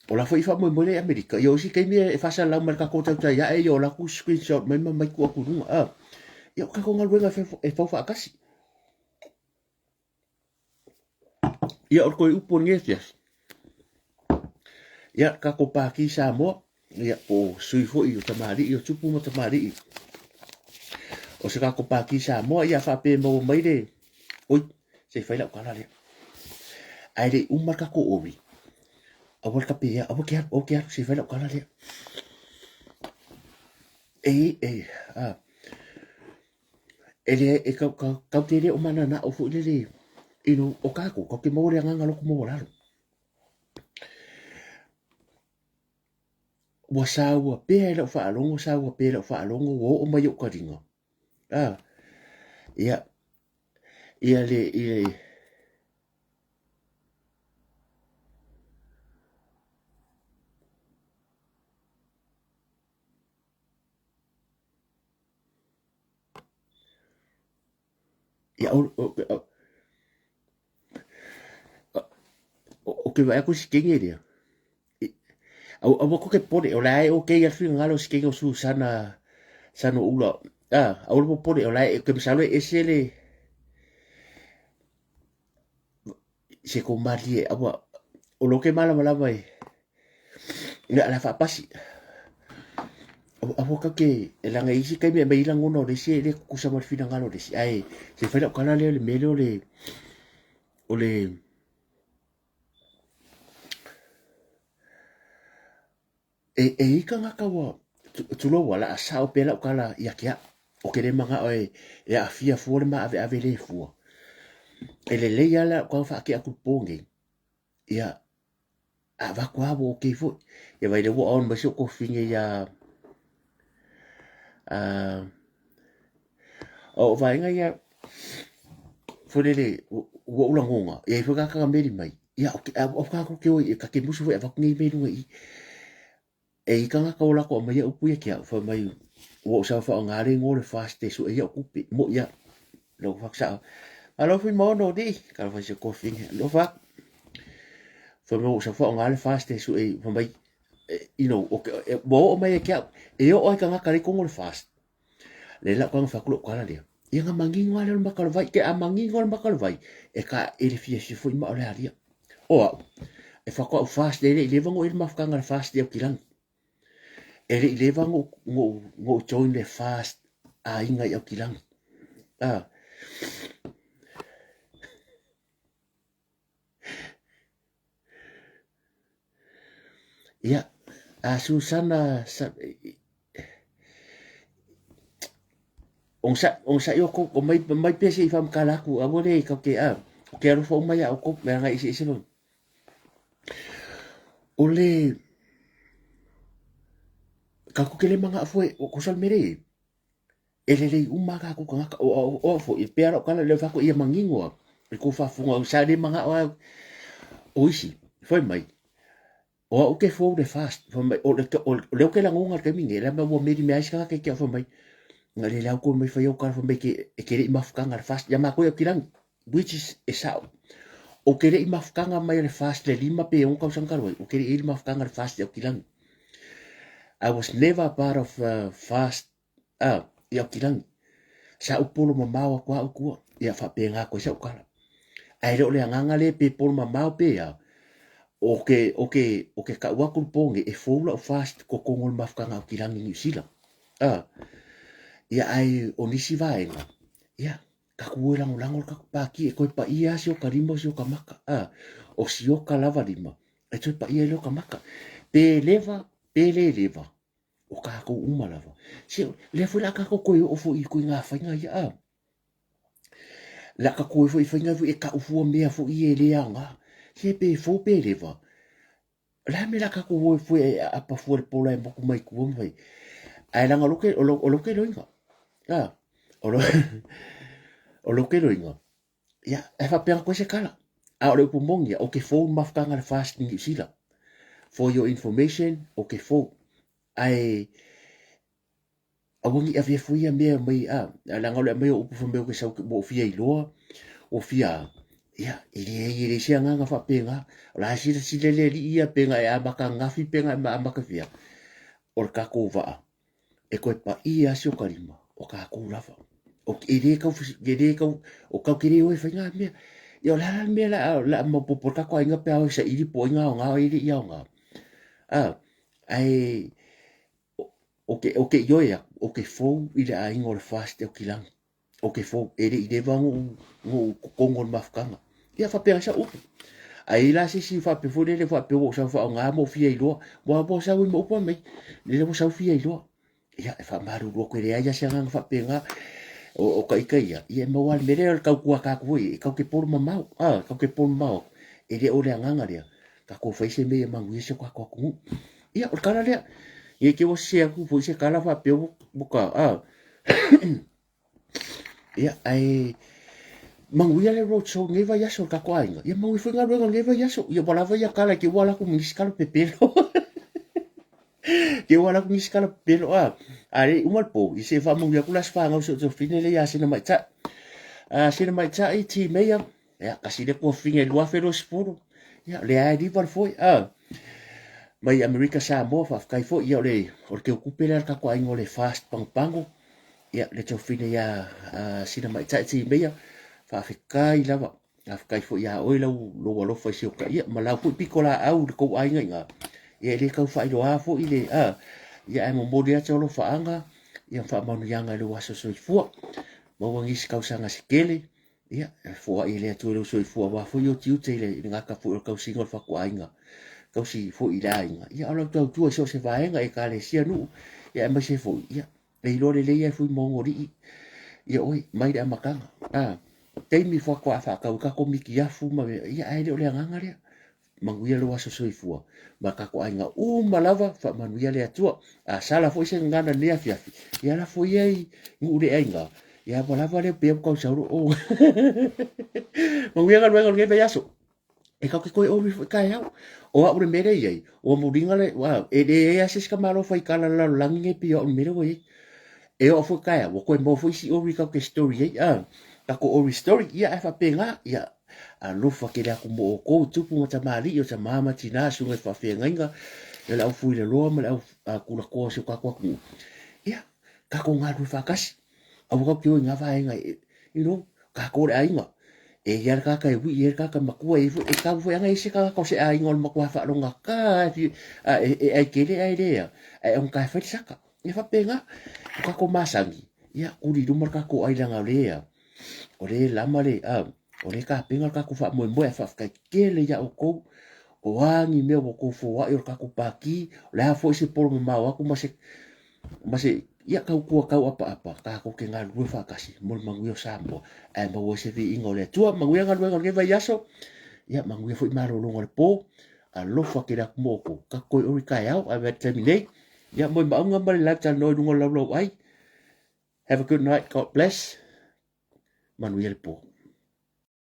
O la foi i faamoemoe le Amerika. Ia o isi taimi e faasalalau mai le tatou tautai ae, ia o latou screenshot mai ma mai tuu atu i luga. Ah. Ia o tatou galuega e fau faatasi. Ia o le toe upu o lenei afiafi. Ia tatou Pāti Samoa, ia po o sui foi o tamalii o tupu ma tamalii o se tatou Pāti Samoa, ia faapea e maua mai le... Oi, se i fai lau tala lea. Ae le i uma le tatou ori, aua le tapeia, aua ke alu, aua ke alu, se i fai lau tala lea. E, e, a, e le, e kau, kau, kau te le o mananao foi lele, you know, o kākou, kau te maua le agaga loto maualalo. Ua saua pea i lau faalogo, saua pea i lau faalogo, ua oo mai ou taliga. Ah, ia, ia le, ia, ia, o, o, o, o ke vaai atu i si teine lea, aua tou te popole, o la e okay lava le finagalo o si teine o Susana Sanoula, aua le popole, o la e, ou te masalo e ese le, se kou malie, aua, o lo ke malamalama e, ia, o le a faapasi. Aua tatou te, leaga e i ai isi taimi e aumai ai lagona o le isi e le tutusa ma le finagalo o le isi, ae se i fai lau tala lea o le mea lea o le, o le, e, e i ai tagata ua, tulou ua, o le a sao pea lau tala ia te au, ou te le manao e, e aafia fua le maaveave le fua. E lelei lava lau tala faatea atu i le po nei, ia, a avatu lava ua okay foi. Ia vaai lea ua on mai si ou kofine ia o vaega ia foi lele ua ou lagona, e i ai foi tagata na meli mai, ia o tatou te o i, ta te musu foi e avatu nei mea i luga i i. E i ai tagata o latou aumaia upu ia te au, fai mai ua ou sau faaaoga le igoa o le FAST e sue ai au tupe. Moʻi lava. Lou fai atu sao, Malo Fuimaono alii, talofa i si ou kofine, alofa atu. Fai mai ua ou sau faaaoga le FAST e sue ai, fai mai, you know, ua oo mai ia te au, e oo lava i tagata la e i totonu o le FAST. Lea la ou fai atu lou tala lea, ia na manino lava lea o le maka o le vai, te a manino lava le maka o le vai, e taele fiafia foi ma o le alia. O au, e faatoa ou fast, e le i leva ona ou i ai le mafutaga i le fast i Aukilani. E le i leva ona ou join le fast aiga i Aukilani. Ah. Ia, a Susana, sa, onosai outou, o mai, mai pea se i faamatala atu, aua le kau te, a, o ke alofa uma iā outou, leaga e eseese lona. O le, tatou te le manao fua, o kosa le mea lea e i ai, e lelei uma lava tatou tagata, o au foi, e pei lava lau tala lea fai atu ia manino lava i kou faafofoga, sa le manao lava. O isi, fai mai, o au ke fou le fast, fai mai, o le, o, o leo ke lagona le taimi nei, le mea ua meri mea ai se tagata i te au, fai mai, nga le lau koe mai fai au kala, fai mai ke, e ke le i mafutaga le fast, ia mākou e au kilangi, which is e sao. O ke le i mafutaga mai le fast le lima pe ono tausaga talu ai, o ke le i le mafutaga le fast i au kilangi. I was never part of fast ah, i Aokilangi. Sa ou polo mamao aku au kua, ia faapena atu ai sau tala. Ae le o le agaga lea pe polo mamao pe a, o ke, o ke, o ke kau aku le po nei, e fou lau fast totonu o le mafutaga Aokilangi i Niu Sila. Ah, ia ae o nisi vaega, ia, tatou o e lagolago le tatou pāti e toe paia lava si oka lima o si oka maka. Ah, o si oka lava lima, e toe paia ai le oka maka. Pe leva, pe le leva, o kākou uma lava. Se, lea foi la kākou koe oo foi i koe ngā whainga ia a. La ka koe foi whainga foi e ka ufua mea foi e le aoga. Se pe fo pe lewa. La me la kākou oe foi e apa fua le pola e moku mai kua mai. Ai langa loke, o, lo, o loke loinga. A, o, lo, o loke loinga. Ia, e faapea koe se kala. A o le upu moni ia, o ke fou mafutaga le FAST i Niu Sila. For your information, o ke fou. Ae, aua ni avea foi ia mea mai, a, leaga o le aumai o upu fai mai o ke sau ua ou fia iloa, ua fia, ia, e leai, e leai se agaga faapena. O la e silasila le alii ia pe na e amata ananafi pe na e amata fea, o le tatou vaa, e toe paia lava si o ta lima, o tatou lava. O, e le tau, e le tau, o tau te le o e fai ngā mea. Ia o le a la le mea la, la maopopo le tatou aiga pe a o e saili po o ai ngā aoga o ai e le i aoga. A, ae, o ke, o ke ioe aku, o ke fou i le aiga o le FAST e Aukilani. O ke fou, e le i leva ona ou totonu o le mafutaga. Ia faapea ai sau upu. A i ai la se isi faapea foi lele faapea ua ou sau faaaoga ma ou fia iloa, ua ua sau ai ma upu mai, lele ua sau fia iloa. Ia e faamalulu atu e leai lava se agaga faapena. O, o ka ita ia, ia e maua lava le mea lea o le tautua a tatou foi, e tatou te polo mamao, a, tatou te polo mamao atu. E le o le agaga lea, tatou fai se mea ia manuia si o tatou atunuu. Ia, o le tala lea. Ne i te i ua sese atu foi se tala faapea ua ta, a, Ia, ae manuia le road show lenei vaiaso le tatou aiga. Ia manuia foi galuega o lenei vaiaso. Ia ua lava ia tala i te ua alu atu ma nisi tala pepelo. Te ua alu atu nisi tala pepelo a. A le uma le po, ia se i faamanuia atu le Aso Fanau si ou tuafafine lea ia Sina Maitai. A Sina Maitai, T Meia, ia kasi le tuafafine 2020. Ia lea e liva le foe. A mai Amerika Samoa, faafetai foi. Ia o le o le teutupe lea a le tatou aiga o le Fast Pagopago. Ia le tuafafine ia Sina Maitai T Meia, faafetai lava. Faafetai foi ia oe lau lou alofa i si o ia ma lau foi pitolaau i le tou aiga i ina. Ia e le tau faailoa foi le a ia ae momoli atu alofaaga ia ma faamanuiaga i lou aso soifua. Maua nisi tausaga se tele Ia, e foai e le Atua i lou soifua aua foi ou tiute i le, i le gata foi o le tausiga o le fatuaiga, tausi foi i le aiga. Ia, o lau tautua i so o se vaega, ekalesia, nuu, ia aemaise foi, ia, e iloa lelei ai foi maogalii ia oe mai le amataga. A, taimi faatoa faatau ai tatou mitiafu ma mea, ia, ae le o le agaga lea. Manuia lou aso soifua ma tatou aiga uma lava, faamanuia le Atua. A sala foi se gagana i lenei afiafi, ia lafo ia i nuu le aiga, ia ua lava lea pea ua tau sau o. Manuia galuega o lenei vaiaso. E tatou te toe ori foi taeao. O au le mea lea e i ai, ua muliga le, ua, e leai lava se isi tamaloa fai tala i le lalolagi nei pei o au i le mea lea ua i ai. E oo foi taeao, ua toe maua foi isi ori tatou te story ai, a, tatou ori story, ia ae faapena, ia, Alofa tele atu mo outou i tupu ma tamalii o tama ma tina, susuga i faafeagaiga, ia le au fuilaloa ma le au tulakoa o si o tatou atunuu. Ia, tatou galulue faatasi. Aua tatou te o i ngā vaega e, you know, tatou le aiga. E ia le tagata e wii, e ia le tagata matua, e, e tau foi ana ese tagata o se aiga o le matua whaalogata, e, e, e ai kele ai lea, e on kai whai saka. E whapenga, o kako masangi, ia, kuri luma le kako ailanga o lea, o le lama le, a, o le kapenga o le kakou faamoemoe ae faafetai tele iā outou o a ni mea ua outou foai o le kakou pākī o le a foi se polo mamao atu ma se ma se ia tautua tauapaapa tatou te galulue faatasi mo le manuia o Samoa ae maua ai se viiga o le Atua. Manuia galuega o lenei vaiaso, ia manuia foi malologa o le po. Alofa tele atu mo outou. Tatou toe ori taeao ae le taimi nei. Ia moe maauga ma le lautalanoa i luga o le laulauai. Have a good night. God bless. Manuia le po.